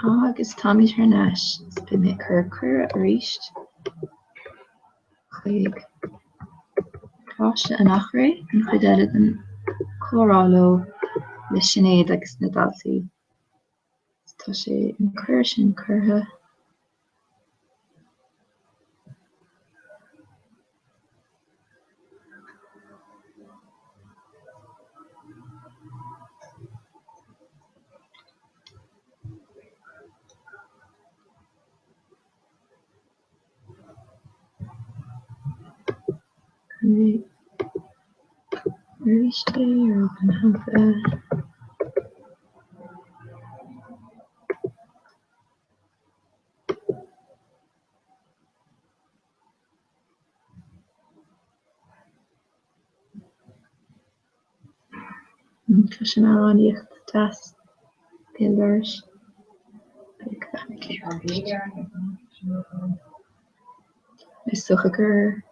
Agus táimid thar n-ais. Beidh mé ag cur cuireadh arís chuig Coláiste an Eachréidh, an chuid eile den chomhrá leo le Sinéad agus na daltaí. Tá sé an cuireadh sin curtha. Arís é ar an shampla. Cloisim amhránaíocht deas béal dorais. Is dócha gur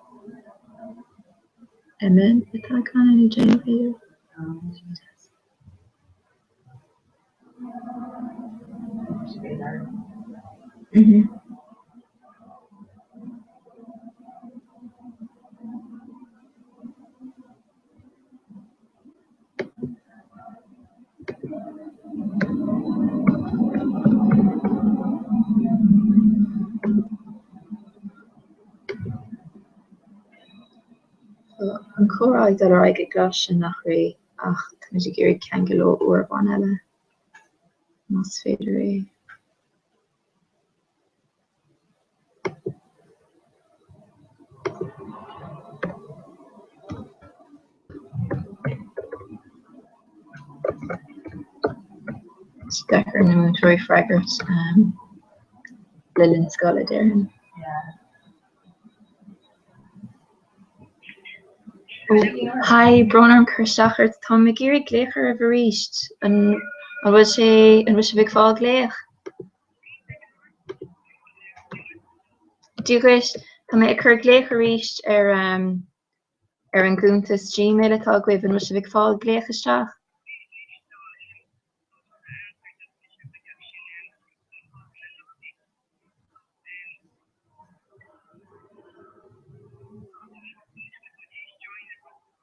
Emma atá ag canadh nó Jane b'fhéidir. An comhrá ag dul ar aghaidh i gColáiste an Eachréidh. ach táimid ag iarraidh ceangal leo uair amháin eile, más féidir é. Is deacair na múinteoirí freagairt le linn scoile, déarfainn. Hi, brón orm cur isteach ort. Táim ag iarraidh glaoch oraibh arís. An bhfuil sé, an bhfuil sibh ag fáil glaoch? Dia dhuit, tá mé ag cur glaoch arís ar ar an gcuntas Gmail atá agaibh. An bhfuil sibh ag fáil glaoch isteach?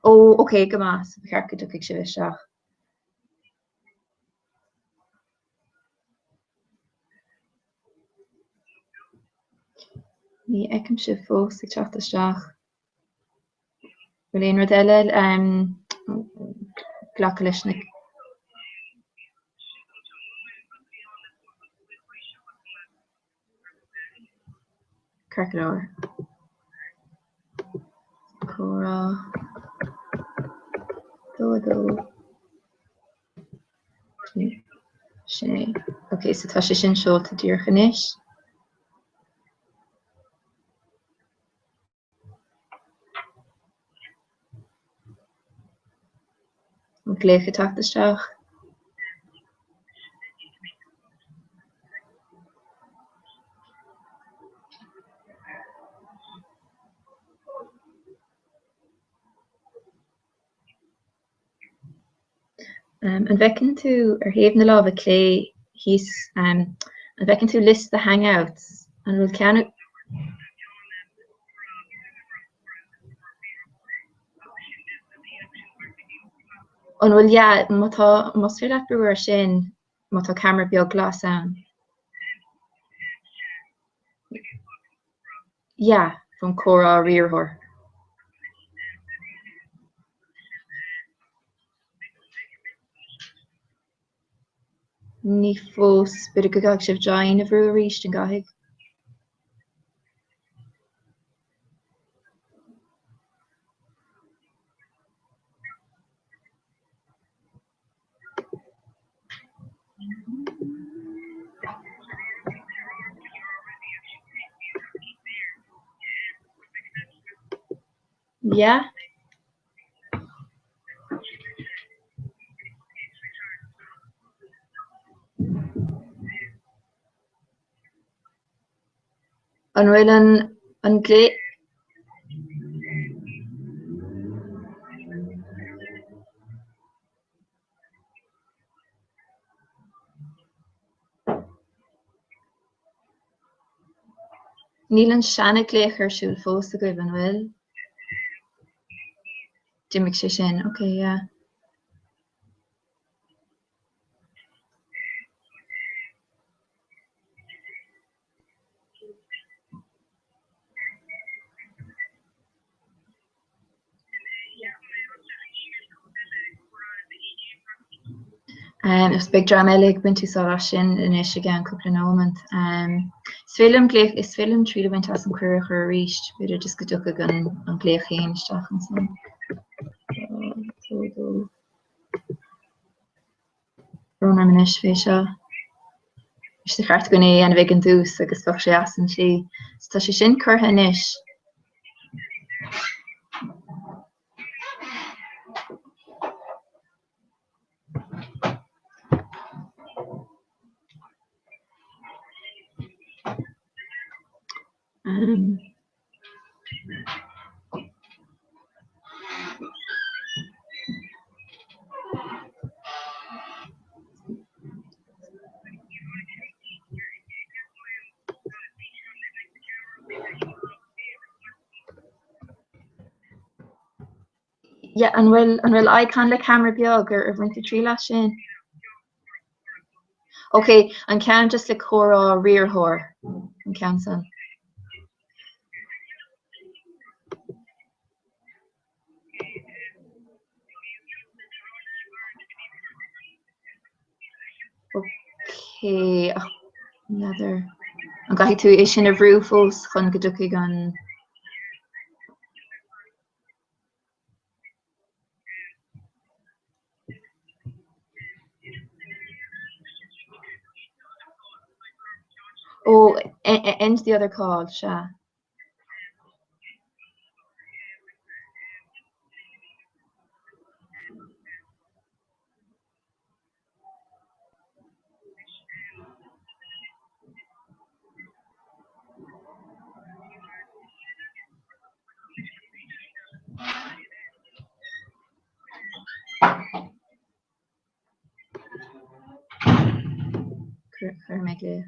Ó, ok, go maith, so ba cheart go dtiocfaidh sibh isteach. Ní fheicim sibh fós ag teacht isteach. Bhfuil aon rud eile glacadh leis na. Ceart go leor. Comhrá. 2 2. Sin é. Ok, so tá sé sin seolta díreach anois. An glaoch ag teacht isteach. An bhfeiceann tú ar thaobh na láimhe clé thíos, an bhfeiceann tú liosta Hangouts? An bhfuil ceann An bhfuil, yeah, má tá, más féidir leat brú air sin, má tá ceamara beag glas ann. Yeah, ón comhrá riarthóir. Ní fós, b'fhéidir go gcaithfidh sibh join a bhrú arís, an gcaithfidh? Yeah. An bhfuil an an glao Níl an seana-ghlaoch ar siúl fós agaibh, an bhfuil? D'imigh sé sin, ok, yeah. Agus beidh dream eile ag baint úsáid as sin anois i gceann cúpla nóiméad. Is féidir liom glaoch, is féidir liom triail a bhaint as an cuireadh a chur arís, b'fhéidir just go dtiocfaidh an an glaoch féin isteach ansan. Brón orm anois fé seo. Is ba cheart againn é a dhéanamh ag an dtús agus bheadh sé as an tslí. So tá sé sin curtha anois. Um, Yeah, an bhfuil an bhfuil icon le camera beag ar ar bhain tú triail as sin? Ok, an ceann just le comhrá riarthóir, an ceann san. Ok, ach n'fheadar. An gcaithfidh tú é sin a bhrú fós chun go dtiocfaidh an... Ó, end the other call, sea. Chuir mé glaoch.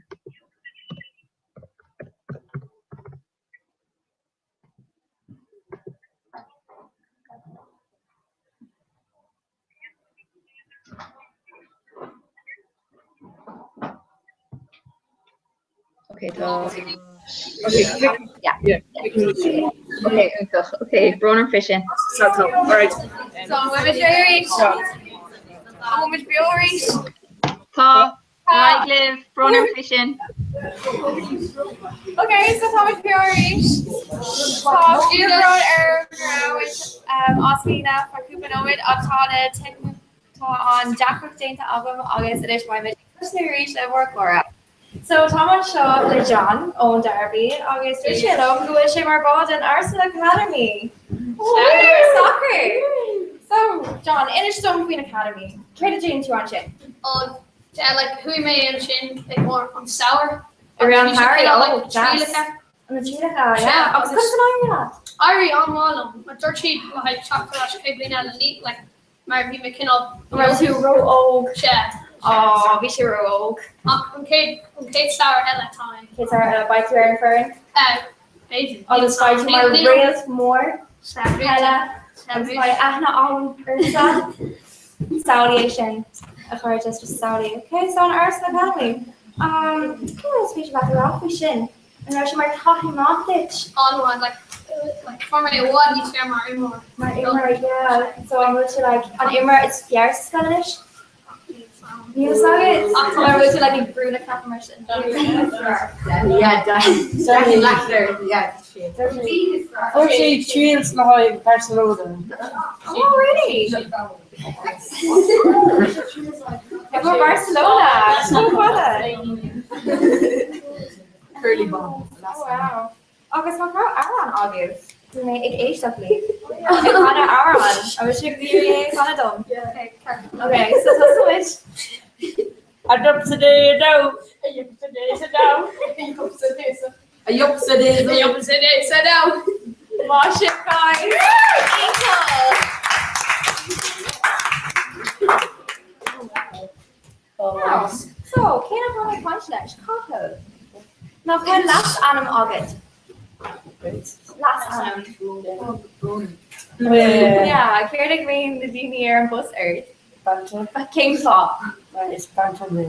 Ok, tá. Okay, click. Yeah. Yeah, click. Ok, iontach. Ok, brón orm fé sin. All right. So, bhfuil muid arís? Bhfuil muid beo arís? Tá. Ar aghaidh libh, brón orm fé sin. Ok, so tá muid beo arís. Tá fíorbhrón orm go raibh muid as líne feadh cúpla nóiméad ach tá na tá an deacracht déanta agam agus anois beidh muid ag tosnú arís le bhur gcomhrá. So táim anseo le John ón dara bliain agus dúirt sé liom go bhfuil sé mar ball den Arsenal Academy. Soccer! So John, inis dom faoin Academy. Céard a déanann tú ansin? Yeah, like chuaigh mé ansin like more an samhradh. I rith an tsamhraidh, like oh, deas. trialacha. Na trialacha, yeah. Agus conas an éirigh leat? D'éirigh an-mhaith liom. Mar dúirt siad le haghaidh teacht ar ais chéad bhliain eile ní like mar bhí mé cineál An raibh tú ró-óg? Sea. Ó, bhí sé ró-óg. Ach an chéad an chéad samhradh eile tá mé. Chéad samhradh eile, beidh tú ar an foireann? Eh, b'fhéidir. Agus beidh tú mar réalt mór Sea, peile agus beidh aithne agam ortsa. Samhlaigh é sin, a chairde, just samhlaigh. Ok, so an Arsenal Academy. Um, cén rud is féidir leat a rá faoi sin? An raibh sé mar taithí maith duit? An-mhaith, like, like, fuair mé i bhfad níos fearr mar imreoir. Mar imreoir, yeah. So an bhfuil tú like, an imreoir is fearr sa scoil anois? Níl fhios agat? Ach tá an bhfuil tú like ag brú na cnaipe mar sin? Yeah, definitely. Yeah, Fuair sé triail le haghaidh Barcelona. Oh, really? For Barcelona! Chomh fada! Curly bomb. Oh, wow. Agus nach raibh amhrán agaibh? Bhí mé ag éisteacht libh. Ag canadh amhrán. Agus sibh ag iarraidh é a chanadh dom. Ok, so tosóimid. A dub sa dé a dó, a yip sa dé sa dó, a yip sa dé sa a yip sa dé sa yip sa dé sa dó. Maith sibh guys! Iontach! So, cé nach raibh mé ag caint leis? Cathal. Nach bhfuil leasainm agat? Leasainm. Yeah, céard a ghlaonn na daoine ar an bus ort? Banter. Cén fáth? Mar is banter mé.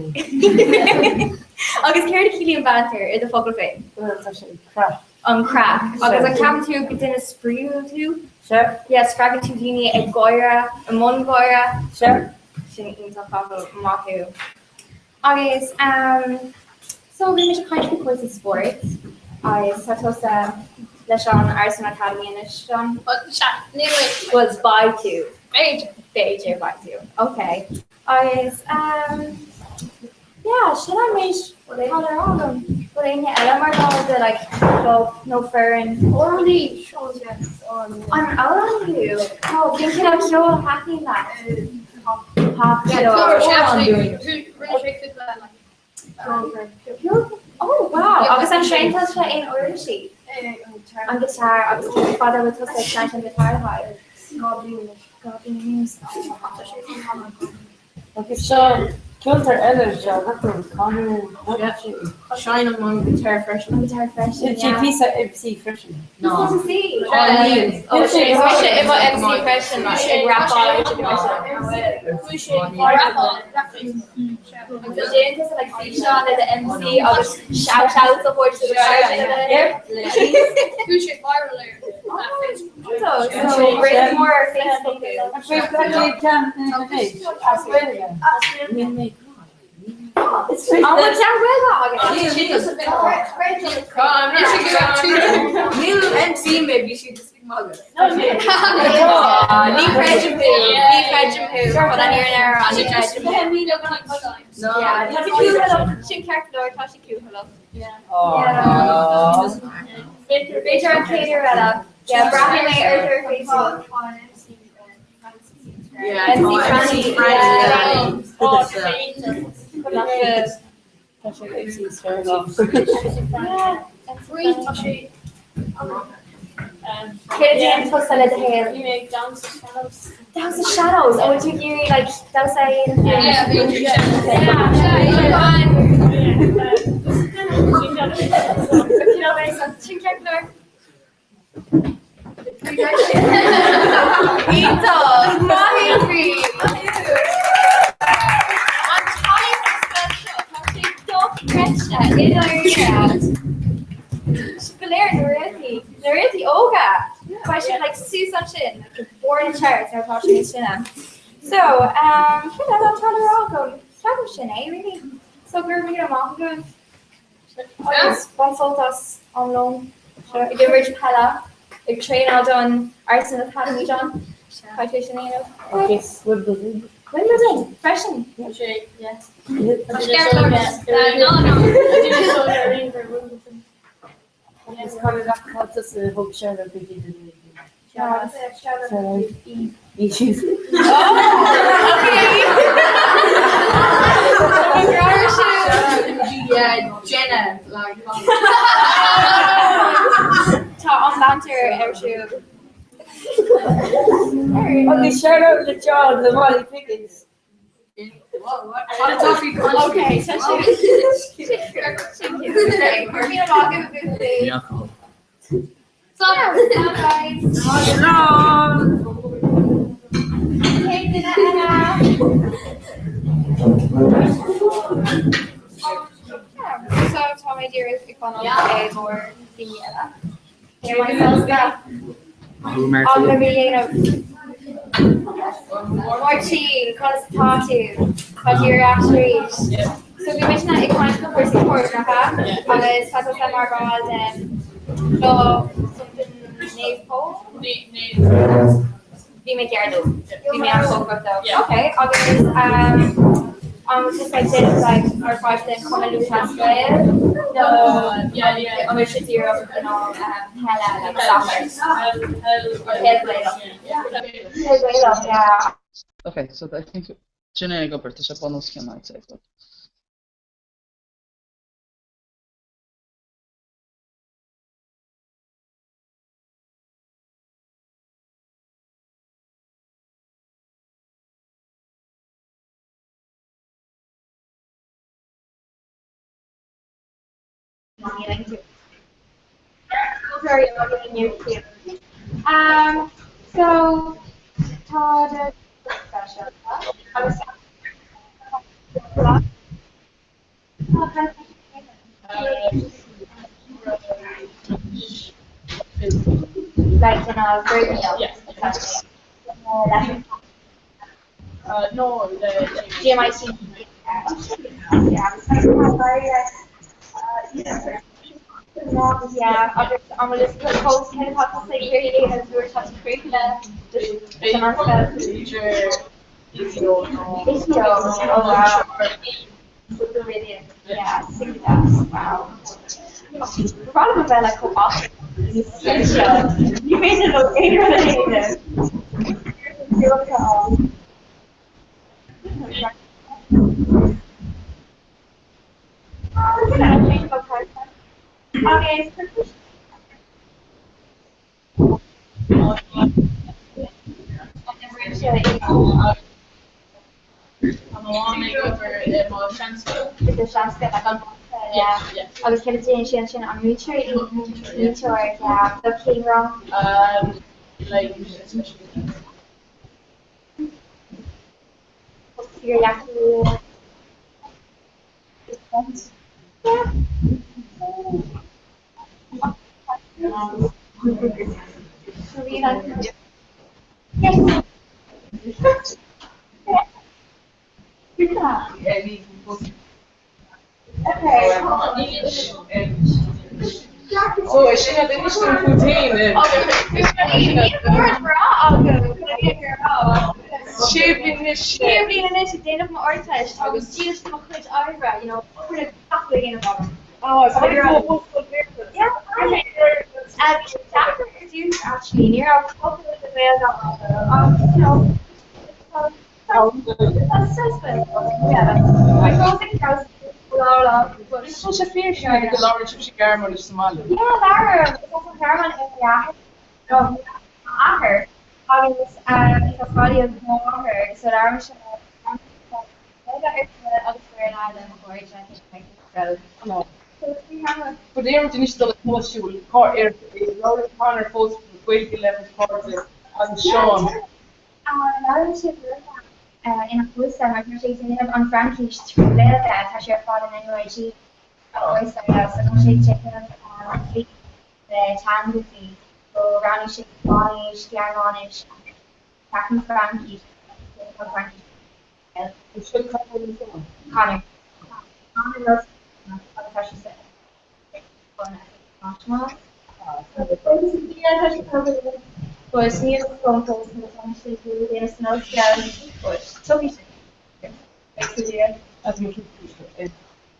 Agus céard a chiallaíonn banter i do focal féin? Bhuel, tá sé an craic. An craic. Agus an ceapann tú gur duine spraíúil tú? Sea. Yeah, spreagann tú daoine ag gáire, i mbun gáire? Sea. Sin iontach Cathal, maith thú. Agus ehm so bhí muid ag caint faoi cúrsaí spóirt agus tá tusa leis an Arsenal Academy anois, John? Sea, níl mé. Bhuel, beidh tú. B'fhéidir. B'fhéidir beidh tú. Ok. Agus ehm yeah, sin an méid atá le rá agam. Bhfuil éinne eile mar bhall de like club nó foireann? Amhránaí Seán An amhránaí thú? Ó, cén cineál ceoil a thaitníonn leat? Pop ceol. Oh wow! Agus an seinntear tusa aon uirlisí? An guitar agus cén fad a bhfuil tusa ag seinnt an guitar le haghaidh? 2 bliain anois. 2 bliain anuas. Agus seo ceoltóir eile seo nach bhfuil Conor Seinnim an guitar freisin. An guitar freisin, yeah. Sé píosa MC freisin. No. MC? Oh, sé mise i mo MC freisin, ag rapáil Déanann tusa like físeán le do MC agus shout out a thabhairt do Chuaigh sé viral ar So réad mór ar Facebook. An bhfuil ceann Gaeilge agat? Níl MC mé, bhí siad just ag magadh. Ní chreidim thú, ní chreidim thú, chun an fhírinne a rá, ní chreidim thú. Tá sé cúthaileach, sin ceart go leor, tá sé cúthaileach. B'fhéidir an chéad uair eile. Yeah, braithfidh mé ort ar Facebook. MC Franny. Tá sé MC Sherlock. Céard a dhéanann tusa le do shaol? Bhí mé ag damhsa sean-nós. Damhsa sean-nós? An bhfuil tú ag iarraidh like damhsa a dhéanamh? Sin ceart go leor. Iontach! Maith thú, Bríd! Maith thú! An tallann sa scoil seo, tá sé dochreidte i ndáiríre. Go léir na réaltaí, na réaltaí óga! Beidh siad like suas ansin, like barr na charts nuair atá siad níos sine. So, um, céard eile atá le rá agam? Ceapaim sin é, really. So, go raibh míle maith agaibh. Agus bain sult as am lóin ag imirt peile, ag traenáil don Arsenal Academy, John. Caithfidh tú sin a dhéanamh. Agus Wimbledon. Wimbledon freisin. Agus Conor nach tusa a thug Sherlock go dtí na Jenna like Tá an banter ar siúl. Agus Sherlock le John le Molly Pickens. Okay, tá sé. Slán, guys. Slán! Cén duine eile? So tá mé díreach ag fanacht ar daoine eile. Agallamh a dhéanamh. Máirtín, conas atá tú? Tá tú ar ais arís. So bhí mise ag caint faoi chúrsaí spóirt, nach ea? Agus tá tusa mar bhall den chlub something Naomh Pól? Bhí mé gearr dó. Bhí mé an-chóngarach dó. Ok, agus an bhfuil tusa ag déanamh like mar pháirt den Chumann Lúthchleas Gael nó an bhfuil sé díreach in ann peile like soccer? Peil Gaelach. Peil Gaelach, yeah. Ok, so I think sin é ag obair, tá sé bun os cionn I'd say, but. Cainteoirí againn inniu Um, so tá do agus Like in a Yeah. No, the GMIC. Yeah, agus an bhfuil fós cén tá sa iarraidh a dúirt tá críochna teacher Oh wow. Yeah, wow. Rud a bheith le chomh Ní féidir leo aon rud a dhéanamh. Agus Agus cé déanann sé sin an múinteoir múinteoir do cén rang? Like So is sin a duine sin fút féin. Sé bliana anois. Sé bliana anois ag déanamh m'Ardteist agus dílis do mo chuid oibre, you know, obair le gach a dhéanamh agam. Oh, is Yeah, bhí sé deacair ar dtús actually, ní raibh focal de Ghaeilge agam agus you know, Tá sé fíor sin go labhraíonn sibhse Gearmáinis sa mbaile. Yeah, labhraím. Is as an Ghearmáin é m'athair agus is as Gaillimh mo mháthair, so labhraímse Gaeilge ar scoil agus Béarla le mo chairde scoil. But deirimid anois dul ag siúl ar labhraíonn Conor fós Gaeilge le cairde agus Seán. Labhraíonn sé Gaeilge ina chúrsa mar tá sé ag déanamh an Fhraincis trí Ghaeilge, tá sé ar fad in NUIG so tá sé ag déanamh le teangachaí, so roghnaigh sé Spáinnis, Gearmáinis, ceapaim Fraincis, Fraincis. Conor. Conor Russell agus tá sé sa But níl fón fós nó tá sé ag déanamh san ollscoil, but tiocfaidh sé.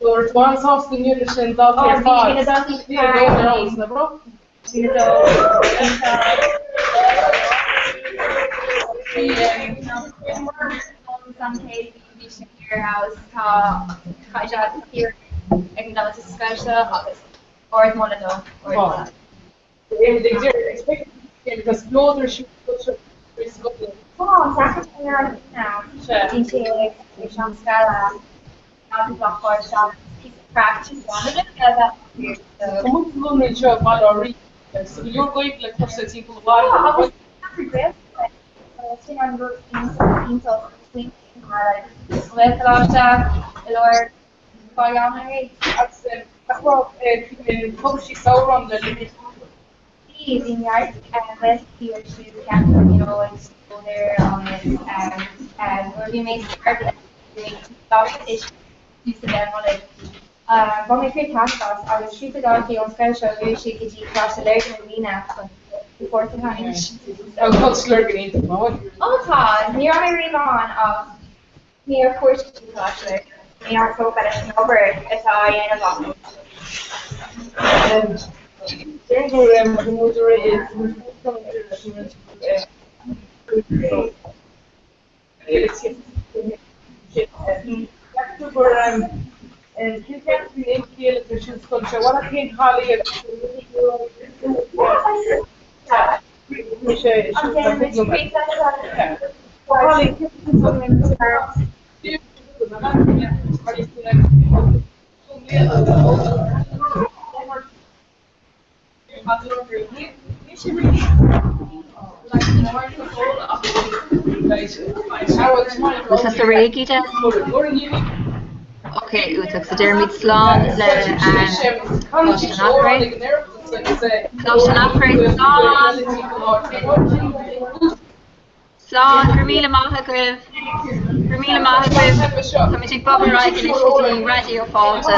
Dúirt tú an-sásta inniu leis na daltaí ar fad. Bhí na daltaí Bhí na daltaí ar fheabhas, nach raibh? Bhí na daltaí bhí sé ar fheabhas tá caighdeán fíor ag na daltaí sa scoil seo agus ardmholadh dó. Ardmholadh. Tá spleodar siúl Tá deacair ar an Bíonn sé ag an scoil Tá muid lonnaithe anseo i mBaile Átha Rí agus tá go leor Gaeilge le cloisteáil timpeall an bhaile. Sin an rud iontach faoin Ghaelcholáiste i lár Bhaile Átha Rí. Agus nach raibh thug sí samhrán le linn Bhí bhí neart Gaeltachtaí ar siúl sa cheantar, you know, ag Spleodar agus nuair a bhí mé sa Ghaeltacht bhí mé tús a bheith Nollaig. Bhain mé fíor taitneamh as agus cúpla daltaí ón scoil seo chuaigh siad go dtí Coláiste Lurgan i mbliana chun páirt a ghlacadh. Tá Coláiste Lurgan iontach, nach bhfuil? Ó tá, ní raibh mé riamh ann ach níor chuairt go dtí Coláiste Lurgan. Ní raibh tógtha leis an obair atá á dhéanamh acu. Déarfainn go raibh muid réidh Bhfuil tusa réidh, Íde? Ok, iontach. So déarfaimid slán le Coláiste an Eachréidh. Coláiste an Eachréidh, slán! Slán, go raibh míle maith agaibh. Go raibh míle maith agaibh. Táimid ag bogadh ar aghaidh anois go dtí Raidió Fáilte.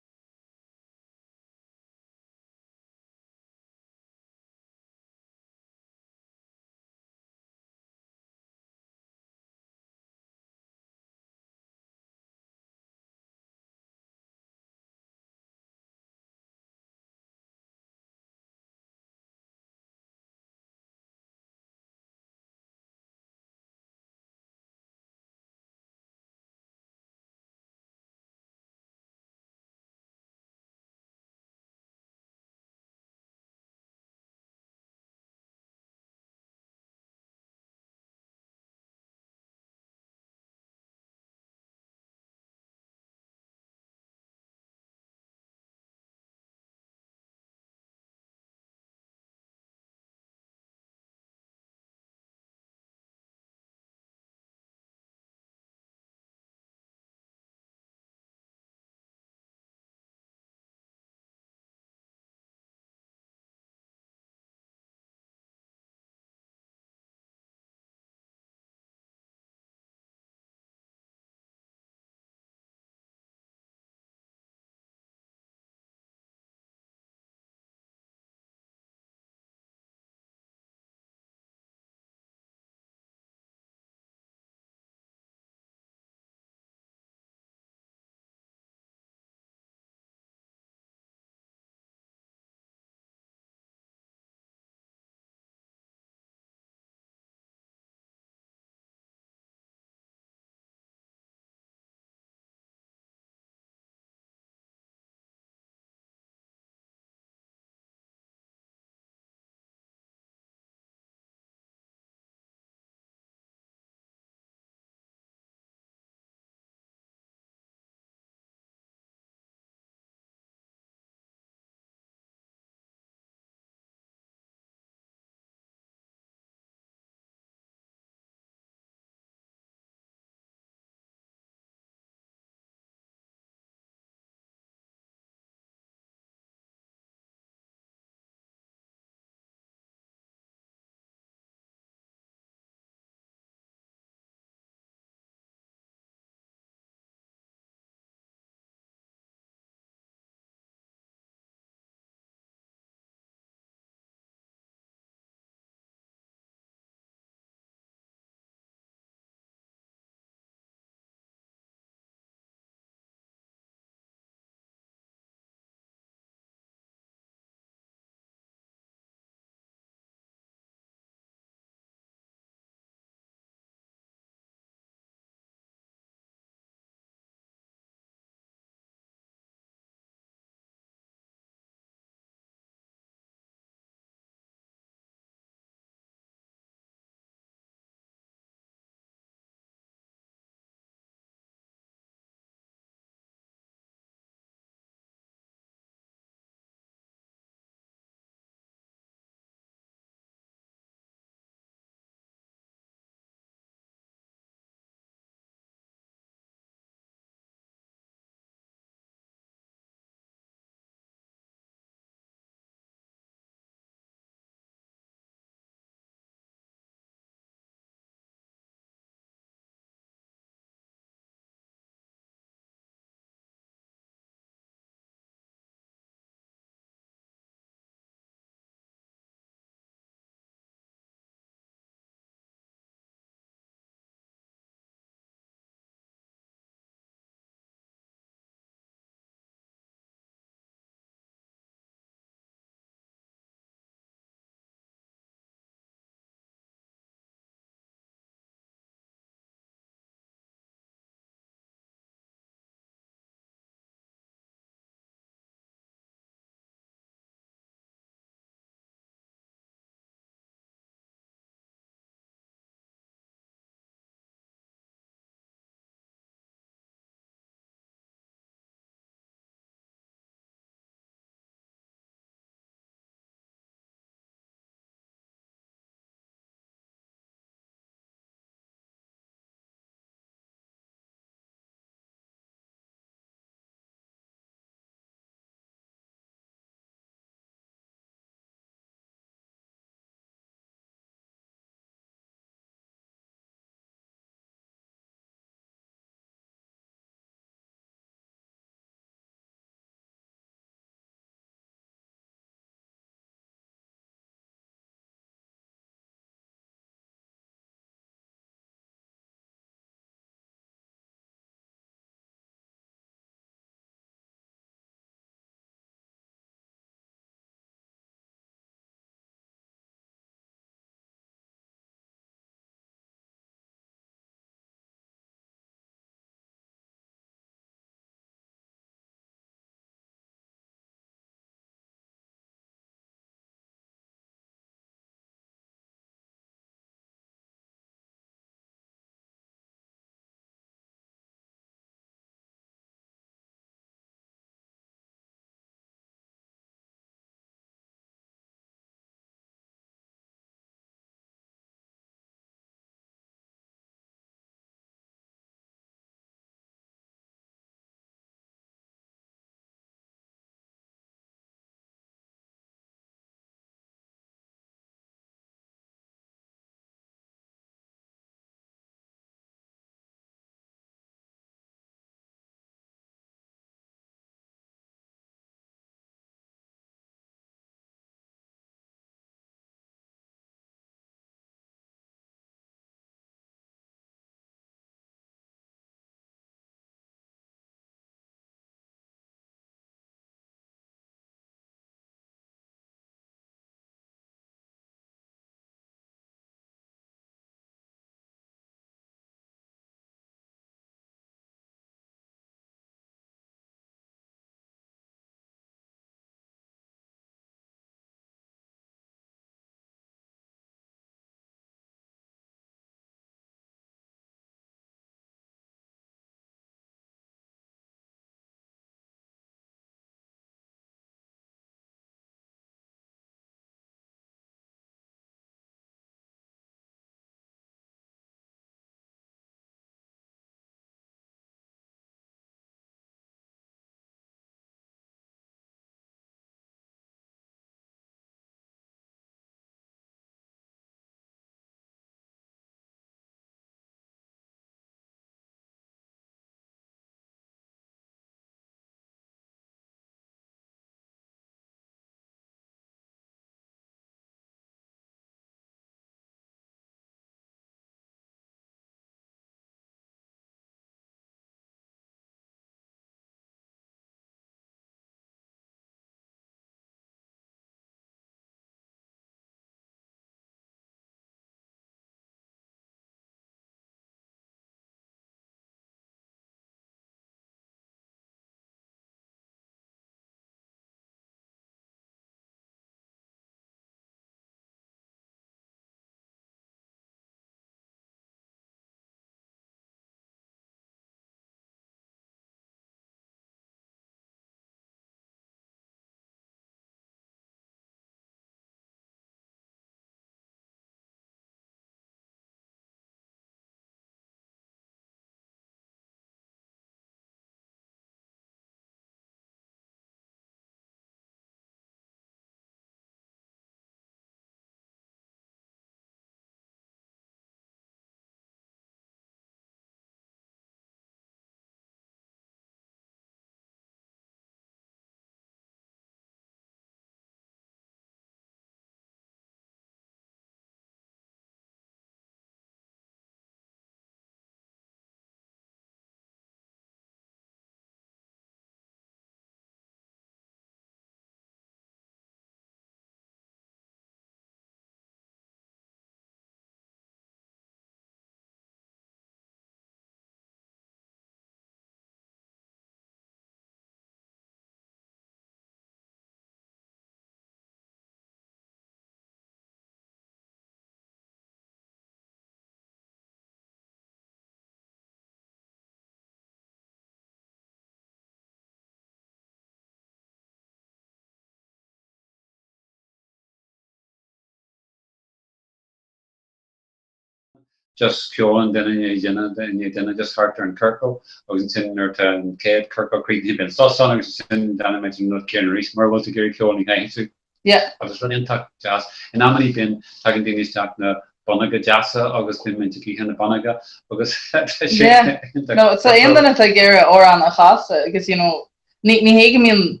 Just ceolann duine i ndiaidh duine i ndiaidh duine just thart ar an ciorcal agus ansin nuair atá an chéad ciorcal críochnaithe bíonn sos ann agus ansin déanann muid an rud céanna arís. Mura bhfuil tú ag iarraidh ceol ní chaithfidh tú. Yeah. Agus rud iontach deas. In amannaí bíonn, tagann daoine isteach le bonnóga deasa agus bíonn muid ag ithe na bonnóga agus tá sé Yeah. iontach. No, so aon duine atá ag iarraidh amhrán a chasadh agus you know, ní, ní hé go mbíonn,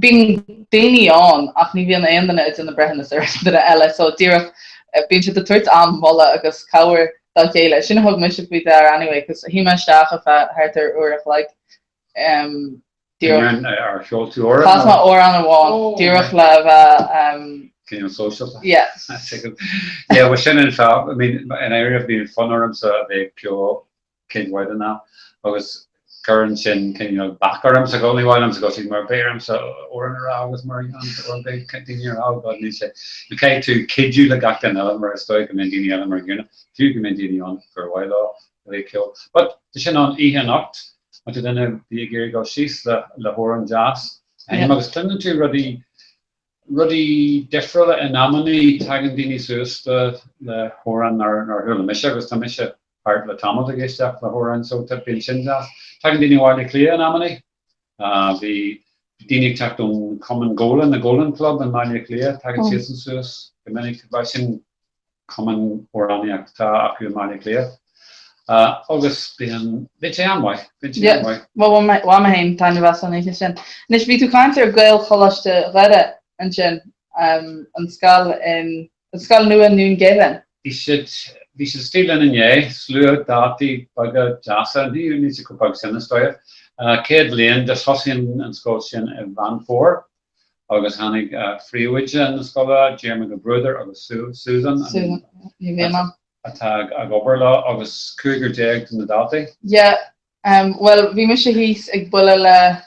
bíonn daoine ann ach ní bhíonn aon duine ag déanamh breithiúnas ar aon duine eile so díreach bíonn siad ag tabhairt an-mholadh agus cabhair dá chéile. Sin a thug mise faoi deara anyway cos shuigh mé isteach ar feadh thart ar uair a chloig um, Díreach. Ar cheol tú amhrán? Chas mé amhrán amháin díreach le bheith. Cineál sóisialta? Yeah. Yeah, well sin an fáth, I mean, in áirithe bíonn fonn ormsa a bheith ag ceol cuid mhaith den am agus cuireann sin cineál bac ormsa, go ní mhaith liomsa go siad mar beidh ormsa amhrán a rá agus mar amhrán beidh daoine a rá oh God níl sé. Nó caithfidh tú cuidiú le gach duine eile mar is dóigh go mbíonn daoine eile mar an gcéanna, fiú go mbíonn daoine ann gur mhaith leo a bheith ag ceol. But tá sin ann oíche anocht. Má tá duine ar bith ag iarraidh dul síos le le hamhrán deas a sheinm agus cluineann tú rudaí rudaí difriúla in amannaí, tagann daoine suas le le hamhráin nár nár chuala mise agus tá mise thart le tamall ag éisteacht le hamhráin so tá bíonn sin deas. Tagann daoine ó Bhaile Átha Cliath in amannaí. Bhí daoine ag teacht ón Cumann Golan, na Golan Club i mBaile Átha Cliath, tagann siadsan suas go minic, sin cumann amhránaíochta atá acu i mBaile Átha Cliath agus bíonn, bíonn sé an-mhaith, bíonn sé an-mhaith. Bhuel, bhain mé féin taitneamh as an oíche sin. Anois, bhí tú ag caint ar Ghaelcholáiste Dhoire ansin, an scoil in, an scoil nua i nDún Geimhin. Bhí siad, bhí siad istigh linn inné, slua daltaí beaga deasa, ní, níl siad chomh beag sin is dóigh. Céad bhliain, just thosaigh an scoil sin i Mheán Fómhair agus tháinig phríomhoide na scoile, Diarmuid Ó Bruadair agus Susan atá ag obair leo agus cúigear déag de na daltaí. Yeah, bhuel bhí mise thíos ag bualadh le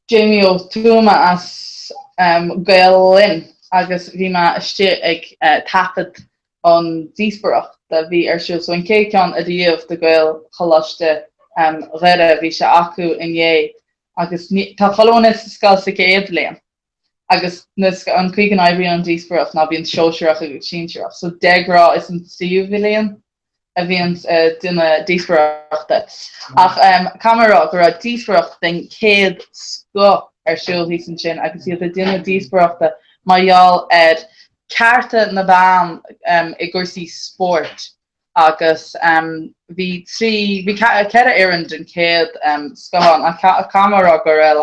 Jamie Ó Tuama as Gael Linn agus bhí mé istigh ag taifead an díospóireacht a bhí ar siúl. So an chéad ceann ariamh de Gaelcholáiste Dhoire, bhí sé acu inné Agus tá chuile dhuine sa scoil sa chéad bhliain agus an chaoi go n-oibríonn an díospóireacht ná bíonn sóisearach agus sinsearach. So de ghnáth is an tríú bhliain a bhíonn ag déanamh díospóireachta. Ach caithfidh mé a rá go raibh díospóireacht den chéad scoth ar siúl thíos ansin agus iad ag déanamh díospóireachta mar gheall ar cearta na mban i gcúrsaí spóirt. agus bhí trí, bhí 4 fhoireann den chéad scoth ann ach caithfidh mé a rá go raibh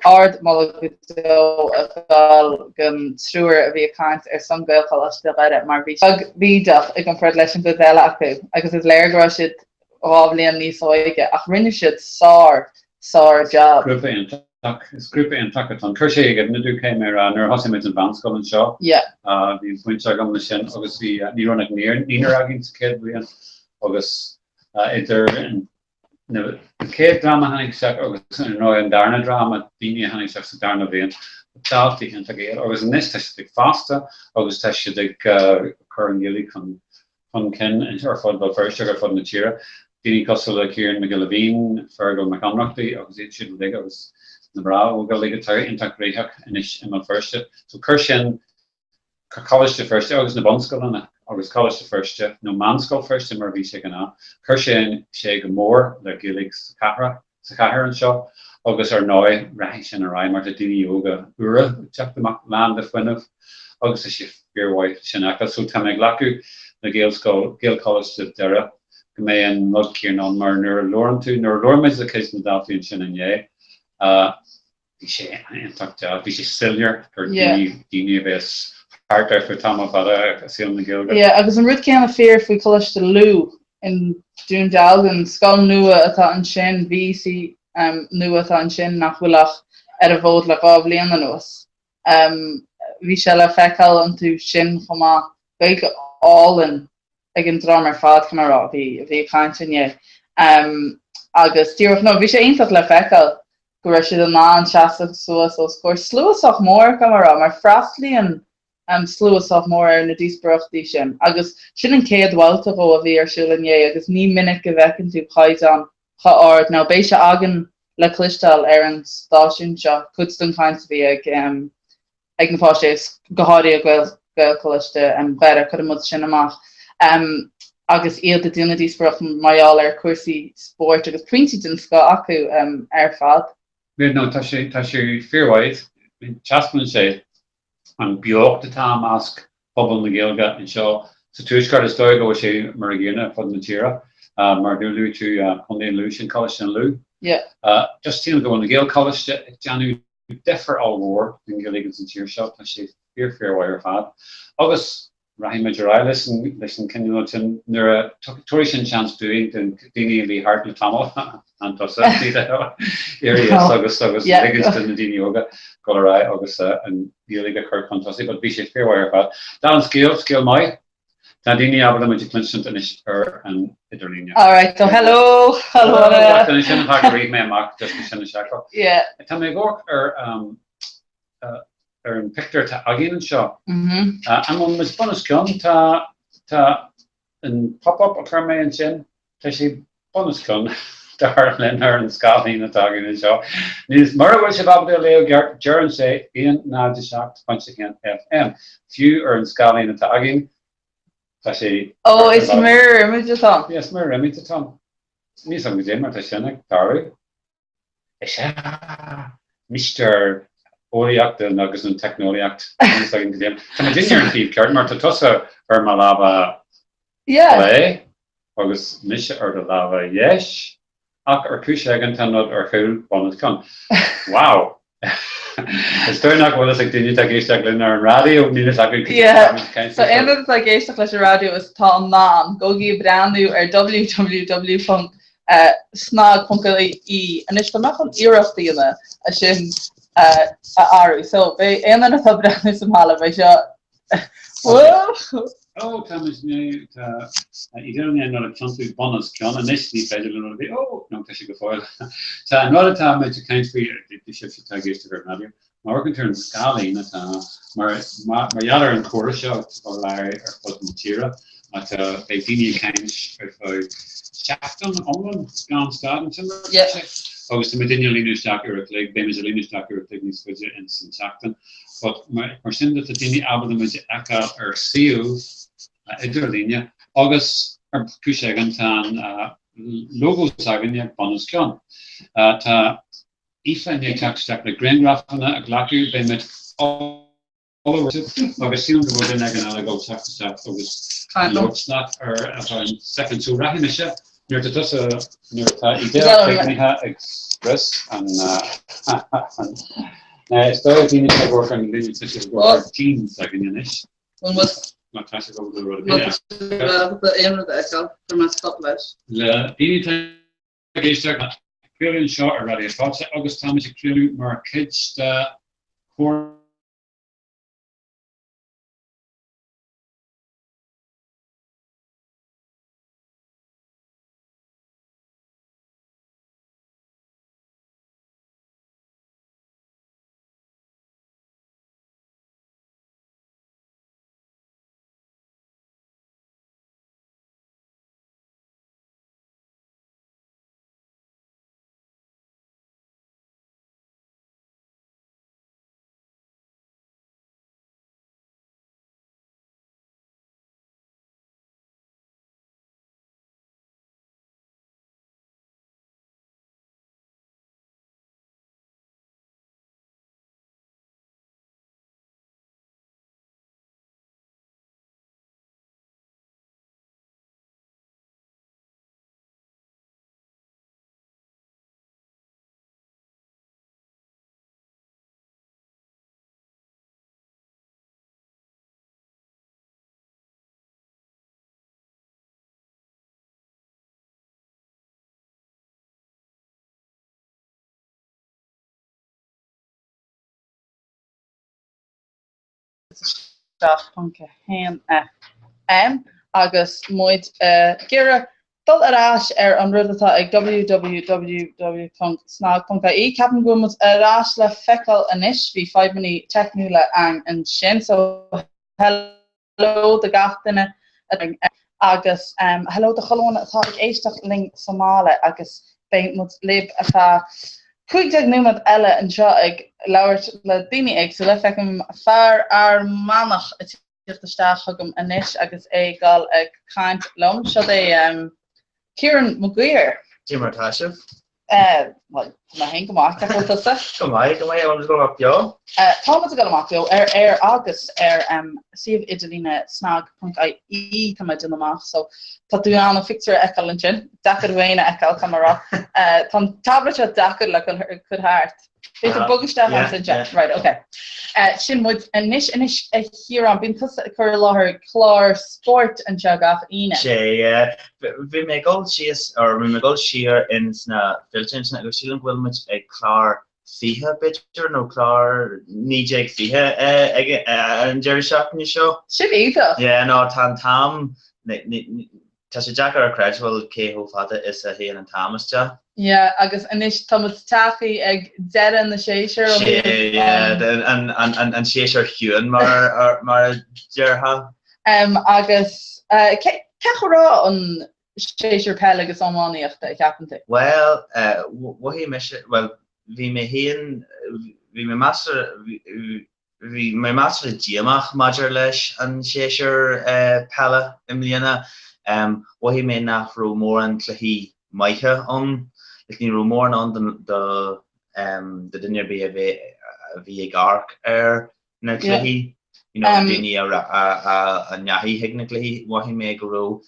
ardmholadh go deo ag dul don triúr a bhí ag caint ar son Gaelcholáiste Dhoire mar bhí siad bídeach i gcomparáid leis an gcuid eile acu agus is léir go raibh siad 2 bhliain níos óige ach rinne siad sár, sár job. Grúpa iontach. Is grúpa iontach atá ann. Chuir sé i gcuimhne domh, caithfidh mé a rá, nuair a thosaigh muid an mheánscoil anseo, bhí baint agam leis sin agus bhí, ní raibh ach naonúr againn sa chéad bhliain agus idir an chéad dream a tháinig isteach agus ar ndóigh an darna dream, daoine a tháinig isteach sa darna bhliain, daltaí iontacha iad agus anois tá siad ag fás agus tá siad ag cur an Ghaeilge chun chun cinn ar fud Bhéal Feirste agus ar fud na tíre. Daoine cosúil le Ciarán Mac Giolla Mhín, Fergal Mac Ionnrachtaigh agus iad siúd uilig agus na mná óga uilig atá iontach gnóthach anois i mBéal Feirste. So chuir sin Coláiste Feirste agus na bunscoileanna agus Coláiste Feirste nó Meánscoil Feirste mar a bhí sé ag an am, chuir sin sé go mór le Gaeilge sa chathair. sa chathair anseo agus ar ndóigh rachaidh sin ar aghaidh mar tá daoine óga úra ag teacht amach lán de fuinneamh agus tá sé fíormhaith sin a fheiceáil. So tá mé ag glacadh le Gaelscoil, Gaelcholáiste Dhoire go mbeidh an rud céanna ann mar nuair a labhrann tú, nuair a labhair muid le cuid de na daltaí ansin inné, bhí sé iontach deas, bhí sé soiléir gur daoine, daoine a bheas thart ar feadh tamall fada i saol na Gaeilge. Yeah, agus an rud céanna fíor faoi Choláiste Lú i nDún Dealgan, scoil nua atá ansin, VEC nua atá ansin nach bhfuil ach ar an bhfód le 2 bhliain anuas. Bhí sé le feiceáil iontu sin chomh maith. Gaeilge álainn ag an dream ar fad, caithfidh mé a rá, a bhí a bhí ag caint inné. Agus díreach, no, bhí sé iontach le feiceáil go raibh siad in ann seasamh suas os comhair slua sách mór, caithfidh mé a rá, mar freastalaíonn slua sách mór ar na díospóireachtaí sin. Agus sin an chéad bhabhta dhó a bhí ar siúl inné agus ní minic go bhfeiceann tú caighdeán chomh ard. Now beidh sé againn le cloisteáil ar an stáisiún seo, cuid den chaint a bhí ag ag na páistí agus go háirithe Gael Gaelcholáiste Dhoire, cuirfidh muid sin amach. Agus iad ag déanamh díospóireacht mar gheall ar chúrsaí spóirt agus pointí den scoth acu ar fad. Yeah, no, tá sé, tá sé fíormhaith. Taispeánann sé an beocht atá i measc phobal na Gaeilge anseo sa Tuaisceart. Is dóigh go bhfuil sé mar a gcéanna ar fud na tíre. Mar a luaigh tú Contae an Lú, sin Coláiste an Lú. Yeah. Just sílim go bhfuil na Gaelcholáistí ag déanamh difear ollmhór don Ghaeilge san tír seo. Tá sé fíor fíormhaith ar fad. Agus rachaidh muid ar aghaidh leis an leis an cineál sin nuair a tabharfaidh sin seans dúinn don daoine a bhí thart le tamall an tusa éirí as agus agus ligint do na daoine óga dul ar aghaidh agus an Ghaeilge a chur chun tosaigh but bhí sé fíormhaith ar fad. Dála an scéil, scéal maith. Tá daoine ábalta muid a chluinstin anois ar an idirlíne. Alright, so hello, hello. Hello, sin an fáth gur rith mé amach just sin a seiceáil. Yeah. Tá mé ag amharc ar um, ar an pictiúr atá againn anseo. An bhfuil muid bun os cionn? Tá tá an pop-up a chuir mé ansin, tá sé bun os cionn dar linn ar an scáileán atá againn anseo. Níl mura bhfuil sibh ábalta a léamh i gceart, deireann sé 107.1 FM. Fiú ar an scáileán atá againn, tá sé Ó, is mirror image atá ann. Yes, mirror image atá ann. Níl a fhios agam goidé mar tá sin ag tarlú. Is ea, Mister Eolaíocht agus an Teicneolaíocht. Tá muid ar an taobh ceart mar tá tusa ar mo lámha chlé agus mise ar do lámha dheis ach ar chúis éigin tá an rud ar chúl bun os cionn. Wow! Is dóigh nach bhfuil fhios ag daoine atá ag éisteacht linn ar an raidió, níl fhios acu cad é atá ag caint. So aon duine atá ag éisteacht leis an raidió is atá in ann, gabhaigí ag breathnú ar www. snag.ie. Anois tá mé chun iarracht a dhéanamh é sin a athrú. So beidh aon duine atá ag breathnú sa mbaile, beidh seo Ó, tá muid inniu, tá idir an rud ag tiontú bun os cionn anois, ní féidir linn rud a bheith, ó, nó tá sé go fóill. Tá an rud atá muid ag caint faoi, sibhse atá ag éisteacht ar an raidió, má amharcann tú ar an scáileán atá mar mar gheall ar an chóras seo atá ar fud na tíre, atá beidh daoine ag caint ar feadh seachtain iomlán gan stad ansin mar Yeah. agus tá muidinne ag líonadh isteach uair a chloig, beidh muid ag líonadh isteach uair a chloig níos faide ins an tseachtain. But mar sin de tá daoine ábalta muid a fheiceáil ar suíomh idirlíne agus ar chúis éigin tá an logo s'againne bun os cionn. Tá Aoife i ndiaidh teacht isteach le grianghrafanna a ghlacadh, beidh muid ullamh agus sílim go bhfuil duine éigin eile ag dul teacht isteach agus labhairt leat ar feadh soicind. So rachaidh mise Nuair atá tusa, nuair atá Edel críochnaithe ag scrios an, is dóigh le daoine atá ag amharc ar an líne tá siad ag amharc ar Teams againn anois. An bhfuil Má tá sibh ábalta rud ar bith a ábalta aon rud a fheiceáil, cuir mé stop leis. Le daoine atá ag éisteacht, craoladh anseo ar Raidió Fáilte agus táimid ag craoladh mar chuid de chór 7.1 FM agus muid ag iarraidh dul ar ais ar an rud atá ag www.snag.ie. Ceapaim go bhfuil muid ar ais le feiceáil anois. Bhí fadhbanna teicniúla ann ansin so hello do gach duine agus hello do chuile dhuine atá ag éisteacht linn sa mbaile agus beidh muid libh ar feadh 15 nóiméad eile anseo ag labhairt le daoine éagsúla. Feicim fear Fhear Manach. tíocht isteach chugam anois agus é ag dul ag caint liom. Seo é Ciarán Mac Uidhir. Cad é mar atá sibh? Bhuel, tá mé féin go maith, cén chaoi a bhfuil tusa? Go maith, go maith, an bhfuil muid ag dul amach beo? Tá muid ag dul amach beo ar aer agus ar suíomh idirlíne snag.ie tá mé ag déanamh amach, so tá tú in ann an phictiúr a fheiceáil ansin. Deacair thú féin a fheiceáil, caithfidh mé a rá. Tá an tablet seo deacair le cur thart. B'fhéidir bog isteach ansin, yeah. Right, ok. Sin muid anois, anois a Chiaráin, bíonn tusa ag cur i láthair clár spóirt anseo gach Aoine. Sea, yeah. Bhí mé ag dul síos, or bhí mé ag dul siar ins na fillteáin sin agus sílim go bhfuil muid ag clár 20 b'fhéidir, nó clár 1920 ag an deireadh seachtaine seo. Sin iontach! Yeah, no, tá an t-am, Tá sé deacair a chreidbheáil cé chomh fada is a théann an t-am isteach. Yeah, agus anois tá muid tagtha ag deireadh na séasúr ó thaobh an. Sea, an séasúr chiúin mar a déarfá. Agus cé chaoi a raibh an séasúr peile agus iománaíochta, a cheapann tú? Bhuel, mhothaigh mise, bhuel, bhí mé féin, bhí mé measartha, Bhí mé measartha díomách maidir leis an séasúr peile i mbliana. Mhothaigh mé nach raibh mórán cluichí maithe ann. Like ní raibh mórán ann do do duine ar bith a bheith a bhí ag amharc ar na cluichí. You know, daoine a a ndeachaigh chuig na cluichí. Mhothaigh mé go raibh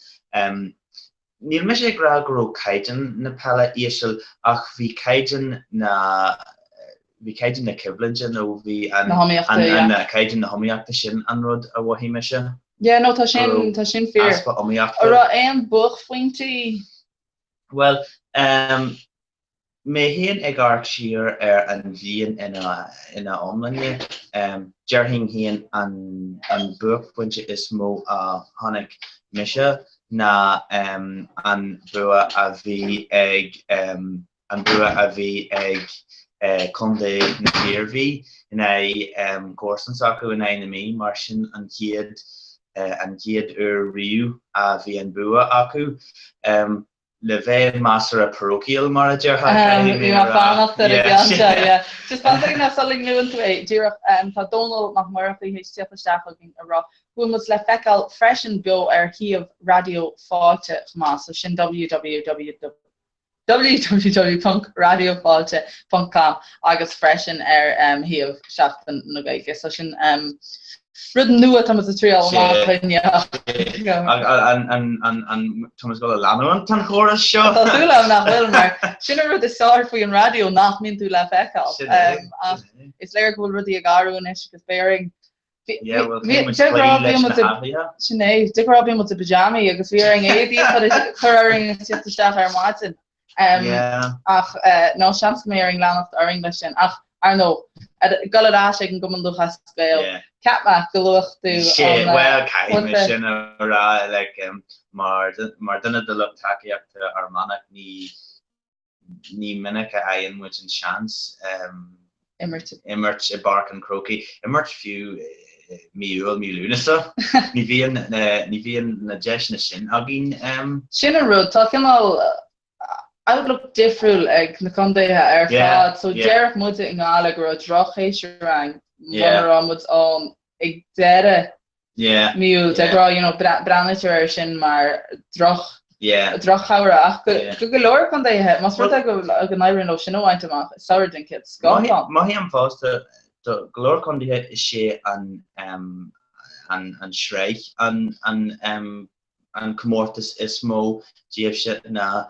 Níl mise ag rá go raibh caighdeán na peile íseal ach bhí caighdeán na, bhí caighdeán na coimhlinte nó bhí an, Na hiomaíochta, yeah. an, caighdeán na hiomaíochta sin an rud a mhothaigh mise. Yeah, no, tá sin, tá sin fíor. Easpa iomaíochta. An raibh aon buaicphointí? Bhuel, ehm, Mé féin ag amharc siar ar an bhliain ina iomláine, déarfainn féin an buaicphointe is mó a chonaic mise ná an bua a bhí ag an bua a bhí ag Contae na hIarmhí in aghaidh comharsan s'acu, in aghaidh na Mí, mar sin an chéad an chéad uair riamh a bhí an bua acu. le bheith measartha parochial mar a déarfá, caithfidh mé a rá. Fanacht ar an gceann seo, yeah. Just fan soicind now sula luann tú é, díreach, tá Dónall Mac Muireadhaigh théis tíocht isteach chugainn a rá go bhfuil muid le feiceáil freisin beo ar shuíomh Raidió Fáilte chomh maith, so sin www. www.raidiofáilte.com agus freisin ar shuíomh Seachtain na Gaeilge. So sin Rud nua tá muid ag triáil amach inniu. Tá muid ag dul a leanúint an chóras seo. Tá súil agam nach bhfuil mar sin an rud is fearr faoi an raidió nach mbíonn tú le feiceáil. Ach is léir go bhfuil rudaí ag athrú anois agus beidh orainn Sin é, de ghnáth bíonn muid i bpyjamaí agus bhí orainn éadaí a chur orainn ag tíocht isteach ar maidin. Ach nó seans go mbeidh orainn leanacht orainn leis sin. Ach ar ndóigh, dul ar ais ag an gCumann Lúthchleas Gael, cheap mé go luafadh tú an Sea, bhuel, caithfidh mé sin a rá, like, mar duine de lucht tacaíochta Fhear Manach, ní ní minic a fhaigheann muid an seans imirt imirt i bPáirc an Chrócaigh, imirt fiú mí Iúil, mí Lúnasa. Ní bhíonn ní bhíonn na deiseanna sin againn. Sin an rud, tá cineál outlook difriúil ag na contaetha ar fad, so déarfadh muide i nGaillimh go raibh drochshéasúr againn muna raibh muid ann ag deireadh mí Iúil, de ghnáth, you know, breathnaítear air sin mar droch, drochshamhradh ach go go leor contaetha, más rud é go go n-éiríonn leo sin a bhaint amach, is samhradh den chéad scoth ann. Mothaím fosta do go leor contaetha is é an an an sraith an an an comórtas is mó díobhse ná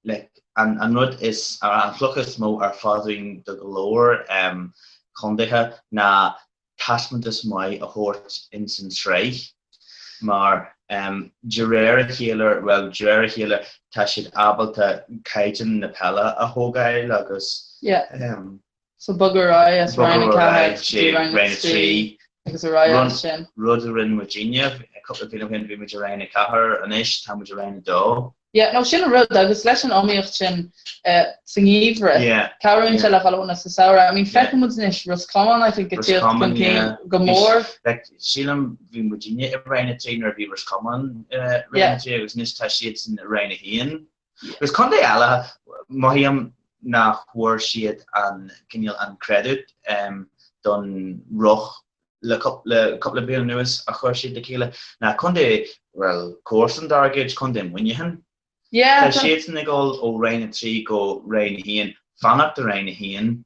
like an an rud is an chloch is mó ar phaidrín do go leor contaetha ná taispeántas maith a thabhairt ins an tsraith mar de réir a chéile, bhuel, de réir a chéile tá siad ábalta caighdeán na peile a thógáil agus. Yeah. So bogadh ar aghaidh as Roinn 4 go dtí Roinn 3 agus ar aghaidh as sin. Rud a rinne muidinne cúpla bliain ó shin, bhí muid i Roinn 4, anois tá muid i Roinn 2. Yeah, no, sin an rud, agus leis an iomaíocht sin sa ngeimhreadh, cabhraíonn sé le dhul ann sa samhradh. I mean, feicfidh muid anois Ros Comáin, I think, ag tíocht chun cinn go mór. Like, sílim, bhí muidinne i Roinn 3 nuair a bhí Ros Comáin i Roinn 3 agus anois tá siadsan i Roinn 1. Agus contae eile, mothaím nach bhfuair siad an cineál an credit don roch. Le cúpla bliain anuas a chuir siad le chéile ná contae, bhuel, comharsan dár gcuid, Contae Mhuineacháin. Tá siadsan ag dul ó Roinn 3 go Roinn 1, fanacht i Roinn 1.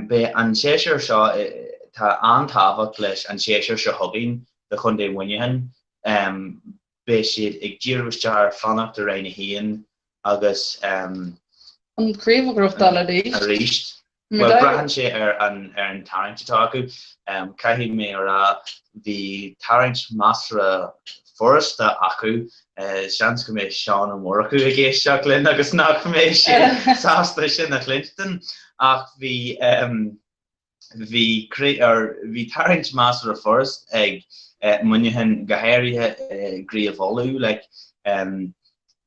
Beidh an séasúr seo, tá an-tábhacht leis an séasúr seo chugainn do Chontae Mhuineacháin. Beidh siad ag díriú isteach ar fanacht i Roinn 1 agus. An chraobh a ghnóthachtáil arís. Arís. Bhuel, braitheann sé ar an ar an tarraingt atá acu. Caithfidh mé a rá, bhí tarraingt measartha furasta acu. Seans go mbeidh Seán Ó Murchú ag éisteacht linn agus nach mbeidh sé sásta sin a chluinstin, ach bhí bhí bhí tarraingt measartha furast ag Muineachán, go háirithe i gCraobh Uladh, like,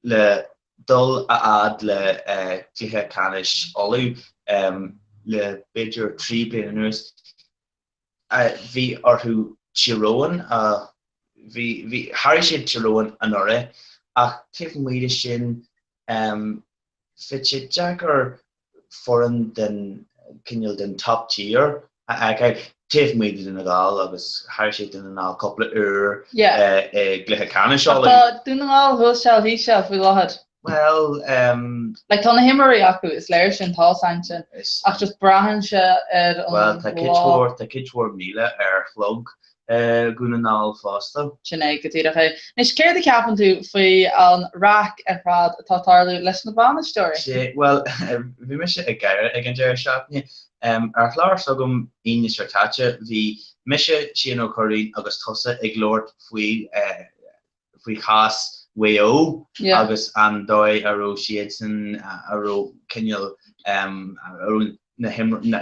le dul a fhad le cluiche ceannais Uladh le b'fhéidir 3 bliana anuas. Bhí orthu Tír Eoghain a, bhí, bhí, sháraigh siad Tír Eoghain anuraidh ach taobh amuigh de sin, Bheadh sé deacair foireann den cineál den top tier a fheiceáil taobh amuigh de Dún na nGall agus sháraigh siad Dún na nGall cúpla uair i gcluiche ceannais Uladh. Ach tá Dún na nGall thuas seal thíos seal faoi láthair. Bhuel, ehm. Like tá na himreoirí acu, is léir sin, tá a fhios againn sin. Ach just braitheann sé ar an lá. Bhuel, tá cuid mhór, tá cuid mhór míle ar chlog Dhún na nGall fosta. Sin é go díreach é. Anois, céard a cheapann tú faoi an raic ar fad atá ag tarlú leis na bainisteoirí? Sea, bhuel, bhí mise ag gáire ag an deireadh seachtaine. Ar chlár s'agam Aoine seo caite, bhí mise, Shane Ó Curraoin agus tusa ag labhairt faoi faoi chás Mhaigh Eo agus an dóigh a raibh siadsan, a raibh cineál, a raibh na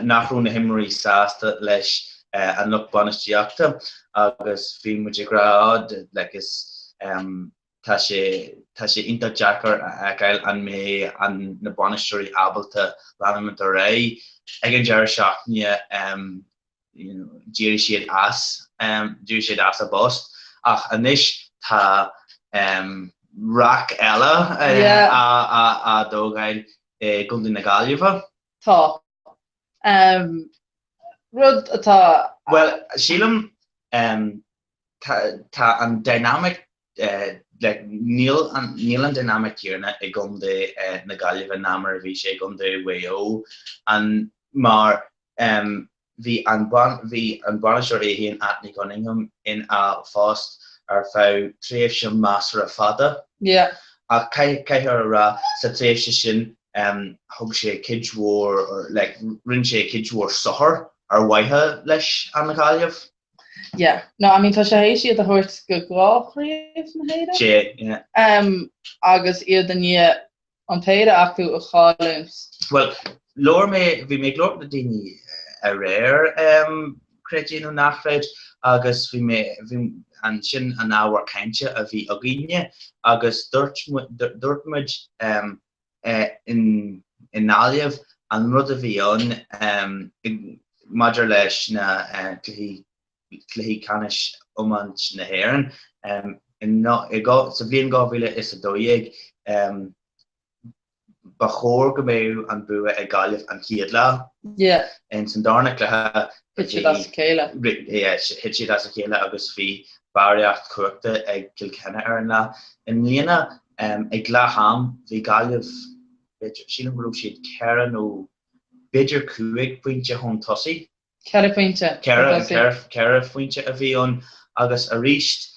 nach raibh na himreoirí sásta leis an lucht bainistíochta agus bhí muid ag rá oh like is tá sé tá sé iontach deacair a fheiceáil an mbeidh an na bainisteoirí ábalta leanúint ar aghaidh. Ag an deireadh seachtaine d'éirigh siad as, d'éirigh siad as a bpost ach anois tá raic eile á dtógáil i gContae na Gaillimhe. Tá. Rud atá. Bhuel, sílim, tá an dynamic like níl an níl an dynamic céanna i gContae na Gaillimhe ná mar a bhí sé i gContae Mhaigh Eo an mar Bhí an bhí an bainisteoir é féin, Anthony Cunningham, ina phost ar feadh tréimhse measartha fada. Ach caithfear a rá, sa tréimhse sin, thug sé cuid mhór, like, rinne sé cuid mhór sochair ar mhaithe leis an Ghaillimh. Yeah. No, I mean, tá sé théis iad a thabhairt go dhá chraobh na hÉireann. Sé, yeah. Agus iad i ndiaidh an péire acu a chailliúint. Bhuel, labhair mé, bhí mé ag labhairt le daoine aréir, creid é nó ná creid, agus bhí mé, bhí, ansin an ábhar cainte a bhí againne agus dúirt, dúirt muid i nGaillimh an rud a bhí ann maidir leis na cluichí cluichí ceannais iomáint na hÉireann. Sa bhliain 2012, ba chóir go mbeadh an bua ag Gaillimh an chéad lá. Ins an darna cluiche, thit siad as a chéile. Thit siad as a chéile agus bhí barraíocht cumhachta ag Cill Chainnigh ar an lá. I mbliana, ag leath am, bhí Gaillimh, sílim go raibh siad ceithre nó b'fhéidir cúig phointe chun tosaigh. 4 phointe. 4 phointe a bhí ann agus arís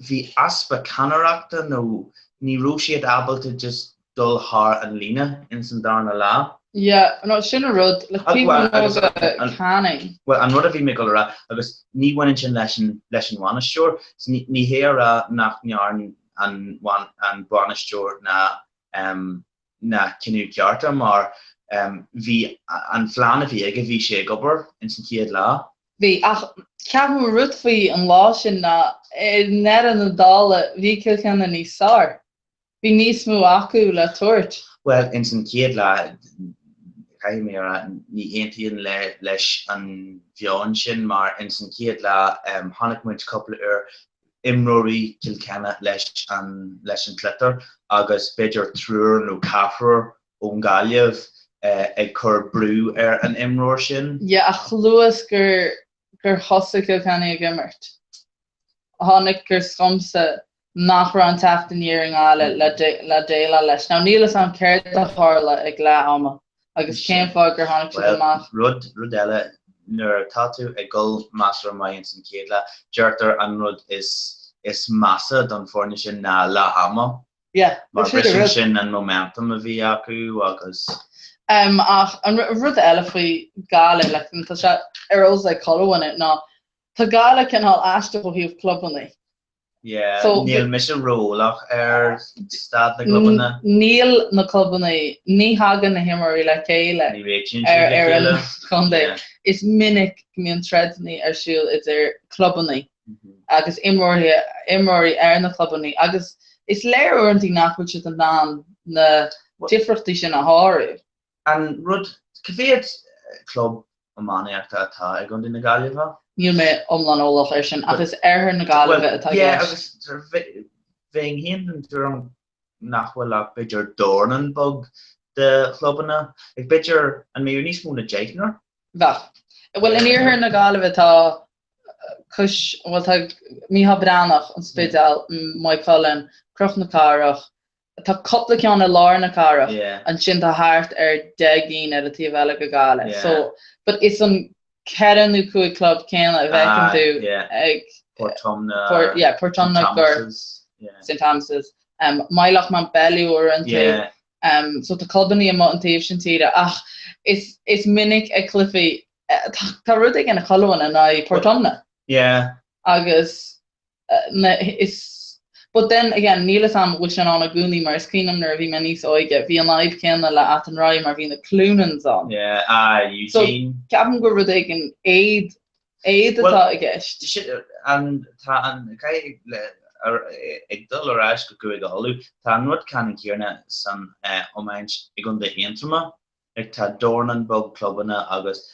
bhí easpa ceannaireachta nó ní raibh siad ábalta just dul thar an líne ins an darna lá. Yeah, no, sin an rud, le taobh amuigh de Canning. Bhuel, an rud a bhí mé ag dul a rá, agus ní bhaineann sin leis an leis an bhainisteoir, ní hé a rá nach ndearn an an bainisteoir na na cinneadh cearta mar bhí an phlean a bhí aige, bhí sé ag obair ins an chéad lá. Bhí, ach ceapaim an rud faoi an lá sin ná i ndeireadh na dála bhí Cill Chainnigh níos fearr. Bhí níos mó acu le tabhairt. Bhuel, ins an chéad lá, caithfidh mé a rá, ní aontaím leis an mheon sin mar ins an chéad lá chonaic muid cúpla uair imreoirí Chill Chainnigh leis an leis an tsliotar agus b'fhéidir triúr nó ceathrar ón Ghaillimh. ag cur brú ar an imreoir sin. Yeah, ach chomh luath is gur gur thosaigh Cill Chainnigh ag imirt, chonacthas dhomsa nach raibh an teacht aniar i nGaillimh le le déileáil leis. Now níl fhios a'm céard a tharla ag leath ama agus cén fáth gur tháinig siad Bhuel, amach. rud, rud eile, nuair atá tú ag dul measartha maith ins an chéad leath, deirtear an rud is, is measa don foirne sin ná leath ama. Yeah, Mar sin an briseann rud. sin an momentum a bhí acu agus. Um, ach an rud eile faoi Gaillimh, like, tá sé ar eolas ag chuile dhuine, ná tá Gaillimh cineál aisteach ó thaobh clubanna. Yeah, So, níl mise ró-eolach ar staid na gclubanna. Níl na clubanna, ní thagann na himreoirí le chéile Ní réitíonn ar siad le fhoireann chéile. an chontae. Yeah. Is minic go mbíonn troideanna ar siúl idir clubanna. agus imreoirí imreoirí ar na clubanna agus is léir uaireanta nach bhfuil siad in ann na difríochtaí sin a shárú. An rud, cá mhéad club iománaíochta atá i gContae na Gaillimhe? Níl mé iomlán eolach air sin ach is oirthear na Gaillimhe atá i Yeah, gceist. agus bheinn féin den tuairim nach bhfuil ach b'fhéidir dornán beag de chlubanna. B'fhéidir, an mbeadh níos mó ná deichniúr? Bheadh. Bhuel, in iarthar na Gaillimhe tá Cois, bhuel tá Mícheál Breathnach, An Spidéal, Maigh Cuilinn, Cnoc na Cathrach, tá cúpla ceann i lár na cathrach, ansin tá thart ar 10 gcinn ar an taobh eile de Ghaillimh. So, but is an ceithre nó cúig club céanna a bhfeiceann tú ag Portumna, yeah, Portumna, Gort, St Thomas's, um, Moylough Mountbellew uaireanta, um, so tá clubanna amuigh an taobh sin tíre ach is, is minic ag cluichí Tá rud éigin ag chuile dhuine in aghaidh Portumna. Yeah. Agus na is But then again, níl fhios a'm bhfuil sin ann i gcónaí mar is cuimhin liom nuair a bhí mé níos óige, bhí an fhadhb céanna le Athenry mar bhí na Cloonans ann. Yeah, ah, Eugene. So ceapaim gur rud éigin éad, éad atá i gceist. An, tá an, ag dul ar ais go Cúige Uladh, tá an rud ceannann céanna san iomáint i gContae Aontroma. Like tá dornán beag clubanna agus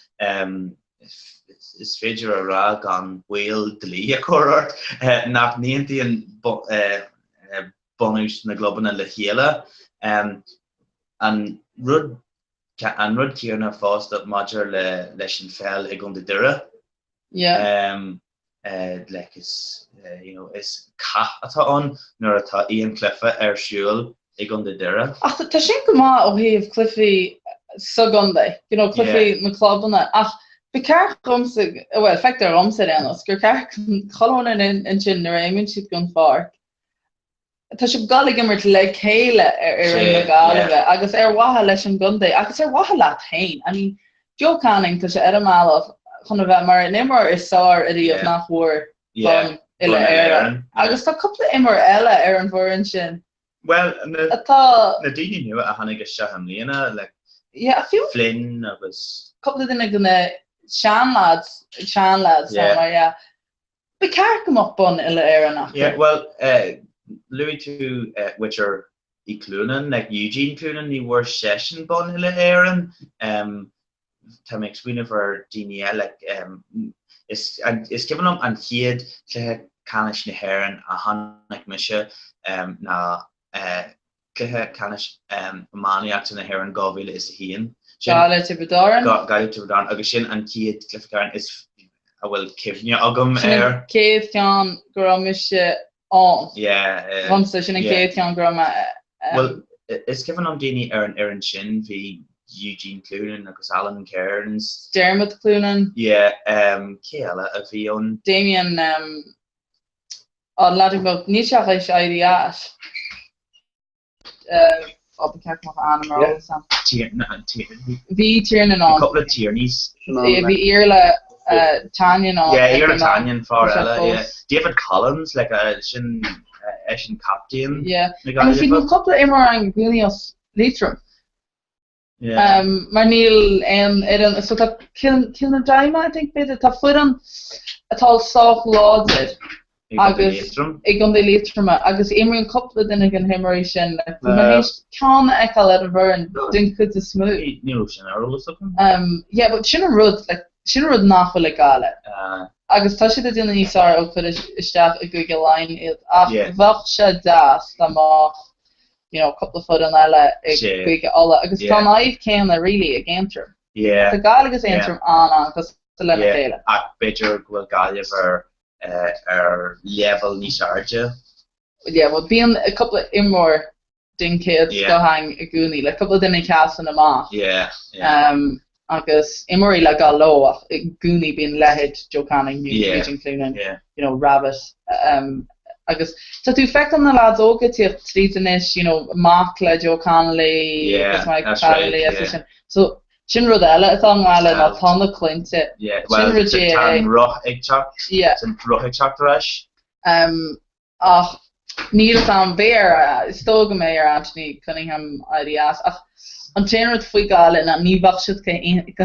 is féidir a rá gan baol dlí a chur ort nach n-aontaíonn bunús na gclubanna le chéile. An rud an rud céanna fosta maidir le leis an pheil i gContae Doire. Yeah. Like is you know is cath atá ann nuair atá aon chluiche ar siúl i gContae Doire. Ach tá sin go maith ó thaobh cluichí sa gcontae, you know cluichí na clubanna ach ba cheart dhomsa, bhuel feictear dhomsa ar aon nós, gur ceart chuile dhuine ansin nuair a imíonn siad gon pháirc, Tá sibh ag dul ag imirt le chéile ar fhoireann na Gaillimhe agus ar mhaithe leis an gcontae agus ar mhaithe leat féin. I mean, Joe Canning, tá sé ar an mbealach chun a bheith mar an imreoir is fearr ariamh nach bhfuair bonn uile-Éireann. Agus tá cúpla imreoir eile ar an bhfoireann sin Bhuel, atá. na daoine nua a tháinig isteach i mbliana, like Yeah, fiú. Flynn agus. Cúpla duine de na seanlads, seanlads, mar yeah. Ba cheart go mbeadh bonn uile-Éireann acu. Yeah, bhuel, luaigh tú muintir Uí Chlúnáin, like Eugene Cloonan, ní bhfuair seisean bonn uile-Éireann. Tá mé ag smaoineamh ar daoine eile, like, is, is cuimhin liom an chéad chluiche ceannais na hÉireann a chonaic mise ná Cluiche Ceannais Iománaíochta na hÉireann 2001. Sin. Gaillimh Tiobraid Árann. Gaillimh Tiobraid Árann agus sin an chéad Cluiche Ceannais is a bhfuil cuimhne agam Sin an air. chéad cheann go raibh mise ann. Yeah. Dhomsa, sin an chéad cheann go raibh mé ann. Bhuel, is cuimhin liom daoine ar an fhoireann sin, bhí Eugene Cloonan agus Alan Kearns. Dermot Cloonan. Yeah, cé eile a bhí ann? Damien, An leaid beag, níl sé ach théis éirí as. Ó, ba cheart go mbeadh a ainm ar eolas agam. Tierney. Bhí Tiernan ann. Cúpla Tierneys. Bhí Iarla Tannion ann. Yeah, Iarla Tannion, fear eile, yeah. David Collins, like, sin, eisean captaen Yeah. na Agus bhí Gaillimhe. cúpla imreoir ann i gcónaí as Liatroim. Mar níl aon fhoireann, so tá Cill Cill na Dime, I think, b'fhéidir, tá foireann atá sách láidir agus i gContae Liatroma agus imríonn cúpla duine den himreoirí sin, like, bhí mé théis ceann a fheiceáil ar an bhfoireann den chuid is mó. Ní raibh sin ar eolas agam. Yeah, but sin an rud, like, sin an rud nach bhfuil ag Gaillimh. Agus tá siad ag déanamh níos fearr ó cuireadh isteach i gCúige Laighean iad ach bheadh sé deas dá mbeadh. you know, cúpla foireann eile i gCúige Uladh agus tá an fhadhb céanna really ag Aontroim. Tá Gaillimh agus Aontroim an-an-chosúil lena chéile. Ach b'fhéidir go bhfuil Gaillimh ar ar leibhéal níos airde. Yeah, well bíonn cúpla imreoir den chéad scoth ann i gcónaí, like cúpla duine a sheasann amach. Yeah, yeah. Um, agus imreoirí le gabháil leo ach i gcónaí bíonn leithéid Joe Canning nó Eugene Cloonan, you know, Rabbitte. Um, agus tá tú ag feiceáil na lads óga ag tíocht tríd anois, you know, mac le Joe Connolly agus Mike Connolly agus sin. So sin rud eile atá i nGaillimh ná tá na claimhte. Sin rud tá an roth ag teacht, tá an roth ag teacht ar ais. Um, Ach níl 'fhios a'm, beidh air, is dóigh go mbeidh ar Anthony Cunningham éirí as. Ach an t-aon rud faoi Gaillimh ná ní bheadh siad go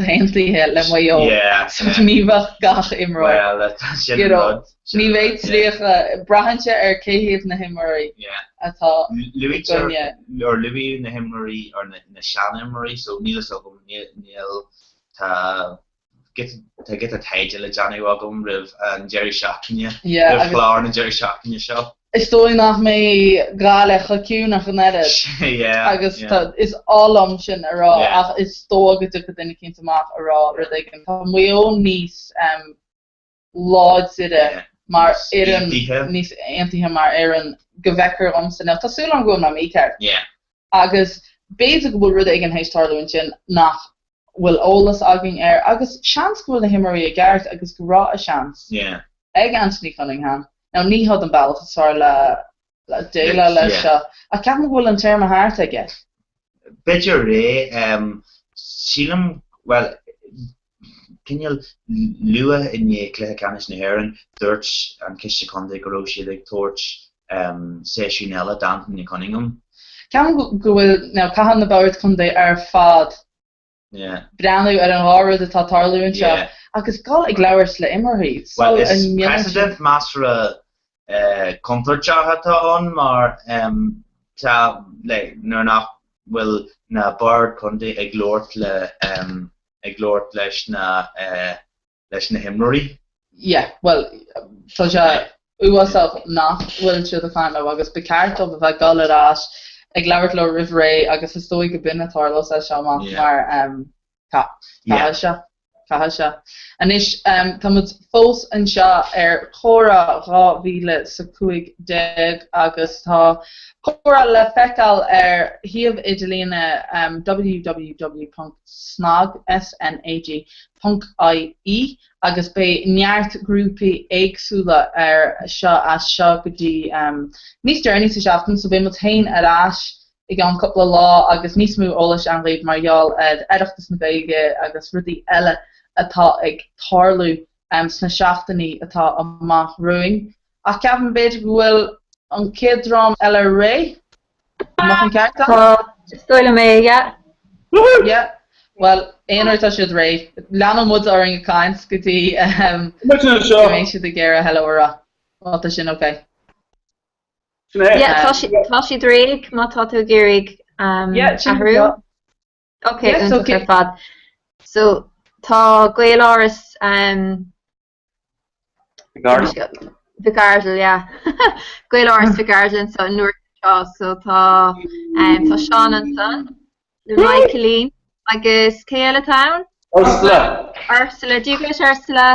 haontaithe le Maigh Eo so ní bheadh gach imreoir, you know, ní bheidh 30, braitheann sé ar cé hiad na himreoirí atá i gcoinne. Luaitear, luaíodh na himreoirí, or na seanimreoirí, so níl 'fhios agam, níl, tá Tá giota taighde le déanamh agam roimh an deireadh seachtaine, roimh chlár na deireadh seachtaine seo. Is dóigh nach mbeidh Gaillimh chomh ciúin ach an oiread. Agus is oth liom sin a rá ach is dóigh go dtiocfaidh duine eicínt amach a rá rud éigin. Tá Maigh Eo níos láidire mar fhoireann, níos aontaithe mar fhoireann go bhfeictear dhomsa. Now tá súil agam go bhfuil mé mícheart. Agus b'fhéidir go bhfuil rud éigin théis tarlú ansin nach bhfuil eolas againn air agus seans go bhfuil na himreoirí i gceart agus go raibh a seans ag Anthony Cunningham. Now ní hod an bealach is fearr le déileáil leis seo ach ceapaim go bhfuil an téarma thart aige. B'fhéidir é. Sílim, bhuel, cineál luath i ndiaidh Cluiche Ceannais na hÉireann, dúirt an Coiste Contae go raibh siad ag tabhairt séasúr eile d'Anthony Cunningham. Ceapaim go bhfuil, now caithfidh na boird contae ar fad breathnú ar an dhá rud atá ag tarlú anseo agus dul ag labhairt le imreoirí Bhuel, is precedent measartha contúirteach atá ann mar tá, like, nuair nach bhfuil na boird contae ag labhairt le ag labhairt leis na leis na himreoirí. Yeah, bhuel, tá sé uafásach nach bhfuil siad ag caint leo agus ba cheart dóibh a bheith ag dul ar ais ag labhairt leo roimh ré agus is dóigh go b'in a tharlós as seo amach mar caithfidh sé. Caithfidh sé. Anois, tá muid fós anseo ar Comhrá 2015 agus tá Comhrá le feiceáil ar shuíomh idirlíne www.snag, S-N-A-G, ponc IE agus beidh neart grúpaí éagsúla ar seo as seo go dtí níos deireanaí sa seachtain so beidh muid féin ar ais i gceann cúpla lá agus níos mó eolais ann dhaoibh mar gheall ar Oireachtas na Gaeilge agus rudaí eile atá ag tarlú sna seachtainí atá amach romhainn. Ach ceapaim b'fhéidir go bhfuil an chéad dream eile réidh? An mbeadh an ceart agam? Tá, is dóigh liom é, yeah. Woohoo! Yeah. Bhuel, aon uair atá siad réidh, leanfaidh muid orainn ag caint go dtí go mbeidh siad ag iarraidh hello a rá. Má tá sin ok. Sin é. Yeah, tá si- tá siad réidh má tá tú ag iarraidh um, Yeah, sin athrú. seo. Ok, Yeah, so iontach cé- ar fad. So tá Gaeláras um, Mhic Ardghail. Mhic Ardghail, yeah. Gaeláras Mhic Ardghail anseo an uair seo, so tá um, tá Seán ansan le Michaelín agus cé eile atá ann? Ursula. Ursula, Dia dhuit Ursula.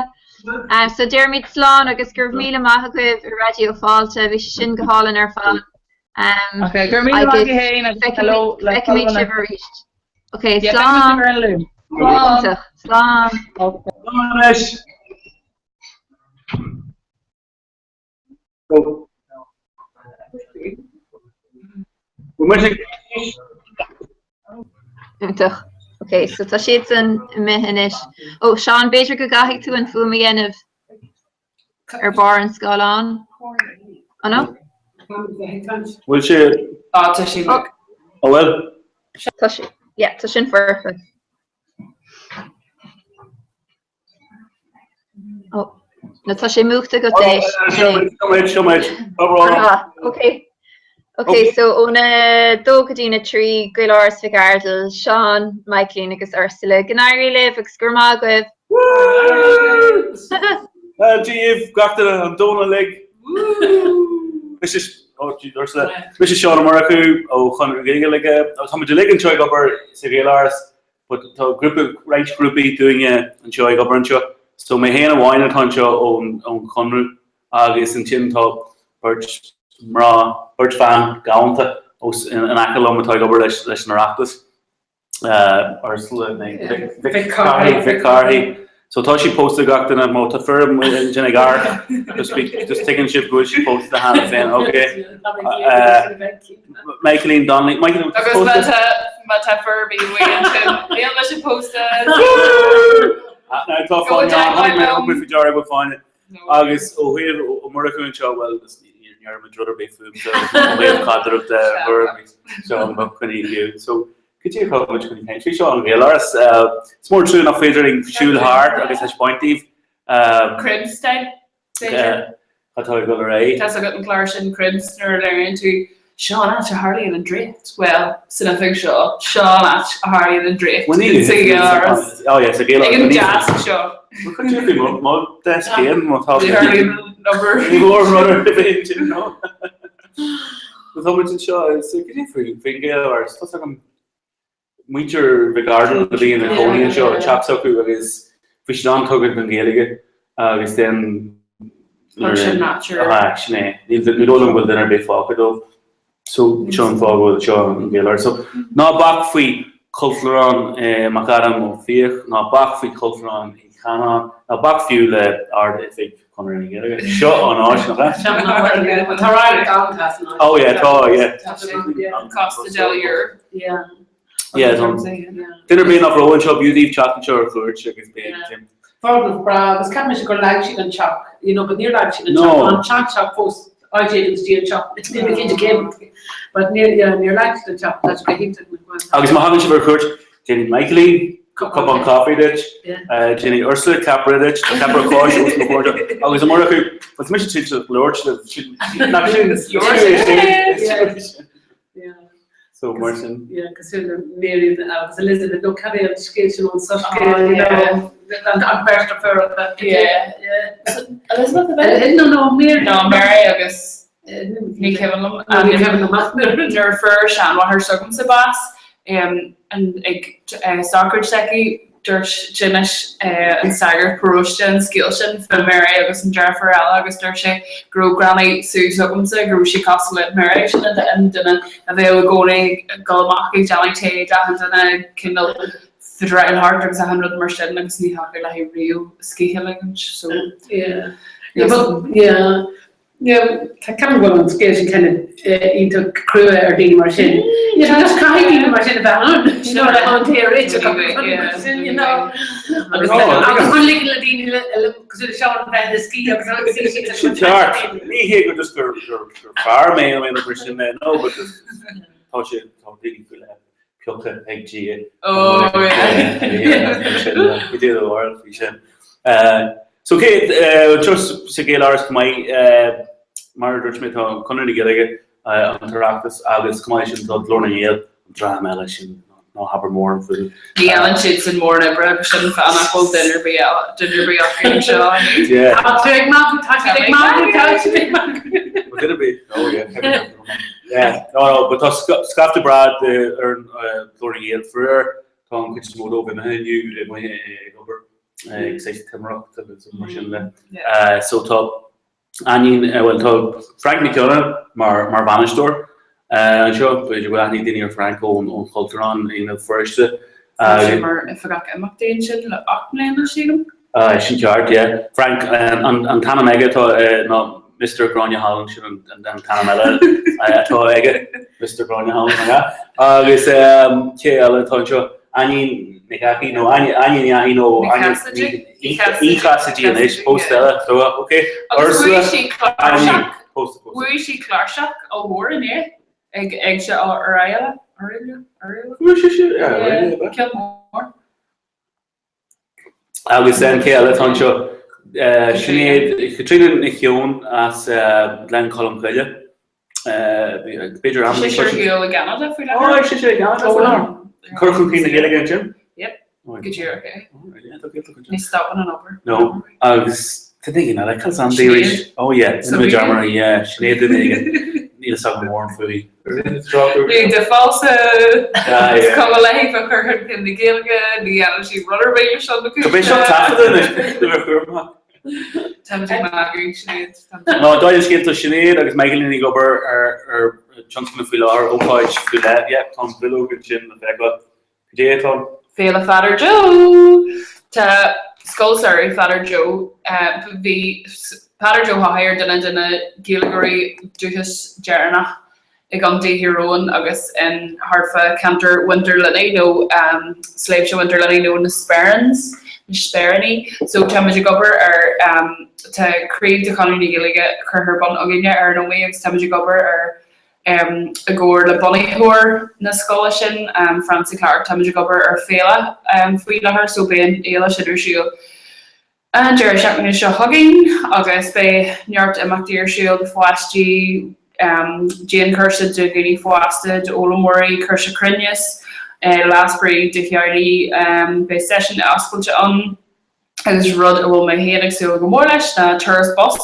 Um, so deirimid slán agus go raibh míle maith agaibh i Raidió Fáilte, bhí sé sin go hálainn ar fad. Um, Ok, go raibh míle maith agaibh féin agus hello le feicfimid Colm sibh arís. Ok, Yeah, slán. feicfimid sibh ar an Luan. Slán. Iontach, Slán. Slán anois. Iontach. Ok, so tá siadsan imithe anois. Ó, Seán, b'fhéidir go gcaithfidh tú an fuaim a dhéanamh ar barr an scáileáin. An ea? Bhfuil sé? Á, tá sé. Ó. An bhfuil? Tá sé, yeah, tá sin foirfe. Ó, nó tá sé múchta agat éis. Seo muid, Ok. Ok, so óna dó go dtína 3, Gaeláras Mhic Ardghail, Seán, Michaelín agus Ursula. Go n-éirí libh agus go raibh maith agaibh! Dia dhaoibh gach duine an domhan uilig. Is is. Ursula. Mise Seán Ó Murchú ó Chonradh na Gaeilge. Tá muid uilig anseo ag obair sa Ghaeláras, but tá grúpa, roinnt grúpaí dúinne anseo ag obair anseo. So mé féin amháin atá anseo ón Chonradh agus ansin tá beirt mná, beirt bhean galánta os in aice liom atá ag obair leis leis an Oireachtas. Ursula Mhic Cárthaigh, Mhic Cárthaigh. So tá sí pósta gach duine, má tá fir ansin ag amharc, just be, just tuigeann sibh go bhfuil sí pósta cheana féin, ok. Michaeline Donnelly, Michaeline, Agus má tá, má tá fir ar bith uaidh ansin, níl mise pósta. Now tá fáinne ann, tháinig mé, thug mé faoi deara go bhfuil fáinne. Agus ó thaobh Ó Murchú anseo, bhuel, ní deir muid rud ar bith fúmsa, ó thaobh caidrimh de, seo mo choinní So, cad é atá muid chun caint faoi seo, an Ghaeláras. Is mór an trua nach féidir linn siúl thart agus thaispeáint daoibh. Cribs style, b'fhéidir. Cad tá ag dul ar aghaidh? Tá 's agat an clár sin Cribs nuair a léiríonn tú seo an áit a tharlaíonn an draíocht. Bhuel, san oifig seo, seo an áit a tharlaíonn an draíocht. Sa Ghaeláras. Oh yeah, sa Ghaeláras. Ag an deasc seo. Bhuel, cad é faoi mo deasc féin má tá. Ní tharlaíonn an obair. Ní mór rud ar bith ansin, no. Tá muid anseo, so cad é faoin Ghaeláras? Tá 's agam muintir Mhic Ardle a bhí ina cónaí anseo, teach s'acu agus bhí siad an-tugtha don Ghaeilge agus then Thug sin nature. Ah, sin é. Ní dóigh liom go bhfuil duine ar bith fágtha dóibh. So seo an fáth go bhfuil seo an Ghaeláras. So ná bac faoi Chultúrlann McAdam Ó Fiaich, ná bac faoi Chultúrlann Uí Chanáin, ná bac fiú le Ard-Oifig Chonradh na Gaeilge. Seo an áit, nach ea? Tá radharc galánta as an áit. Oh yeah, tá, yeah. Tá sé ann, yeah. Costa del Ur. Yeah. Yeah, tá. Duine ar bith nach raibh anseo, b'fhiú daoibh teacht anseo ar chuairt agus beidh Jim. Foirgneamh breá agus cheap mise gur leag siad an teach, you know, but níor leag siad an teach, an teach fós, IJ agus G an teach, níl mé cinnte cé, but níor, yeah, níor leag siad an teach, tá sé go hiontach nach bhfuil. Agus má thagann sibh ar chuairt, déanfaidh Michaeline cupán caife duit, déanfaidh Ursula ceapaire duit, tá ceapaire cáise os mo chomhair anseo, agus amárach, bhuel tá mise tuillte labhairt libh, nach sin, sin, sin. So mar sin. Yeah, cosúil le Mary agus Elizabeth, nó cad é an scéal sin ón Soiscéal, you know, an bheirt deirfiúracha. Yeah. Elizabeth a bheith? No, no, Mary. No, Mary agus ní cuimhin liom. Ní cuimhin liom ach nuair a fuair seanmháthair s'agamsa bás ag sochraid s'aici, dúirt d'inis an sagart paróiste an scéal sin fá Mary agus an deirfiúr eile agus dúirt sé go raibh Granny Sue s'agamsa, go raibh sí cosúil le Mary, sin an duine a bheadh i gcónaí ag dul amach ag déanamh tae d'achan duine, cineál fidráil thart agus achan rud mar sin agus ní thiocfadh léi riamh scíth a ligint. So, Yeah. Yeah, but, yeah. Yeah, tá ceapaim go bhfuil an scéal sin kind of iontach crua ar daoine mar sin. You know, just caithfidh daoine mar sin a bheith ann, you know, le an té a réiteach agus sin, you know. Agus agus an ligean le daoine le cosúil le Seán bheith ina scíth agus agus sí sin Sin ceart. Ní hé gur just gur gur fear mé nó aon rud mar sin é, no, but just tá sé tá daoine faoi leith pioctha ag Dia. Oh, yeah. Go dtí an bhfuil faoi sin. So cé anseo sa Ghaeláras chomh maith, mar a dúirt mé tá Conradh na Gaeilge, an tOireachtas agus chomh maith leis sin tá Glór na nGael, an dream eile sin, ná habair mórán fúthu. Ní dhéanann siad sin mórán oibre agus sin an fáth nach bhfuil duine ar bith eile, duine ar bith acu anseo inniu. Yeah. Tá tú ag magadh, tá siad ag magadh, tá siad ag magadh. Well, duine ar bith, oh yeah, yeah, no, no, but tá scaifte breá ar Ghlór na nGael faraor, tá an chuid is mó dóibh imithe inniu, amuigh ag obair. ag saghas timireacht agus mar sin de. So tá Ainnín, bhuel tá Frank Mac Cionnaith mar mar bhainisteoir anseo, b'fhéidir go bhfuil aithne ag daoine ar Frank ón ón Chultúrlann i mBéal Feirste. Tá sé mar oifigeach imeachtaí ansin le 8 mbliana, sílim. Sin ceart, yeah. Frank, an an t-ainm aige atá ná Mister Gráinne Holland, sin an an t-ainm eile atá aige, Mister Gráinne Holland, nach ea? Agus cé eile atá anseo? Ainnín Nic Eachaidh nó Ainnín Ní Eachaidh nó Ní Chasaide? Ní Chasaide anois, pósta eile, so ok. Agus bhuaigh sí cláirseach, bhuaigh sí cláirseach ollmhór inné ag Éigse Oirialla, Oirialla? Oirialla? Bhuaigh sí sin? Yeah, Oirialla. Ceann mór. Agus then cé eile atá anseo? Sinéad, Caitríona Nic Eoin as Gleann Cholm Cille. B'fhéidir Tá sise ar shiúl i gCeanada faoi láthair. Ó, sise i gCeanada faoi láthair. Cur chun cinn na Gaeilge ansin? Yep, go díreach é. Ní stopann an obair. No, agus tá duine éigin eile, cad is ainm di arís? Oh yeah, rinne mé dearmad, yeah, Sinéad duine éigin. fhios agam mórán fúithi. Ní de phósadh, is cuma léi fá chur chun cinn na Gaeilge, ní dhéanann sí rud ar bith ar son na cúise. Tá mé seo taifeadta anois, de bheith cúramach. Táimid ag magadh, Sinéad. Ná, dála an scéil, tá Sinéad agus Michaelín ag obair ar tionscnamh faoi láthair, ócáid faoi leith. Yeah, tá an bhileog ansin le feiceáil. Cad é atá ann? Féile Pheadair Joe! Tá Scoil Samhraidh Pheadair Joe, bhí Peadar Joe Chofaigh ar duine de na Gaeilgeoirí dúchais deireanach i gContae Thír Eoghain agus in thart fá cheantar Mhuintir Luinnigh nó Sléibhte Mhuintir Luinnigh nó na Sperrins, na Speiríní. So tá muid ag obair ar, tá craobh de Chonradh na Gaeilge curtha ar bun againne ar an Ómaigh agus tá muid ag obair ar I gcomhar le bunaitheoir na scoile sin, Francie Clarke, táimid ag obair ar féile faoi láthair so beidh an fhéile sin ar siúl an deireadh seachtaine seo chugainn agus beidh neart imeachtaí ar siúl do pháistí, dianchúrsa do dhaoine fásta, d'fhoghlaimeoirí, cúrsa cruinneas, lá spraoi do theaghlaigh, beidh seisiún oscailte ann. Agus rud a bhfuil mé féin ag súil go mór leis ná turas bus.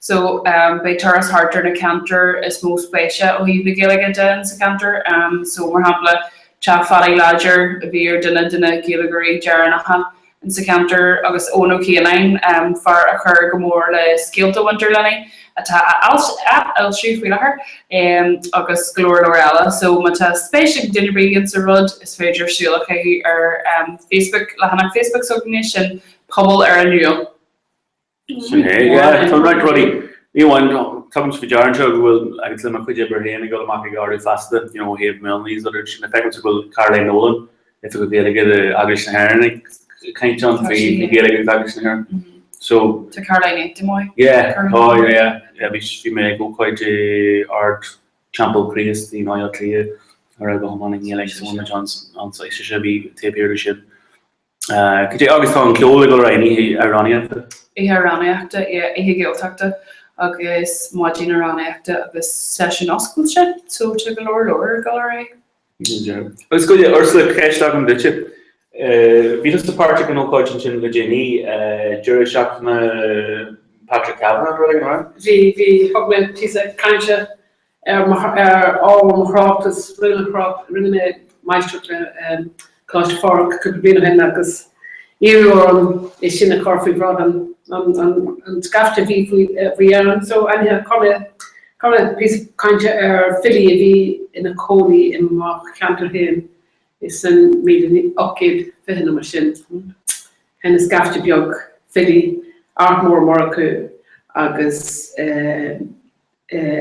So beidh turas thart ar na ceantair is mó spéise ó thaobh na Gaeilge de in sa cheantar. So mar shampla teach Phadaí Láidir a bhí ar duine de na Gaeilgeoirí deireanacha in sa cheantar agus Eoin Ó Cianáin, fear a chuir go mór le scéalta Mhuintir Luinnigh atá á fhoilsiú faoi láthair agus go leor leor eile. So má tá spéis ag duine ar bith in sa rud, is féidir súil a chaitheamh ar Facebook, leathanach Facebook s'againne, sin Pobal ar an Iúl. Sin é, yeah. Tá roinnt rudaí, ní amháin, tugaimse faoi deara anseo go bhfuil, agus le mo chuid oibre féin ag dul amach ag ardú feasachta, you know, ó thaobh mionlaigh is other, sin, feicimse go bhfuil Caroline Nolan, Oifigeach Gaeilge d'Eaglais na hÉireann ag caint ann faoi na Gaeilge agus Eaglais na hÉireann. So. Tá Caroline iontach maith. Yeah, tá, yeah, yeah. Bhí bhí mé ag ócáid i Ard Teampall Chríost i mBaile Átha Cliath a raibh go hiomlán i nGaeilge so bhain muid an-sult as, bhí taobh thiar de sin. Cad é agus tá an ceol ag dul ar aghaidh, an oíche amhránaíochta? Oíche amhránaíochta, yeah, oíche Ghaeltachta agus maidin amhránaíochta agus seisiún oscailte so tá go leor leor ag dul ar aghaidh. Agus go leor, Ursula, ceist agam duitse. Bhí tusa páirteach in ócáid ansin le déanaí, deireadh seachtaine Patrick Kavanagh, rud éigin, an raibh? Bhí, bhí, thug mé píosa cainte ar ar ábhar mo thráchtas, rinne rinne mé máistreacht le Coláiste Phádraig cúpla bliain ó shin agus iarradh orm é sin a chur faoi bhráid an an scaifte a bhí faoi faoi ann. So anyhow, chuir mé Chuir mé píosa cainte ar filí a bhí ina cónaí i mo cheantar féin san 1820 nó mar sin. Tháinig scaifte beag filí, Art Mór Ó Murchú agus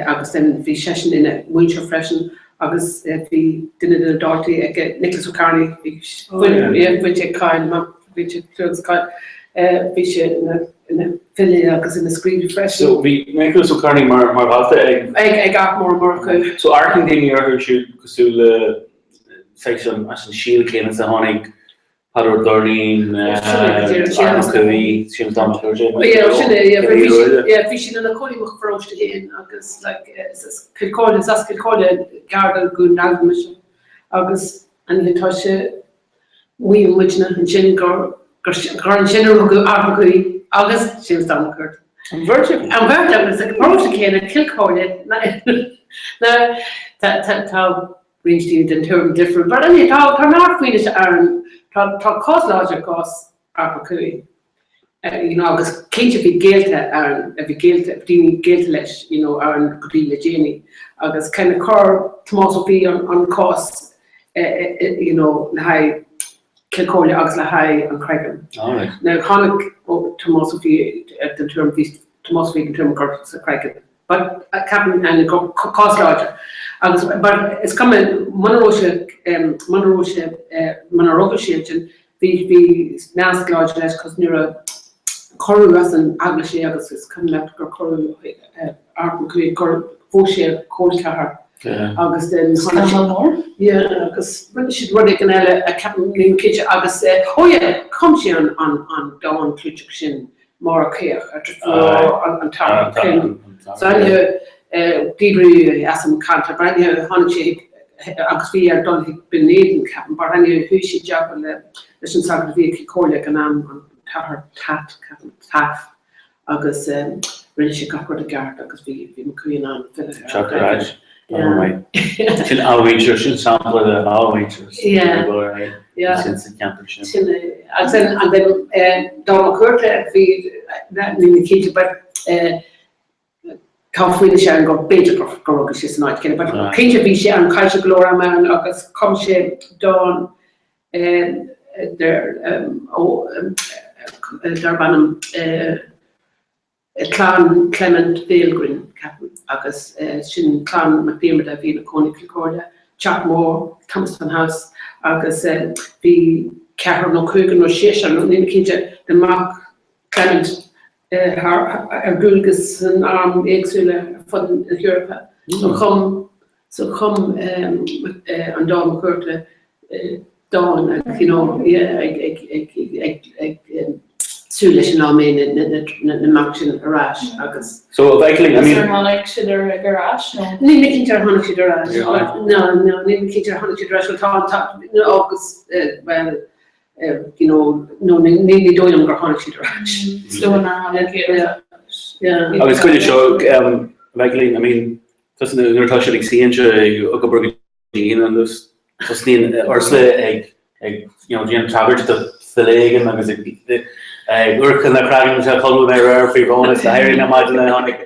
agus then bhí seisean ina mhúinteoir freisin agus bhí duine de na daltaí aige, Nicholas O'Kearney, bhí baint ag Kyle, bhí sé agus Kyle, bhí sé ina ina file agus ina scríobhaí freisin. So bhí Nicholas O'Kearney mar mar dhalta ag. Ag ag Art Mór Ó Murchú. So amharcann daoine orthu siúd cosúil le saghas an as an síol céanna is a tháinig Peadar Ó Doirnín, Art Mac Cumhaigh, Séamus Dan Mac Yeah, sin é, yeah, bhí siad yeah, bhí siad ina cónaí i mo pharóiste féin agus like is Cill Chóile, is as Cill Chóile gar do Dhún Dealgan mise agus an tá sé Mhaígh muidne ansin gur ansin a rugadh Art Mac Cumhaigh agus Séamus Dan Mac Cuarta. An bheirt acu? An bheirt acu sa bparóiste céanna, Cill Chóile. Now, tá roinnt daoine den tuairim difriúil, but anyway, tá neart fianaise ann, tá cás láidir i gcás Art Mac Cumhaigh. you know agus cinnte bhí gaolta ann a bhí gaolta, daoine gaolta leis you know ann go dtí le déanaí agus kind of chuir Tomás Ó Fiaich an, an cás you know le haghaidh Cill Chóile agus le haghaidh an Chreagán. Alright. Now tháinig Tomás Ó Fiaich den tuairim, bhí Tomás Ó Fiaich den tuairim gur sa Chreagán. But ceapaim an cás láidir agus but is cuma muna raibh sé muna raibh sé muna rugadh sé ansin bhí bhí nasc láidir leis cos nuair a cuireadh as an eaglais é agus is cuimhin leat gur cuireadh Art Mac Cumhaigh gur phós sé a chol ceathar agus then tháinig Scannal mór? Yeah agus rinne siad rud éigin eile a ceapaim nílim cinnte agus oh yeah chum sé an an an dán clúiteach sin Máire Caoch, ar an t-athair Ken. So anyhow, díbríodh é as an ceantar, but anyhow, tháinig sé chuig, agus bhí air dul chuig Binn Éadain, ceapaim, but anyhow, chuaigh sé i dteagmháil leis an sagart a bhí i gCill Chóile ag an am, an t-athair Tat, ceapaim, Taaffe, agus rinne sé gach rud i gceart agus bhí Mac Cumhaigh in ann filleadh ar an. Sin athmhuintearas, sin sampla de athmhuintearas. Yeah. Sin sa cheantar sin. Sin é. Agus then, and then Dán Mac Cuarta, bhí, níl mé cinnte, but tá fianaise ann go b'fhéidir gur rugadh sé san áit chéanna, but cinnte bhí sé ann, chaith sé go leor ama ann agus chum sé dán darb ainm Clann Clement Bhéalgrinn, ceapaim, agus sin clann Mac Diarmada a bhí ina cónaí i Cill Chomhairle, teach mór, Thomastown House, agus bhí ceathrar nó cúigear nó seisear, níl mé cinnte, de mhac Clement ar dualgas san arm éagsúla ar fud na hEorpa. So chum So chum an Dál Mac Cuarta dán agus you know yeah ag ag ag ag ag súil leis an lá a mbeidh na na na mac sin ar ais agus. So a Mhichaelín, I mean. Ar tháinig siad ar ar ais nó? Níl mé cinnte ar tháinig siad ar ais. No, no, níl mé cinnte ar tháinig siad ar ais. Well tá tá no agus well you know no ní ní dóigh liom gur tháinig siad ar ais. Is dóigh nár tháinig siad ar ais. Yeah. Agus cuid de seo, a Mhichaelín, I mean, Nuair atá siad ag suí anseo ag obair go dian anuas, tosnaíonn Ursula ag you know déanamh tagairt do file éigin agus ag úrca na creagann sé chodladh mé aréir faoi bhrón is le héirí na maidine tháinig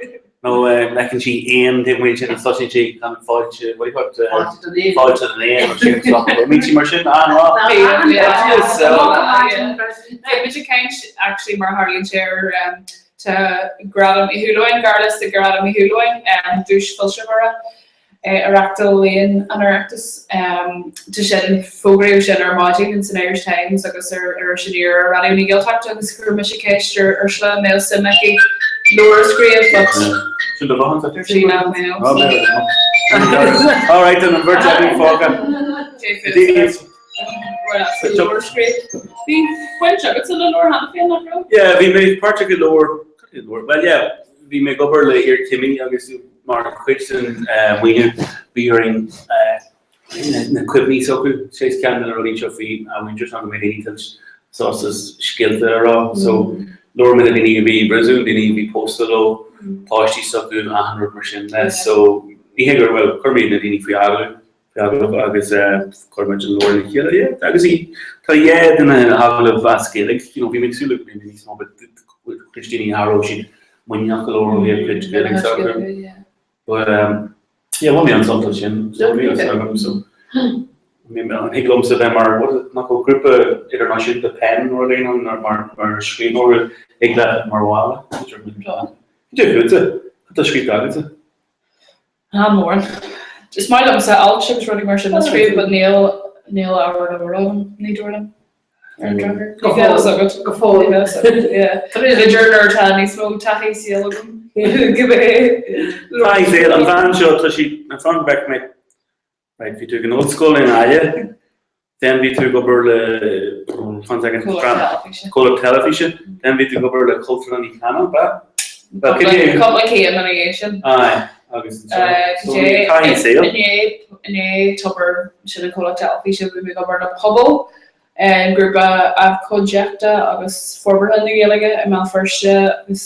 nó feiceann sí éan taobh amuigh ansin agus tosaíonn sí gan fáilte what do you call it fáilte don éan nó sin so bíonn sí mar sin an-lá. Bhí muid ag caint actually mar a tharlaíonn sé ar Tá Gradam Uí Shúilleabháin, gearrliosta Ghradam Uí Shúilleabháin, duais foilsitheora a reáchtálann an Oireachtas. Tá sin, fógraíodh sin ar maidin in san Irish Times agus ar Iris Aniar ar Raidió na Gaeltachta agus chuir mise ceist ar Ursula an mbeadh suim aici leabhar a scríobh but Sin do bhothán dúirt sí nach mbeadh. All right, then an bheirt againn fágtha. Bhí baint agatsa le leabhar cheana féin, nach raibh? Yeah, bhí mé páirteach i leabhar, well yeah, bhí mé ag obair le hiarchéimí agus mar chuid den mhaoiniú bhí orainn na cuimhní s'acu, sé is ceann de na rudaí seo faoi athmhuintearas ná go mbeidh daoine sásta scéalta a rá. So labhair mé le daoine a bhí i bpríosún, daoine a bhí pósta leo, páistí s'acu, achan rud mar sin de. So ní hé gur, bhuel, chuir mé na daoine faoi agallamh. agallamh agus chuir muid an leabhar le chéile. Yeah, agus tá dhá de na hagallaimh as Gaeilge, you know, bhí mé ag súil le go mbeadh níos mó but cuid daoine cha raibh siad muiníneach go leor ó thaobh cuid Gaeilge s'acu. But um, yeah, bhain mé an-sult as sin, so bhí fhios agam, so an thig liomsa bheith mar, what is it, nach bhfuil grúpa idirnáisiúnta PEN nó rud éigin ann mar mar scríbhneoir ag le mar bhall, Cad é fútsa? Cad tá scríofa agatsa? Tá mórán. Is maith liomsa ailt agus rudaí mar sin a scríobh but níl níl ábhar leabhair agam, ní dóigh liom. Ar an drochuair. Ní bheadh fhios agat. Go fóill. Ní bheadh fhios agat, yeah. B'fhéidir nuair atá níos mó taithí saoil agam go mbeidh. Taithí saoil, an bhean seo, tá sí, an fan go mbeidh mé Right, bhí tú ag an ollscoil i nGaillimh, then bhí tú ag obair le, one second, Comhlacht Teilifíse, then bhí tú ag obair le Cultúrlann Uí Chanainn, ab ea? Well, cad é? Cúpla céim ina dhiaidh sin. Aye, agus ansin, so taithí saoil. I ndiaidh Tobar sin an Comhlacht Teilifíse, bhí mé ag obair le Pobal, grúpa abhcóideachta agus forbartha na Gaeilge i mBéal Feirste agus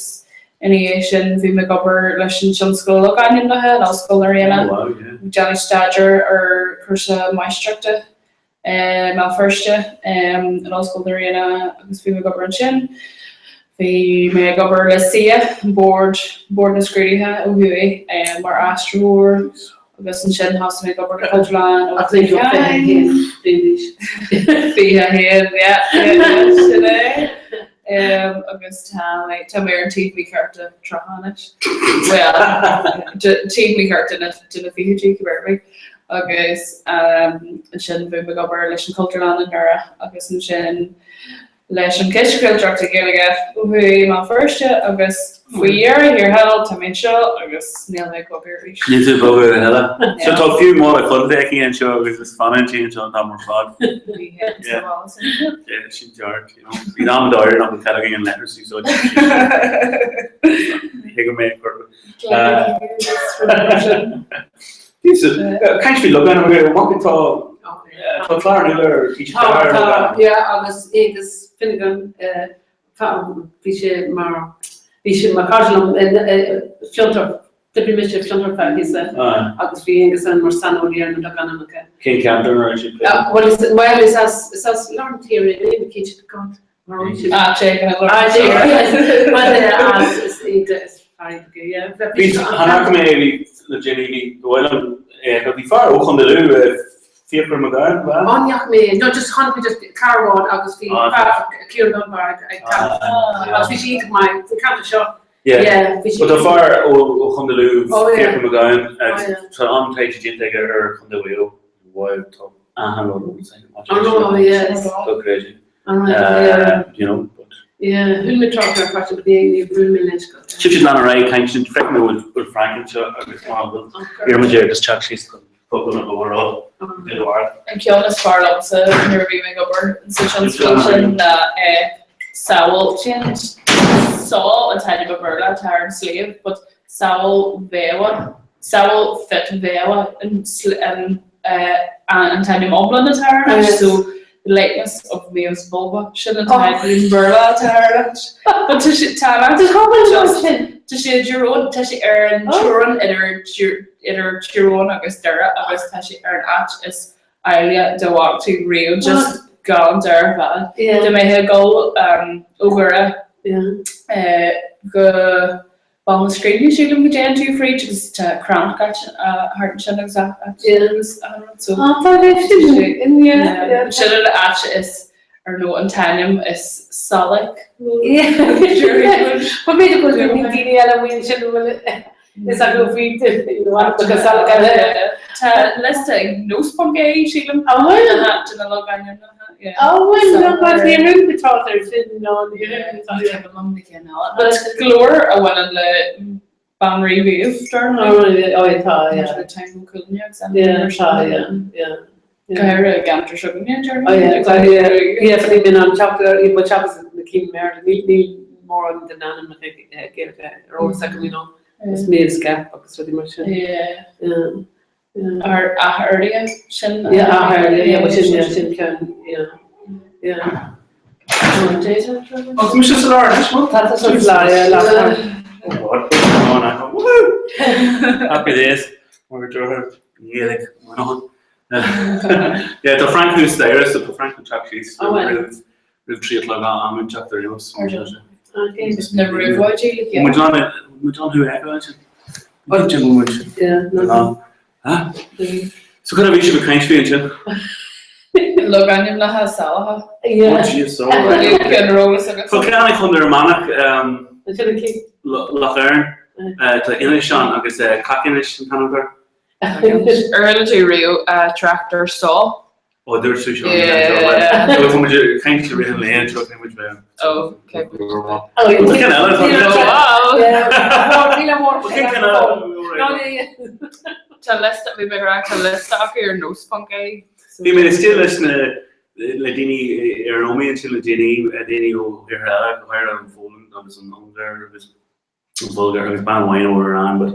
ina dhiaidh sin bhí mé ag obair leis an tionscal logainmneacha in Ollscoil na Ríona, ag déanamh staidéir ar chúrsa máistreachta i mBéal Feirste in Ollscoil na Ríona agus bhí mé ag obair ansin. Bhí mé ag obair le CIAA, an Bord, Bord na Scrúduithe ó thuaidh, mar aistritheoir agus ansin thosaigh mé ag obair le Cultúrlann Uí Chadhain. 21, yeah, yeah, sin é. Agus tá mé, tá mé ar an taobh mícheart de 30 anois. Well, taobh mícheart de na, de na fichidí, cibé ar bith. Agus ansin bhí mé ag obair leis an Chultúrlann i nDoire agus ansin, leis an Chiste Craoltóireachta Gaeilge ó thuaidh i mBéal Feirste agus faoi dheireadh thiar thall tá mé anseo agus níl mé ag bogadh arís. Níl tú ag bogadh a thuilleadh. So tá fiú mála contae aici anseo agus is fanann sí anseo an t-am ar fad. Ní hé an sábháil sin. Yeah, sin ceart, you know. Bhí an am dáiríre nach bhfuil cead againn an leithreas a úsáid. Ní hé go mbeidh ag cur. Caint faoi logainmneacha, amach tá tá clár nua ar TG4 Tá, yeah, agus Aengus Finnegan, bhí sé mar, bhí sé mar chairde liom i Fiontar. D'oibrigh mise i Fiontar Fearghusa agus bhí Aengus ann mar saineolaí ar na logainmneacha. Cén ceantar a raibh siad ag plé? Bhuel, is, bhuel, is as, is as lár na tíre é, níl mé cinnte, God, mar raibh siad. Áit éigin i lár na tíre. Bhuel, as, is iontach, is fear iontach é, yeah. Bhí, chonaic mé, bhí, le déanaí, bhí, ba mhaith liom, bhí fear ó Chontae Lú, Fiachra Mac Gabhann, ab ea? Ó, ní fhaca mé é. No, just chonaic mé just carr amháin agus bhí fear, Ciarán Dunbar ag ag teacht. Agus bhí sé iontach maith, an ceantar seo. Yeah. Yeah, bhí sé. But tá fear ó ó Chontae Lú, Oh, yeah. Fiachra Mac Gabhann, agus Oh, yeah. tá an-taighde déanta aige ar Chontae Mhaigh Eo. Mhaigh Eo, tá achan rud eolas aige maidir Oh, leis no, sin. yes. Dochreidte. All right, yeah. You know, but. Yeah, chuala mé trácht air freisin, but ní ní bhuail mé leis go. Sibh siad lean ar aghaidh ag caint sin, feicim go bhfuil bhfuil Frank anseo agus má bhfuil iarraimid air just teacht síos chun focal nó dhó a rá i do bharr. An ceann is fearr liomsa nuair a bhí mé ag obair sa tionscal sin ná Sabhal, sin Saul an t-ainm i Béarla atá ar an sliabh but Sabhal Mhéabha, Sabhal Fit Mhéabha an t-ainm iomlán atá air anois so the likeness of Maeve's vulva sin an t-ainm Béarla atá air anois. But tá sé tá an áit tá sé i dTír Eoghain, tá sé ar an teorainn idir idir Tír Eoghain agus Doire agus tá sé ar an áit is áille dá bhfaca tú riamh, just galánta ar fad. Dá mbeifeá ag dul ó Dhoire go Béal na Scríne, sílim go dtéann tú fríd agus tá Crannach áit thart ansin agus agus achan rud so sin an áit is ar ndóigh an t-ainm is salach. Ba b'fhéidir go bhfuil daoine eile amuigh ansin a bhfuil is acu faoi salach eile. Tá liosta ag nós.ie sílim An bhfuil? de na logainmneacha. An bhfuil? No, mar ní raibh mé trácht air sin ná ní raibh mé Ní cuimhin liom na cinn eile. But go leor a bhaineann le Banríon Mhéabh, dar ndóigh. Ó, tá, yeah. Táin Bó Cúailgne agus Yeah, tá, yeah, yeah. Go háirithe i gceantar s'againne, déarfainn. Oh yeah, tá, yeah, yeah, but níl mé in ann teacht ar, bhuel seachas na cinn i mBéarla, níl, níl mórán den ainmneacha Gaeilge ar eolas agam, you know, is Maeve's Gap agus rudaí mar sin. Yeah. Yeah, yeah. Ar Áth Fhirdhia, sin. Yeah, Áth Fhirdhia, yeah, but sin, yeah, sin ceann, yeah, yeah. Oh, tá mise sa lár anois, bhfuil? Tá tú sa lár, yeah, lár. Oh God, come on, woohoo! Happy days. Mar go dúrtha, Gaelic, why Yeah, tá Frank thuas staighre, so tá Frank chun teacht síos roimh roimh 3 a chlog am inteacht ar nós. Na rúmháidí. Muid an muid an thú a fheiceáil ansin? Muid muid. Yeah. So cad a bhí sibh ag caint faoi ansin? Logainmneacha salacha. Oh jeez, so. Ceann ar eolas agat. Tá ceann ag Contae Fhear Manach, Loch Eirn, tá Inis ann agus Cacinis an t-ainm air. Ar chuala tú riamh trácht ar Saul? Ó, dúirt tú seo. Tá muid ag caint i rith an lae anseo, tá muid bheith. Ó, okay. Tá ceann eile, tá ceann eile. Tá liosta, bhí mé ag rá, tá liosta acu ar nós.ie. Bhí mé istigh leis na le daoine ar an Ómaigh ansin le déanaí, daoine ó thíortha eile, go háirithe an Pholainn agus an Ungáir agus an Bhulgáir agus bean amháin ó Iran but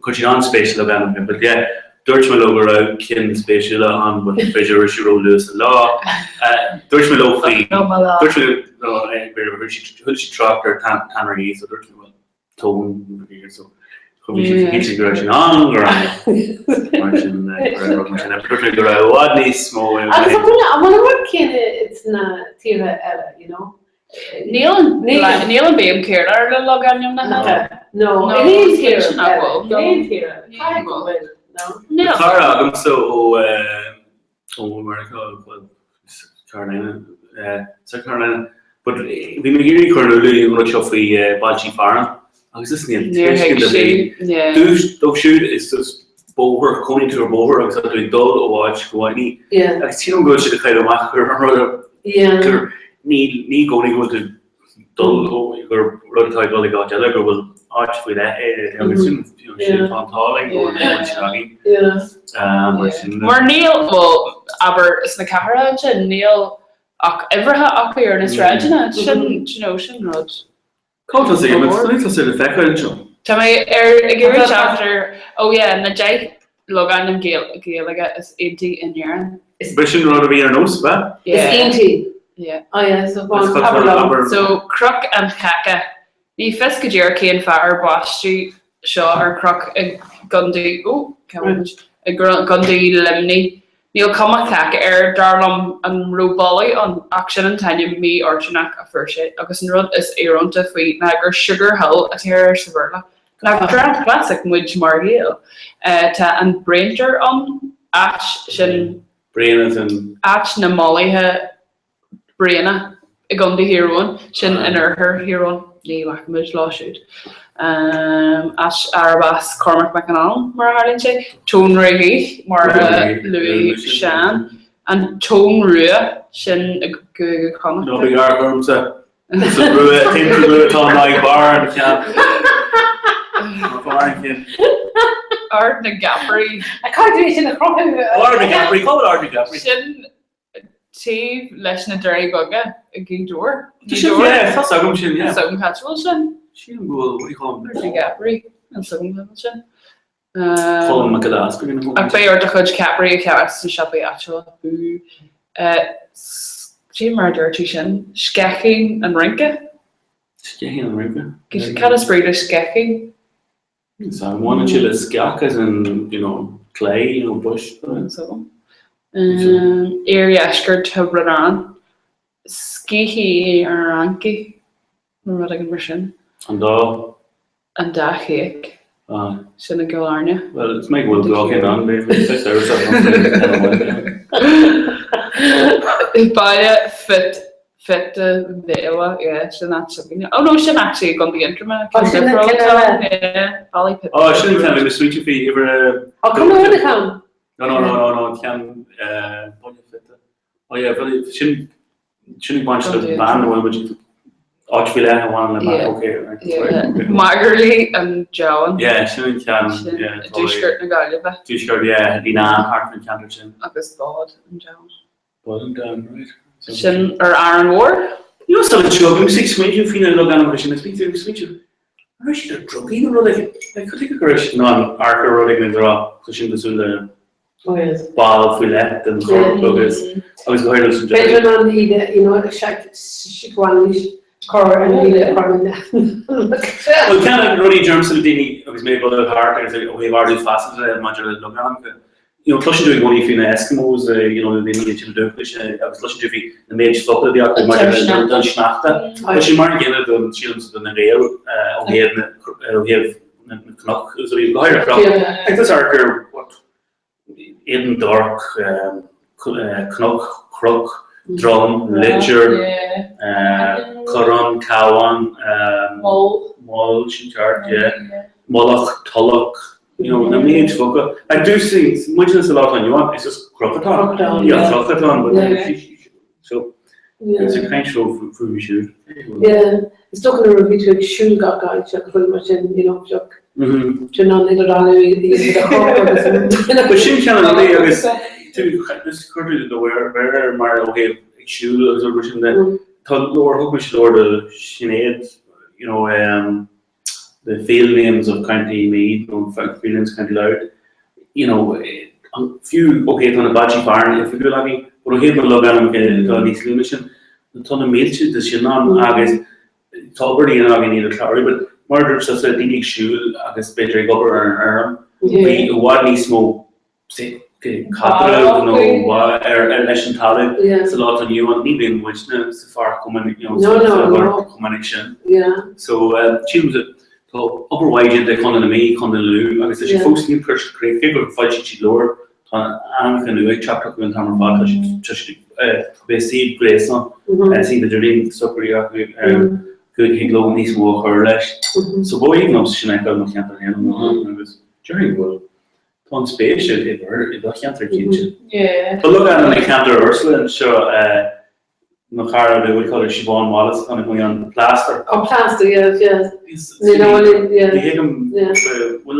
chuir siad an-spéis sa logainm but yeah dúirt mé leo go raibh cinn spéisiúla ann but b'fhéidir raibh sé ró-luath sa lá. Dúirt mé leo faoi dúirt mé leo b'fhéidir chuala siad trácht ar Tanraí so dúirt mé well tóin so chuir siad shíl siad go raibh sin an-ghreannmhar mar sin mar sin dúirt mé go raibh i bhfad níos mó Agus an bhfuil an bhfuil an rud céanna sna tíortha eile, you know? Níl an béim céanna ar na logainmneacha. No, in aon tír eile. In aon tír eile. Caithfidh go bhfuil, no? Tá cara agamsa ó ó Mheiriceá, bhuel, Carolina, South Carolina, but bhí mé ag iarraidh cur in iúl di an rud seo faoi bailtí fearainn agus is níl tuiscint ar bith. Dóibh siúd is just bóthar, cónaíonn tú ar bóthar agus tá tú ag dul ó áit go háit, ní, agus sílim go bhfuil siad ag cailleadh amach ar an rud gur ní ní i gcónaí go bhfuil tú ag dul ó gur rud atá ag dul ag áit eile go bhfuil áit faoi leith é agus sin you know, sin tá an t-ádh linn go bhfuil an áit sin againn. Mar sin. Mar níl, bhuel, abair sna cathracha ansin, níl ach uimhreacha acu ar na sráideanna, sin, you know, sin rud. Cá bhfuil tusa ag imeacht? Níl tusa le feiceáil anseo. Tá mé ar ag iarraidh teacht ar, oh yeah, na 10 logainm Gaeilge is iontaí in Éirinn. B'é sin rud a bhí ar nós, ab ea? Is iontaí. Yeah. Oh yeah, so go on, abair liom. So, Cnoc an Cháca. Ní fios go díreach cén fáth ar baisteadh. seo ar chnoc i gContae, ó, cá bhfuil muid? I gContae Luimnigh. Níl cuma caca air, dar liom, an raibh boladh ann? Ach sin an t-ainm mí-oiriúnach a fuair sé. Agus an rud is íorónta faoi ná gur Sugar Hill atá air sa Bhéarla. Nach drabhlásach muid mar Ghaeil? Tá an Bréantar ann, áit sin. Braon as in. Áit na mbolaithe Bréana i gContae Thír Eoghain, sin in oirthear Thír Eoghain, ní bhacfaidh muid leo siúd. Áit arb as Cormac Mac Con Iomaire, mar a tharlaíonn sé. Tóin Ré mar a luaigh Seán. An Tóin Rua, sin i gCúige Chonnacht. Ná bí gearr ormsa. Is an rua, timpeall rua atá in aghaidh barr an cheann. Barr an chinn. Ard na gCeapairí. Caithfidh tú é sin a chruthú. Ard na gCeapairí, cá bhfuil Ard na gCeapairí? Sin taobh leis na Doirí Beaga i Gaoth Dobhair. Tá sin, yeah, tá 's agam sin, yeah. Tá 's agam cá bhfuil sin. Sílim go bhfuil, what do you call them? Ard na gCeapairí, tá 's agam cá bhfuil sin. Colm Mac Giolla Easpaig ina Ach beidh ort do chuid ceapairí a cheannach sna siopaí áitiúla. Bú. Cé mar a dúirt tú sin? Sceichín an Rince? Sceichín an Rince? Cad is brí le sceichín? So baineann sé le sceach as in, you know, clay, you know, bush. So. Iardheisceart Thiobraid Árann. Sceichín an Fhrancaigh nó rud éigin mar sin. An dá. An dá chéic. Aye. Sin i gCill Airne. Well, is maith go bhfuil dá chéim ann, b'fhéidir. Is Baile Phit Phit Bhéala, yeah, sin áit s'againne. Oh no, sin actually i gContae Aontroma. Oh, sin an ceann eile. Yeah, Ballypit. Oh, sin an ceann, bhí mé smaointe faoi uimhir a. Oh, come on, a cheann. No, no, no, no, no, an ceann, Baile Phit. Oh yeah, bhuel, sin, sin ag baint le bean a bhfuil muid áit faoi leith a bhaineann le bean, okay, right. Yeah, Magairlí an Deamhain. Yeah, sin an ceann, yeah. I dtuaisceart na Gaillimhe. Tuaisceart, yeah, bhí ná thart an ceantar sin. Agus Bád an Deamhain. Bád an Deamhain, right. Sin ar Árainn Mhór? You know, so seo, bhí mise ag smaointiú faoi na logainmneacha sin, bhí mise ag smaointiú, an raibh siad ar drugaí nó rud éigin? Like, cad chuige go raibh siad in ann amharc ar rud éigin ag rá, tá sin cosúil le ball faoi leith den chorp agus agus go háirithe san B'fhéidir in ann iad you know síceanailís cur ar an líne a chur in Bhuel ceann de na rudaí a deirimse le daoine agus mé ag dul thart agus ó thaobh ardú feasachta de maidir le logainmneacha you know cloiseann tú i gcónaí faoi na Eskimos you know na daoine timpeall dúchais agus cloiseann tú faoi na méid focal a bhí acu maidir le don sneachta. Tá sé mar an gcéanna don sílimse do na Gaeil ó thaobh na ó thaobh na cnoc agus ó thaobh go háirithe cnoc. Like this are what Éadan Duairc, Cnoc, Croc, Drom, Leitir, Corrán, Cabhán, Mol, sin ceart, yeah, Mullach, Tulach, you know, na méid focal. I do see, muidne sa lá atá inniu ann, is just cnoc atá ann. Yeah, cnoc atá ann, but so, it's a caint fúthu siúd. Yeah, is dócha nuair a bhí tú ag siúl gach áit agus rudaí mar sin, you know, bheadh tú in ann idirdhealú a dhéanamh idir chnoc agus But sin ceann de na rudaí agus tú, just chuir tú do mhéar air mar ó thaobh ag siúl agus rud mar sin de, tá leabhar, thug mise leabhar do Sinéad, you know, um, the field names of County Meath nó field names of County Louth, you know, fiú, ok, tá na bailte fearainn oifigiúil againn, but ó thaobh na logainmneacha atá níos lú ná sin, tá na mílte de sin ann agus tá obair le déanamh againn iad a chlárú, but mar a dúirt tusa, daoine ag siúl agus b'fhéidir ag obair ar an fheirm, bhí i bhfad níos mó caidreamh nó ar leis an talamh sa lá atá inniu ann. Ní bhíonn muidne sa pháirc chomh minic you know sa ghort chomh minic sin. So sílim tá obair mhaith déanta ag Contae na Mí, Contae Lú agus tá siad fós níor chuir siad críoch cé gur foilsigh siad leabhar tá ainmneacha nua ag teacht acu an t-am ar fad tá siad tá siad beidh suíomh gréasáin suíomh idirlín socraithe acu go thig leo níos mó a chur leis. So ba aoibhinn liomsa sin a fheiceáil i mo cheantar féin agus déarfainn go bhfuil Tá an spéis i do cheantar cinnte. Tá logainm i gceantar Ursula anseo, mo chara the we call her Siobhan Wallace atá ina cónaí ann, Plaster. Oh Plaster, yeah, yeah. Ní thuigim bhfuil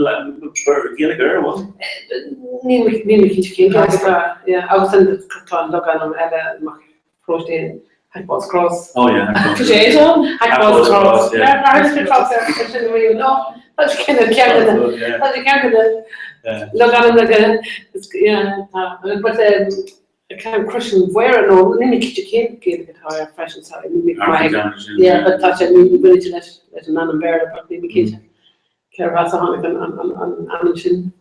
Gaeilge air, bhfuil? Níl mé cinnte cén Gaeilge atá, yeah. Agus tá an logainm eile amach Paróiste Hackball's Cross. Oh yeah, Hackball's Cross. Cad é John? Hackball's Cross. Yeah. Cross sin rí no. Tá sé ceann ceann tá sé ceann de logainmneacha yeah tá but ceann Crois an Mhaoir nó níl mé cinnte cén Gaeilge atá air freisin sorry níl mé yeah but tá sé ní bhfuil leis leis an ainm Béarla but níl mé cinnte. Cérbh as a tháinig an ainm sin?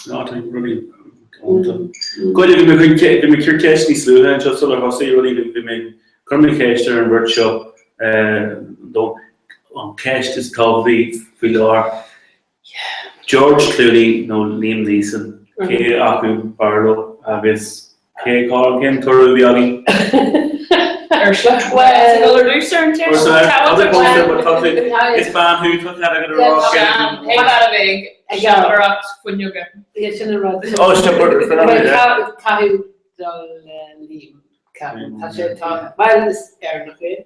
Ná tá rudaí ionta. Goidé bhí mé chun bhí mé ag cur ceist níos luaithe anseo sular thosaigh rudaí bhí mé chuir mé ceist ar an bheirt seo dó an ceist is tábhachtaí faoi láthair. George Clooney nó Liam Neeson, cé acu b'fhearr leo agus cé cén toradh a bhí againn? Ursula. Bhuel, ar dtús ar an téis. Ursula, is bean thú, tá cead agat a rá. Pé bean a bheidh ag siopadóireacht fuinneoga. Sin an rud. Ó, siopadóireacht. Caithfidh dul le Liam. Tá sé, tá, bhuel, is Éireannach é.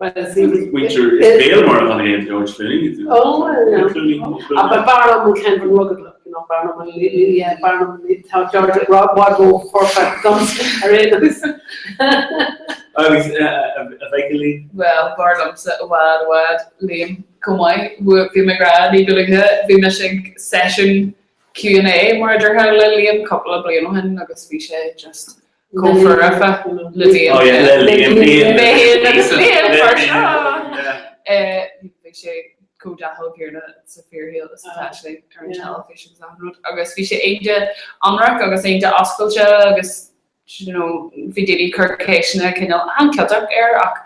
Muintir is Gael mar atá é George Clooney. Oh, ah, but b'fhearr liom an ceann an rugad you know, b'fhearr liom an yeah, b'fhearr liom tá George bhfad ró-fhoirfe domsa ar aon nós. Agus a Mhichael? Bhuel, b'fhearr liomsa i bhfad i bhfad Liam chomh maith. Bhí mé ag rá ní ba luaithe, bhí mise ag seisiún Q&A mar a déarfá le Liam cúpla bliain ó shin agus bhí sé just chomh foirfe le Liam. Oh yeah, le Liam. Mé féin agus Liam mar seo. Bhí sé chomh dathúil céanna sa fíorshaol is atá sé ar an teilifís agus achan rud. Agus bhí sé iontach ionraic agus iontach oscailte agus you know, bhí daoine ag cur ceisteanna cineál an-chiotach air ach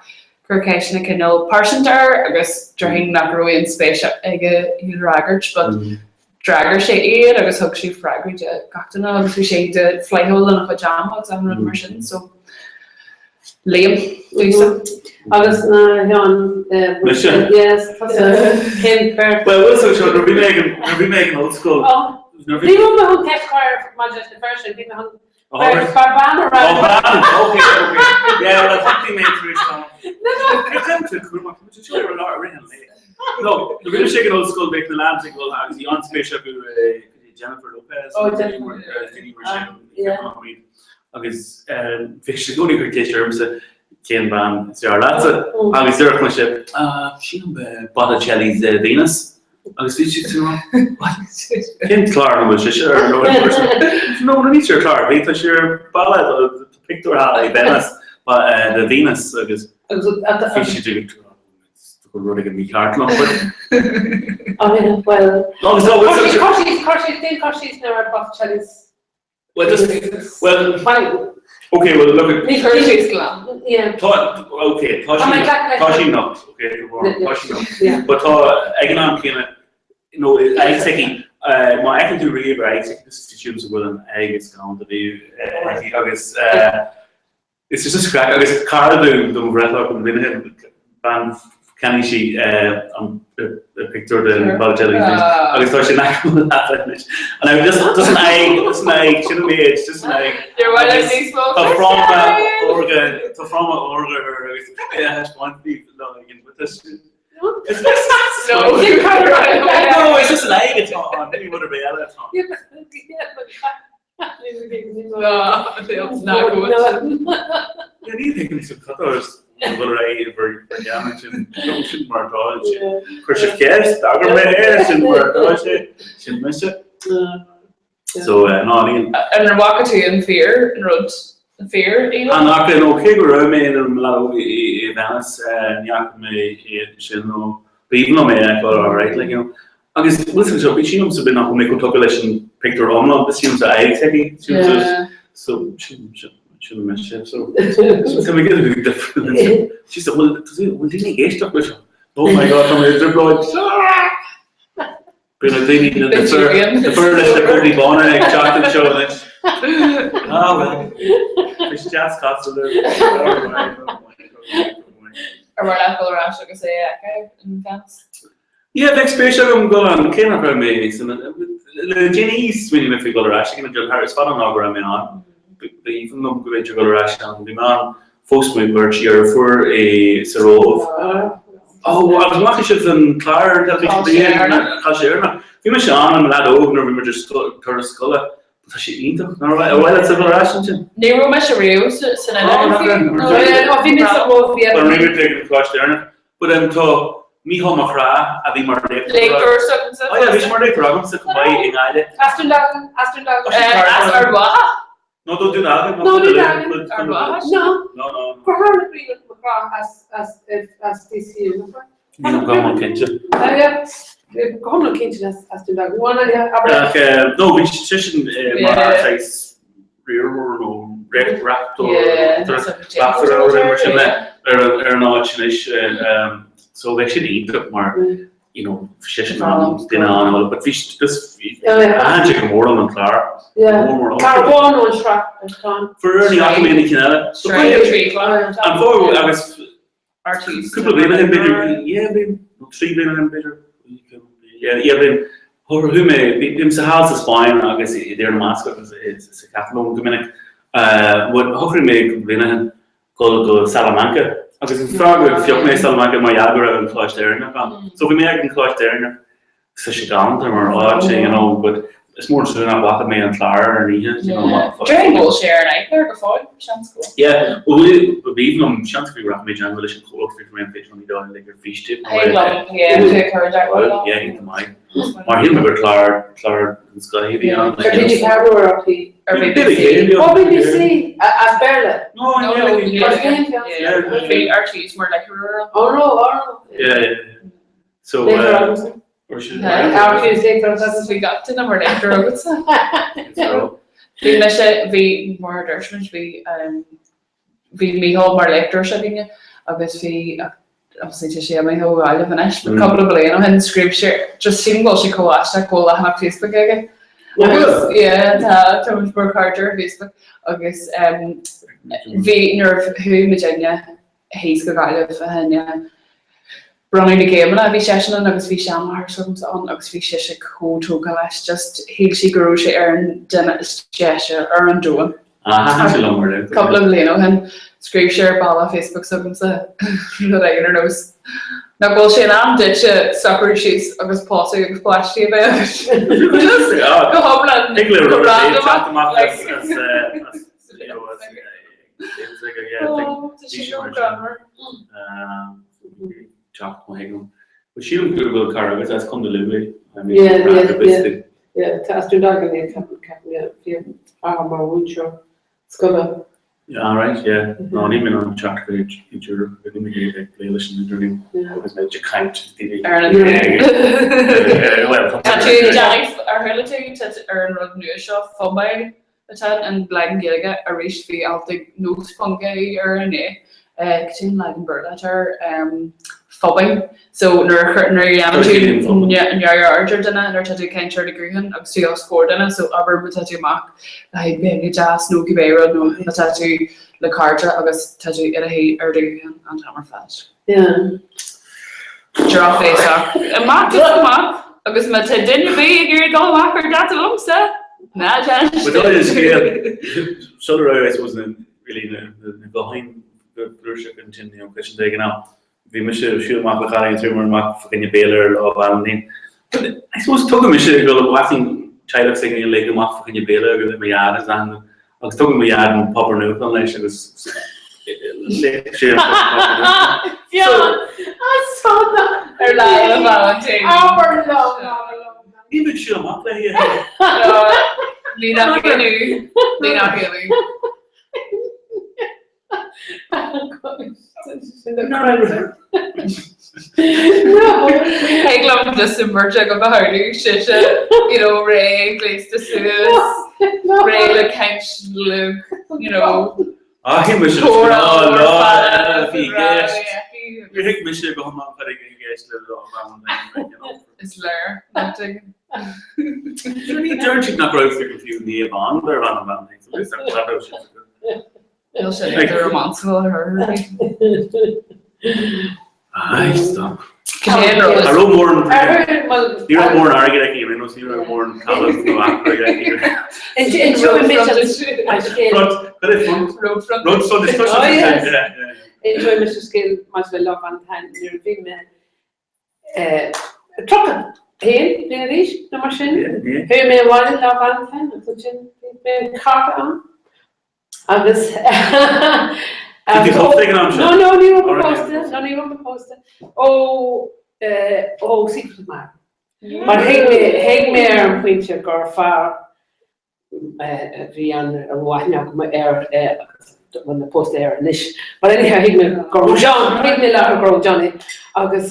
cur ceisteanna cineál pearsanta air agus déarfainn nach raibh aon spéis aige iad a fhreagairt but d'fhreagair sé iad agus thug sé freagraí do gach duine agus bhí sé iontach flaithiúil lena chuid ama agus achan rud mar sin so Liam domsa. Agus na Sheáin Mise? Yes, tusa cén bheirt? Well, bhfuil so seo nuair bhí mé ag an nuair bhí mé ag an ollscoil nuair bhí Ní raibh mé chun ceist a chur maidir leis na fir sin, bhí mé chun Ba bean a raibh. Ó bean! Ok, ok. Yeah, well, thugtaí mé tar éis tamall. No, no. Cé cén tú cúramach? Tá muid anseo ar lár rith an lae. No, nuair bhí mise ag an ollscoil bheadh na lads ag dul agus bhí an-spéis acu i Jennifer Lopez. Oh, Jennifer. Daoine mar sin. Yeah. Agus bhí siad i gcónaí ag cur ceist ormsa cén bhean is fearr leatsa. Agus déarfadh mise, ah, sílim Botticelli's Venus. Agus bhí siad sin what? Cén clár ina bhfuil sise ar nó No, no, níl sí ar chlár, bhí tá sí ar balla pictiúr thall i Venice, the Venus agus bhí siad ag go rud éigin mícheart liom. Oh, yeah, well. Chuir sí, chuir sí ar Botticelli's Well, just, well, okay, well, look at... Ní chuir sí glan. Yeah. Tá, okay, tá sí, tá sí nocht, okay, tá sí nocht. But tá, ag an am céanna, you know, aghaidh s'aici, má fheiceann tú riamh ar aghaidh s'aici, sílimse go bhfuil an aghaidh is galánta riamh aici agus Is just craic agus cara dom do mo bhreithlá cúpla bliain ó shin, bean cheannaigh sí an pictiúr de Botticelli agus tá sé in aice mo leapa anois. And I just just an aghaidh, just an aghaidh, sin an méid, just an aghaidh. Níor mhaith leat níos mó Tá fráma órga, tá fráma órga air agus tá mé a thaispeáint daoibh lá éigin, but tá sin It's just No. No, it's just an aghaidh atá ann, ní rud ar bith eile atá ann. Ní thuigim sa chathair an bhfuil ré bhur dheanamh sin sin mar atá sé. Chuir sibh ceist d'fhreagair mé é sin mar atá sé sin mise. So ná níl. An bhfaca tú an fíor an rud an fíor Aoife? An fhaca nó cé go raibh mé i mo leaid óg i Venice ní fhaca mé sin nó b'aoibhinn liom é a fheiceáil alright like you know. Agus listen so bhí sílimse b'fhéidir nach bhfuil mé chomh tugtha leis an pictiúr iomlán, but sílimse aghaidh s'aici, sílimse so sin sin sin mise so so tá mé ag iarraidh difriúil ansin. She said bhfuil bhfuil daoine ag éisteacht leis seo? Oh my god tá mé i dtrioblóid. Beidh na daoine na na fir na fir leis na cótaí bána ag teacht anseo anois. Ah well. Bhí sé deas casadh leo. Ar mhaith leat dul ar ais agus é a fheiceáil in Venice? Yeah, bheadh spéis agam dul ann, cé nach raibh mé san, le déanaí smaoinigh mé faoi dhul ar ais ag an dul thar, is fada an lá go raibh mé ann, b'aoibhinn liom go mb'fhéidir dhul ar ais ann, bhí mé ann, phós mé beirt dheirfiúr i, sa Róimh. Oh, agus an bhfaca sibh an clár ar an teilifís, Coláiste Éireannach? Bhí mise ann i mo leaid óg nuair a bhí muid ar turas scoile, tá sé iontach, nach raibh, ar mhaith leatsa dul ar ais ansin? Ní raibh mise riamh san oileán fiú. Bhí mé sa Róimh, bhí. Bhuel, rinne muid ag an Choláiste Éireannach. But em tá Mícheál Mac Craith a bhí mar léachtóir. Léachtóir s'agamsa. Oh yeah, bhí sé mar léachtóir agamsa chomh maith i nGaillimh. As Dún Dealgan, as Dún Dealgan. As Ard Mhacha? No, do Dún Dealgan. No, Dún Dealgan. Ard Mhacha? No. No, no. Deartháir le Bríd Mac Craith as as as DCU. Níl agam an cinnte. Oh yeah. Go hiomlán cinnte as Dún Dealgan. Bhuel, abair. Ach no, bhí seisean mar saghas riarthóir nó reachtóir, reachtaire nó rud mar sin de ar an áit anois. So bheadh sin iontach mar, you know, seisean an duine an-eolach. But bhí just, thaitin sé go mór liom an clár. Go mór mór. Clár amháin nó an sraith ar chlár? Faraor ní fhaca mé aon cheann eile. An fáth agus Cúpla bliain ó shin b'fhéidir, yeah bliain, nó 3 bliana ó shin b'fhéidir, yeah, yeah bliain, chuaigh mé, bímse thall sa Spáinn agus i dTír na mBascach agus sa Chatalóin go minic, but shocraigh mé cúpla bliain ó shin dul go Salamanca agus an fáth gur phioc mé Salamanca mar gheall go raibh an Coláiste Éireannach ann. So bhí mé ag an Coláiste Éireannach Tá sé galánta mar áit, you know, but is mór an trua nach bhfaca mé an clár ar an oíche, you know. Déarfainn go bhfuil sé ar an iPlayer go fóill, seans go bhfuil. Yeah, bhuel, b'aoibhinn liom, seans go rachaidh mé i dteagmháil leis an chomhlacht faoi an féidir liom iad a fháil like ar fístéip nó Thig liom, yeah, tú ag cur i dteagmháil leo. Yeah, iontach maith. Mar shíl mé gur clár, clár den scoth a bhí ann. Ar TG4 nó ar RTÉ? Ar BBC. Oh, BBC! As Béarla? No, i nGaeilge. Yeah, bhí RTÉ mar léiritheoir. Oh no, oh no. Yeah, yeah. So, or should Bhí gach duine mar léachtóir agatsa. Bhí mise, bhí, mar a dúirt muid, bhí bhí Mícheál mar léachtóir s'againne agus bhí, obviously tá sé imithe ó Ghaillimh anois, but cúpla bliain ó shin scríobh sé, just sílim go bhfuil sé chomh aisteach go bhfuil leathanach Facebook aige. Agus, yeah, tá, tá muid mar chairde ar Facebook agus bhí, nuair a chuaigh muidinne thíos go Gaillimh fá choinne bronnadh na gcéimeanna. Bhí seisean ann agus bhí seanmháthair s'agamsa ann agus bhí sise chomh tógtha leis, just shíl sí go raibh sé ar an duine is deise ar an domhan. Cúpla bliain ó shin, scríobh sé ar balla Facebook s'agamsa rud éigin ar nós, Nach bhfuil sé in am duitse socrú síos agus pósadh agus páistí a bheith agat? Just go hiomlán go randamach. Sílim go bhfuil cara agat as Contae Lú Yeah, tá as Dún Dealgan é ceapaim, yeah, bhí a athair mar mhúinteoir scoile. Yeah, right, yeah. No, níl mé in ann teacht go dtí níl mé ag plé leis an idirlíon agus mé ag caint daoine. Ar an Well, tá tú ag déanamh ar chuala tú ar an rud nua seo, Phubail? Atá an leagan Gaeilge arís bhí alt ag Nós ponc ie air inné. Cad é an leagan Béarla atá air? Phubbing. So nuair a chuir nuair a dhéanann tú neamhaird ar duine nuair atá tú ag caint ar do ghuthán agus tú os comhair duine so abair má tá tú amach le haghaidh béile deas nó cibé rud nó má tá tú le cairde agus tá tú i do shuí ar do ghuthán an t-am ar fad. Yeah. Drochbhéasach. Amach is amach agus má tá duine ar bith ag iarraidh dul amach ar dáta liomsa, ná déan But dá an scéal, sula raibh, I suppose, na, really, na, na gutháin go gluaiseach ansin, you know, cloisteann ag an am, bhí mise ag siúl amach le cailín tar amach fá choinne béile ar Lá Vailintín. But I suppose tugadh mise ag dul amach an teaghlach s'againne uilig amach fá choinne béile agus mo dhaid agus achan duine. Agus tugann mo dhaid an páipéar nuachtáin leis agus léigh sé an páipéar nuachtáin. Fionn, Ar Lá Vailintín. Abair liom, abair liom. Ní bheadh siúl amach léi. Ní nach ionadh, ní nach ionadh. Thig liom just an bheirt agaibh a shamhlú, sise, you know, réidh, gléasta suas, réidh le caint le, you know, Ah, thuig mise comhrá lá mór lá fada eile agus bhí i an rá gceist. aici Níor thuig mise go hiomlán cad a bhí i gceist le Lá Vailintín, you know. Is léir nach dtuigeann. Ní deireann siad nach raibh fiú naomh ann darbh ainm Vailintín, so that raibh sé. Níl sé idir rómánsúil ar chor ar bith. Aye, stop. Cén rud Ní raibh mórán Ní ní raibh mórán airgid aici, ar aon nós, ní raibh mórán talamh nó acra aici. Inseoidh mise an scéal. Front, cad é front? Road front. Road front is Oh, yes. Yeah, yeah. Inseoidh mise scéal maidir le Lá Vailintín nuair a bhí mé 31 bliain d'aois nó mar sin. Yeah, yeah. Chuaigh mé abhaile Lá Vailintín agus ansin bhí an cárta ann. Agus Bhí tú pósta ag an am seo? No, no, ní raibh mé pósta, no, ní raibh mé pósta. Ó, ó Secret Admirer. Mar thuig mé, thuig mé ar an phointe gur fear a bhí ann a raibh aithne agam air agus bhfuil mé pósta air anois. But anyhow, thuig mé go raibh John, thuig mé láithreach go raibh John é. Agus.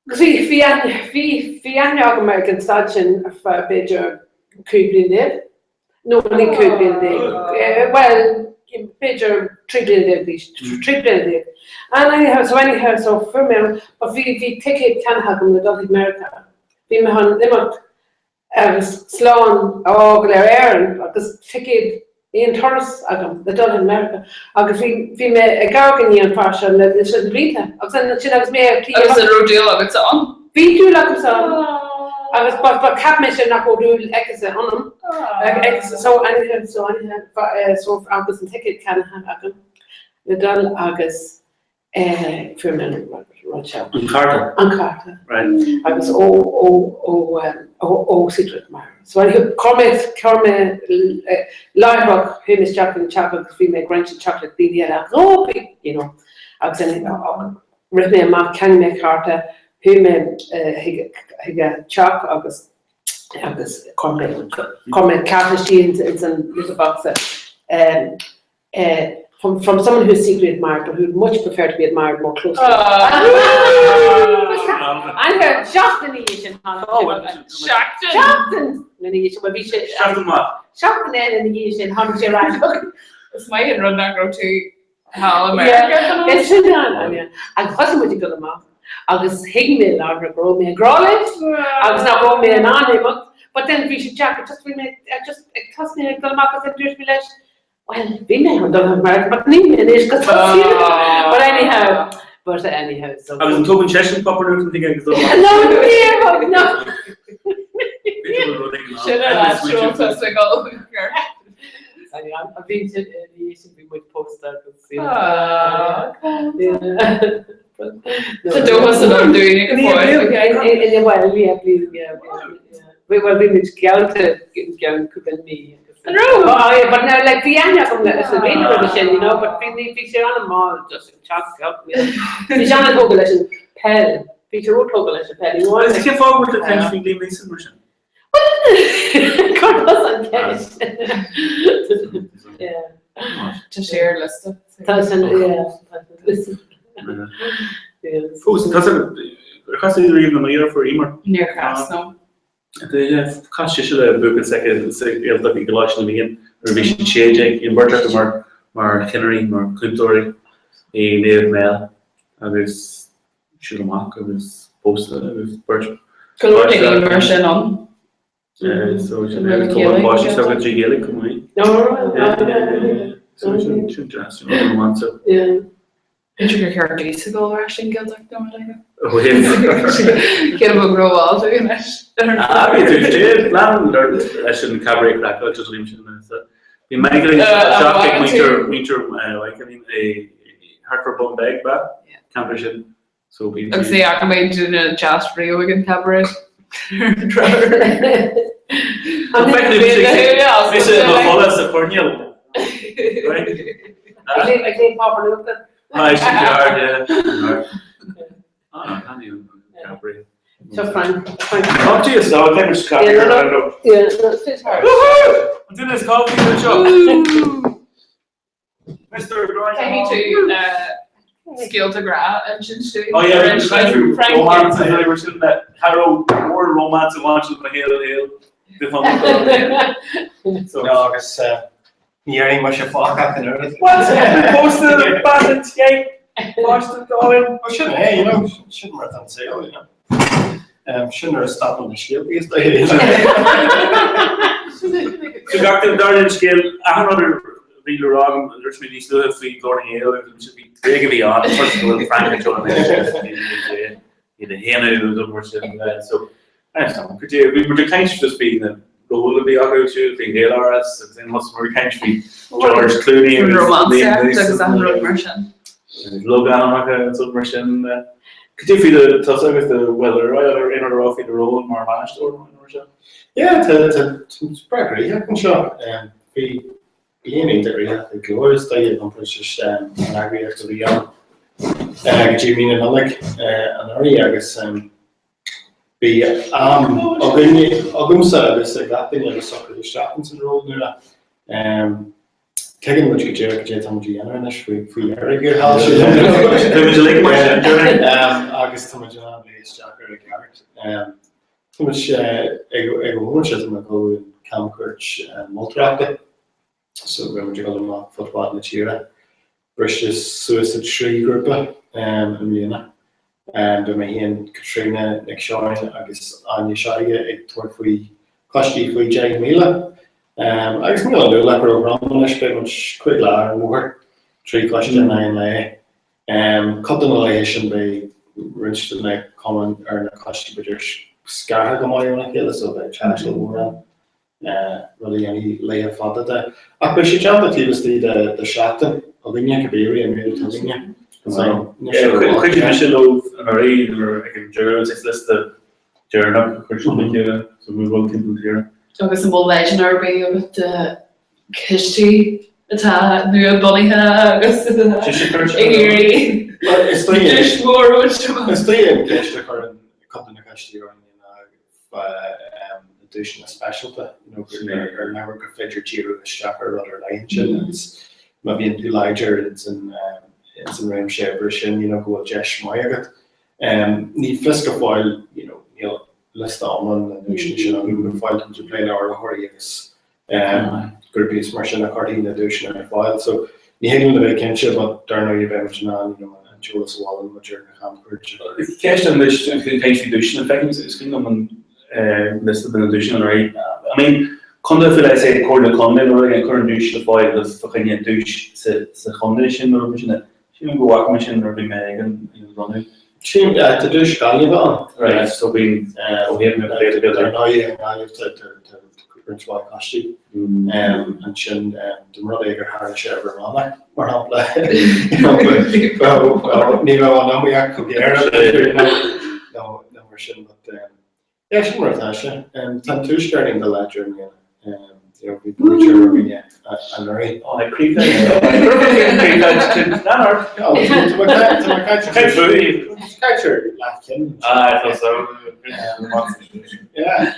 Agus bhí, bhí aithne, bhí, bhí aithne agam ag an staid sin ar feadh b'fhéidir 15 bliain. No, ní 15 bliain. Bhuel, b'fhéidir 13 bliana d'aois, 13 bliana déag. And anyhow, so anyhow, so fuair mé, but bhí, bhí ticéad ceannaithe agam le dul chuig Meiriceá. Bhí mé chun imeacht agus slán a fhágáil ar Éirinn agus ticéad aon turas agam le dul chuig Meiriceá agus bhí bhí mé ag amharc i ndiaidh an fear seo le leis na blianta agus ansin agus mé ar tí Agus an raibh dúil agatsa ann? Bhí dúil agamsa ann agus but but cheap mise nach raibh dúil aige ionam aige so anyhow so anyhow so agus an ticéad ceannaithe agam le dul agus Fuair mé an rud seo. An cárta? An cárta. Right. Agus ó, ó, ó, ó, ó Secret Admirer. So chuir mé, chuir mé láithreach, chuaigh mé isteach in teach agus bhí mé ag roinnt an chocolate daoine eile agus oh, bhí, you know. Agus then rith mé amach, cheannaigh mé cárta, chuaigh mé chuig, chuig a teach agus, agus chuir mé, chuir mé cárta istigh ins an little box. From from someone who's secretly admired but who'd much prefer to be admired more closely. Anyhow, seachtain ina dhiaidh sin tháinig sé Seachtain? Seachtain ina dhiaidh sin, bhuel bhí sé Seachtain mhaith. Seachtain eile ina dhiaidh sin tháinig sé ar ais. Is maith an rud nach raibh tú thall i Meiriceá fán am. Is sin an, yeah. Agus thosaigh muid ag dul amach agus thuig mé láithreach go raibh mé i ngrá leis agus nach raibh mé in ann imeacht but then bhí sé deacair just bhí mé just ag tosnú ag dul amach agus then dúirt mé leis Well, bhí mé chun dul chuig Meiriceá, but níl mé anois go But anyhow, but anyhow, so. Agus an dtugann seisean páipéar nuachta chuige agus dul amach? No, níor thug, no. Sin an áit sa gol. Bhí sin, bhí sin, bhí muid pósta agus. Tá dóchas ann dúinne go fóill. Well, yeah, yeah, yeah. Bhuel, bhí muid geallta i gceann cúpla mí. An raibh? Oh yeah, but now like bhí aithne agam le sa bhliain roimhe sin, you know, but bhí ní bhí sé an-mhall just ag teacht up. Bhí sé an-tógtha leis an peil. Bhí sé ró-tógtha leis an peil. He wanted Agus cén fáth go bhfuil tú ag caint faoi Liam Neeson mar sin? Cuir tusa an ceist. Yeah. Tá sé ar liosta. Tá sé, yeah. Tá sé. Fós, tá sé, ar chas tú riamh lena dheirfiúr Emer? Níor chas, no. Chas sise le buachaill s'aici sa Ghaeltacht i gColáiste na bhFiann nuair a bhí siad 16, bhí an bheirt acu mar mar chinnirí, mar chúntóirí i Naomh Mel agus siúl amach agus pósta agus beirt Go leor daoine mar sin ann. So sin é, tá an páistí s'acu trí Ghaeilge chomh maith. So sin sin deas, sin rómánsach. B'fhéidir gur cheart domhsa dul ar ais an Ghaeltacht nó rud éigin. Cén bhfuil rómhall tú anois? Ah, bhí tú istigh, lean leis an Cabaret Craiceáilte sin Bhí Michael isteach ag muintir muintir Mhichaelín i thart fá Bun Beag ba ceantar sin. So bhí Agus ní fhaca mé duine deas riamh ag an Cabaret. Mise i mo chodladh sa choirnéal. Right? Ag léamh páipéar nuachta. Ah, sin ceart, yeah. Ah, no, can't even Cabaret. Seo Frank. Frank. Talk to you, so I think it's Cabaret. Yeah, no, no. Yeah, no, it's hard. Woohoo! An duine is tábhachtaí anseo. Mr. Groin. Caithfidh tú scéalta grá a insint dúinn. Oh yeah, bhí caint faoi romance and really sin le cha raibh mór romance a bhaint le mo shaol shaol. So no, agus ní dhéarfaidh mise faic ach an oiread. What? Pósta bean an tí, páiste dáin. Well, sin é, you know, sin mar atá an saol, you know. Sin nuair a stopann na scéalta is dóigh. So gach duine dar an scéal achan rud a bhí le rá agam dúirt mé níos luaithe faoi Glór na nGael agus bhí bréag a bhí ann first go bhfuil Frank anseo anois iad a shéanadh nó mar sin so go dtí bhí muid ag caint just faoi na ról a bhí acu siúd faoi Ghaeláras agus aon thosaigh muid ag caint faoi George Clooney agus Liam Neeson agus achan rud mar sin. Logainmneacha agus rud mar sin. Cad é faoi do tusa agus do bhuel ar aon rud a rá faoi do ról mar bhainisteoir nó mar sin? Yeah, tá tá breá gnoitheach anseo. Bhí bliain iontach gnoitheach ag go leor is dóigh ag iompar an eagraíocht a bhí ann go dtí mí na Nollag anuraidh agus bhí am againne, agamsa agus ag gach duine le socrú isteach ins an ról nua. Tuigeann muid go díreach cad é atá muid a dhéanamh anois faoi dheireadh thiar thall. Tá muid uilig mar sin, Agus tá muid in ann. isteach air i gceart. Tá muid ag an bhomaite seo tá muid ag ullmhú an camchuairt moltóireachta so beidh muid ag dul amach fud fad na tíre. Briste suas i dtrí ghrúpa i mbliana. Beidh mé féin, Caitríona Nic Seáin agus Áine Seoige ag tabhairt faoi choistí faoi 10,000. Agus níl an ualach róthrom anois, beidh muid 5 lá ar an mbóthar, 3 choiste in aghaidh an lae. Cuid de na laethe sin beidh roinnt de na cumainn ar na coistí b'fhéidir scartha go maith óna chéile so beidh taisteal mór ann, rud a dhéanfaidh laethe fada de. Ach beidh sé déanta taobh istigh de sheachtain againne, cibé an méid atá againne. Chuidigh mise leo anuraidh nuair ag an deireadh is liosta deireanach a chuir siad le chéile so move on timpeall na tíre. Agus an bhfuil leideanna ar bith agat do choistí atá nua bunaithe agus ag iarraidh duais mhór a bhaint amach? Is dóigh an ceist a chuireann cuid de na coistí orainn ná na duaiseanna speisialta, you know, ar leabhar gur féidir díriú isteach ar rud ar leith ansin agus má bhíonn tú láidir ins an réimse oibre sin, you know, go bhfuil deis maith agat. Ní fios go fóill, you know, níl liosta iomlán na nduaiseanna sin agam go fóill, táimid ag plé le urraitheoirí agus grúpaí is mar sin a chuirfidh na duaiseanna ar fáil. So ní thig linn a bheith cinnte but dar ndóigh beidh muid in ann you know an t-eolas a bhailiú muid ar na camchuairt. Ceist anois ag caint faoi duaiseanna, feicim is cuimhin liom an liosta de na duaiseanna anuraidh. I mean contae faoi leith say Comhairle Contae nó rud éigin cuireann duais le fáil agus fá choinne duais sa chontae sin nó rud mar sin. Sílim go bhfaca mé sin nuair a bhí mé ag an bhronnadh. Sílim, tá duais Gaillimhe ann. Right, so bíonn ó thaobh na Gaeilge de. Dar ndóigh, i nGaillimh tá roinnt mhaith coistí. Ansin, dá mba rud é gur tharla sé i bhFear Manach, mar shampla, ní bheadh an iomaíocht chomh géar, nó mar sin, but Yeah, sin mar atá sé. Tá an Tuaisceart iontach láidir i mbliana. You know, bhí buaiteoir againne anuraidh. Ó, ag Creekhead. Caitear leath cinn. Ah, tá so. Yeah.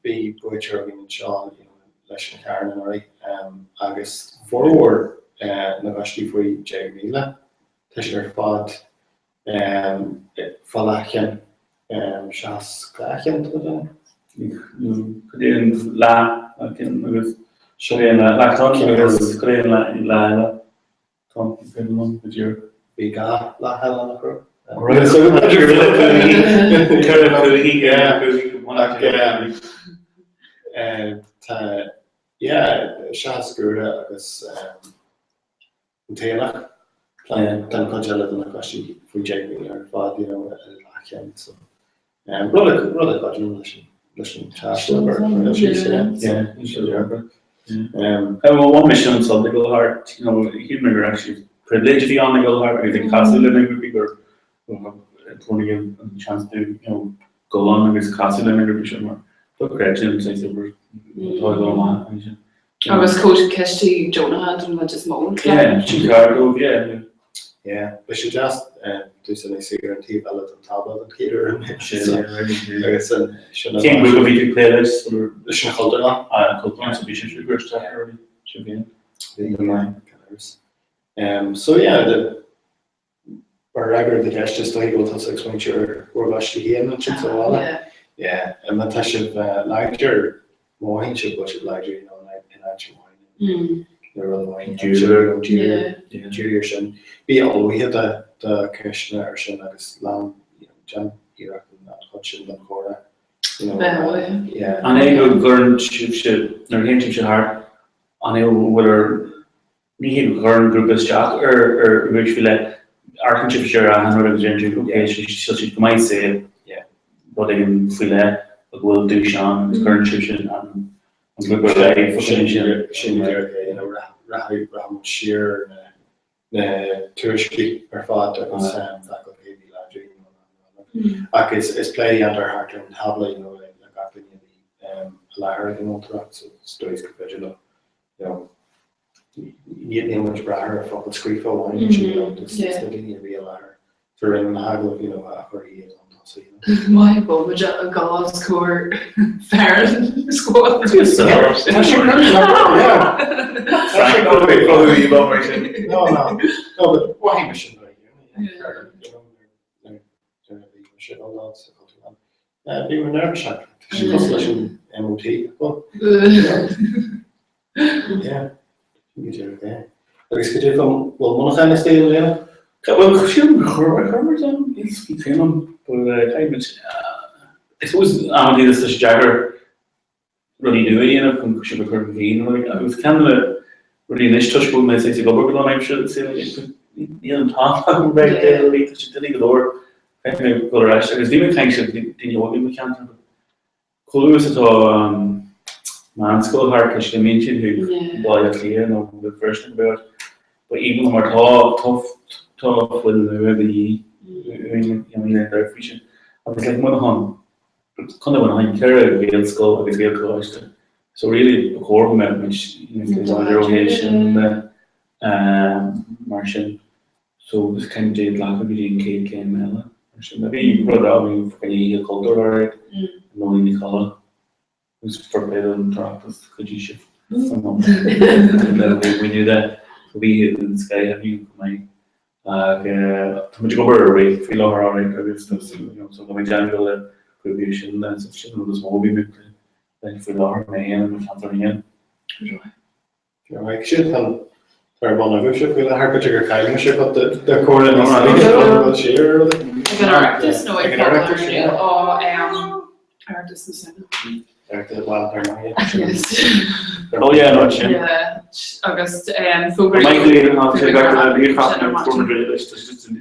Bhí buaiteoir againn anseo leis an Charn anuraidh agus formhór na gcoistí faoi 10,000. Tá siad ar fad Fá leathcheann, seachas dhá cheann, tá mé ag déanamh. Cad é an leathcheann agus seo é an leathcheann agus cad é an leath eile? Tá an cuimhin liom go díreach. Bhí dhá leath eile nach raibh? Tá, yeah, seachas Guaire agus. an tAonach. Tá an chuid eile de na coistí faoi 10,000 ar fad, you know, i leathcheann so rud a rud a chuidíonn leis an leis an taisteal ar ar síos, yeah. Yeah, sin dearfa. Well, bhain mise an sult ag dul thart, you know, shíl mé gur actually privilege a bhí ann ag dul thart agus ag casadh le na grúpaí gur tháinig an seans dúinn, you know, dul ann agus casadh le na grúpaí seo mar dochreidte an saghas obair atá ag dul amach ansin. Agus coistí deonacha don chuid is mó. Yeah, sin ceart dóibh, yeah. Yeah, beidh sé deas tús an saoir an taobh eile den tábla den chéad uair an sin agus an sin Cén grúpa a bhí tú ag plé leis? Leis an Chultúrlann. Ah, an Chultúrlann, so bhí sibhse ag cur isteach ar sin féin. Bhí go maith, gan amhras. So yeah, the Mar fhreagra ar do cheist, is dóigh go bhfuil tusa ag smaointiú ar bhur gcoistí féin ansin sa bhaile. Yeah. Má tá sibh láidir, má mhothaíonn sibh go bhfuil sibh láidir, you know, in áit amháin nó rud amháin, díriú ar sin. Bí ullmhaithe do do cheisteanna ar sin agus lean, you know, déan iarracht an chuid sin den chomhrá, you know. Bheith ullmhaithe. Yeah. An é go gcuireann sibhse, nuair a théann sibhse thart, an é go bhfuil ar Ní hé go gcuireann grúpa isteach ar dhuais faoi leith, amharcann sibhse ar achan rud agus deireann sibh ok, tá siad go maith sa rud éigin faoi leith go bhfuil duais ann agus cuireann sibhse an grúpa ar aghaidh Sin sin díreach é, you know, rachaidh muid siar ar na tuairiscí ar fad agus feiceáil cé a bhí láidir, you know, ach is plé a dhéantar thart ar an tábla, you know, le gach duine a bhí i láthair ag an moltóireacht, so is dóigh is gur féidir leo, you know, Níl muid ag brath ar focal scríofa amháin ansin, you know, is na daoine a bhí i láthair a rinne na hagallaimh, you know, a chuir iad chun tosaigh, you know. Maith go bhfuil muid ag dul os comhair fearann squad. Tá sé yeah. Tá sé Cruthú íomhá mar sin. No, no. No, but mhothaigh mise sin, you know, you know, siúl ann sa Chultúrlann. Bhí mé neirbhíseach, tá sé cosúil leis an MOT, bhuel, yeah, sin go díreach é. Agus cad é fá, bhfuil Muineachán istigh i mbliana? Bhuel, sílim gur chuir, chuir muid ann, níl a fhios agam, but caithfidh muid, I suppose amantaí tá sé deacair rudaí nua a dhéanamh chun sibh a chur chun cinn agus ceann de na rudaí anois toisc go bhfuil mé saghas ag obair go lánaimseartha sa saol níl an t-am agam bheith ag déanamh rudaí tá sé doiligh go leor caithfidh mé dul ar ais agus bhí mé ag caint le daoine óga i mo cheantar chomh luath is atá meánscoil thart tá siad imíonn siad chuig Baile Átha Cliath nó Béal Feirste nó cibé áit but even mar tá tá tá fuil nua de dhíth uainn níl aon dabht faoi sin agus like Muineachán Contae Mhuineacháin, 4 Ghaelscoil agus Gaelcholáiste so really ba chóir go mbeadh muid níos láidre ó thaobh sin de mar sin. So is kind of é glacadh go dtí an chéad chéim eile mar sin. Bhí rud againn faoi choinne Oíche Chultúir alright i nDún Uí Cholla agus fair play don Oireachtas chuidigh sibh le maoiniú de. So bhí an sky a bhí go maith. Ach tá muid ag obair ar rith faoi láthair alright agus tá you know so tá mé ag déanamh go le grúpaí sin le so sin an rud is mó a bhí mé ag plé faoi láthair mé féin i mo cheantar féin. Right, sin an ar bun agaibhse faoi láthair b'fhéidir gur chaill mise cuid de chomhairle níos luaithe dul siar ar rudaí. Ag an Oireachtas nó ag Ag an Oireachtas, yeah. Ó Oireachtas na Samhna. Oh yeah, no sin. Yeah, agus fógraíodh Michael Ian an sé gach le bhí chaith an form leis sin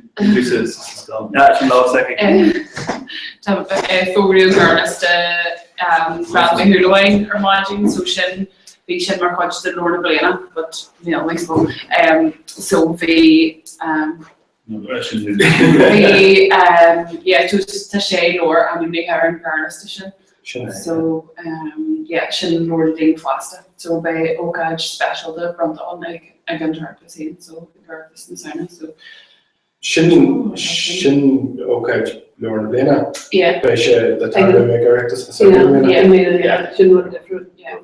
lá Fógraíodh gearrliosta Gradam Uí Shúilleabháin ar maidin, so sin bhí sin mar chuid de leabhar na bliana, but níl níos mó. So bhí Bhí, yeah, tá sé leabhar ainmnithe ar an ghearrliosta sin. Sin é. So, yeah, sin leabhar do daoine fásta. So beidh ócáid speisialta bronnta ann ag ag an Oireachtas féin, so ag Oireachtas na Samhna, so. Sin, sin ócáid leabhar na bliana. Yeah. Beidh sé le tarlú ag Oireachtas na Samhna i mbliana. Yeah, i mbliana, yeah, sin rud difriúil. Yeah.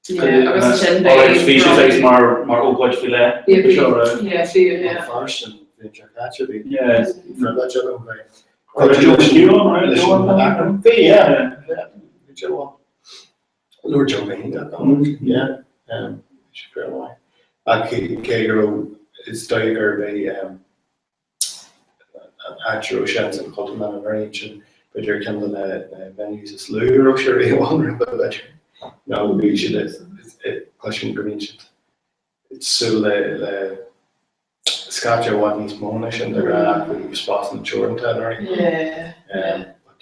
Yeah, agus ansin beidh. Bhí sé saghas mar mar ócáid faoi leith. Yeah, bhí. Seo raibh. Yeah, bhí, yeah. An fear sin, bhí sé caite, bhí. Yeah. Pribhléid agam bheith. Chuir Joe Hugh ann, right? Leis an acronym. Bhí, yeah. Yeah, bhí Joe ann. Labhair Joe féin ach, yeah. Bhí sé fair maith. Ach cé go raibh, is dóigh gurb é an áit a raibh sé ins an Chultúrlann anuraidh ansin, b'fhéidir ceann de na venues is lú a raibh sé riamh ann roimhe, b'fhéidir. Nó bhí siad ag, cloisim go mbíonn siad ag súil le le scaifte i bhfad níos mó ná sin de ghnáth ach bhí spásanna teoranta anuraidh. But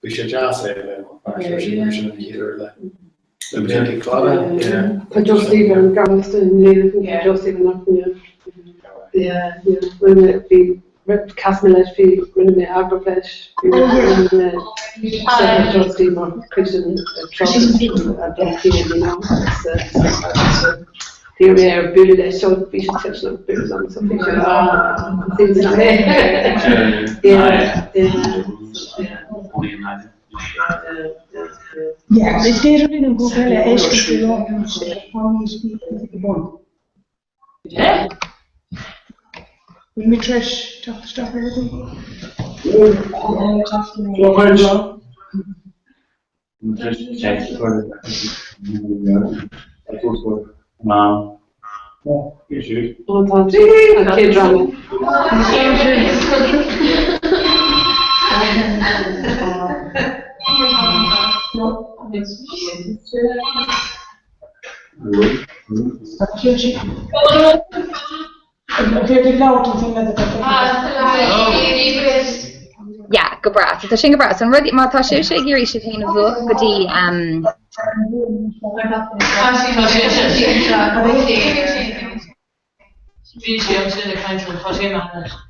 bhí sé deas é a bheith amuigh mar sin sin an chéad uair le le blianta fada. Tá Joe Steve ar an ghearrliosta i mbliana, tá Joe Steve an yeah. Yeah, yeah. Rinne mé, bhí, chas mé leis, bhí, rinne mé agallamh leis, bhí rinne mé Joe Steve mar chuid den tráchtas a bhí a bhí ann agus d'iarr mé air bualadh leis so bhí sé toilteanach bualadh liom so bhí sé ah, yeah, yeah, yeah. Yeah, is féidir linn an grúpa eile a fheiscint faoi láthair anseo, táimid ag bun. Bhfuil muid tar éis teacht isteach ar rudaí? Yeah, go breá. So tá sin go breá. So an rud, má tá sibhse ag iarraidh sibh féin a mhúchadh go dtí um,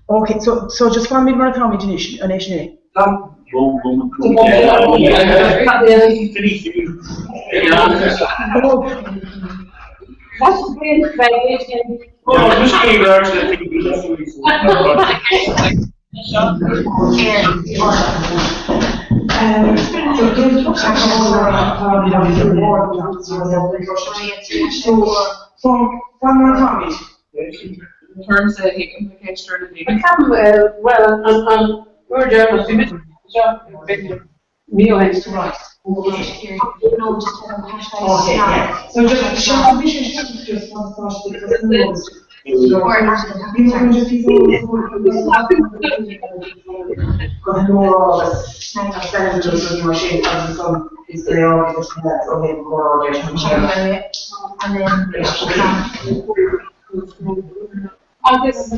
Ok, so, so just fanfaimid mar atáimid anois, an é sin é? Fan mar atáimid. In terms of implications ar na daoine. Ceapaim, bhuel, an Uair deireanach, bhí mise anseo b'fhéidir mí ó shin. Agus.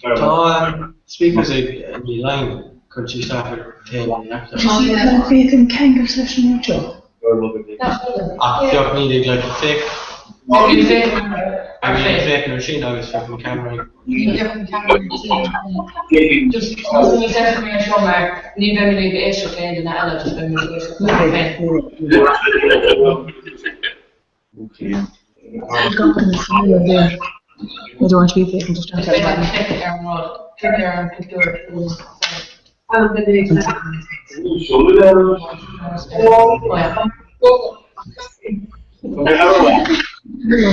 Tá speakers ag Ní Laighin cuir isteach ar taobh an leacht. Nach bhféadfainn ceangailt leis an rud seo? Ach bheadh ní ag like féach féach ar sin agus féach an camera. Ní bheimid ag éisteacht le aon duine eile, just beimid ag éisteacht linn féin. Click ar an rud, click ar an pictiúr.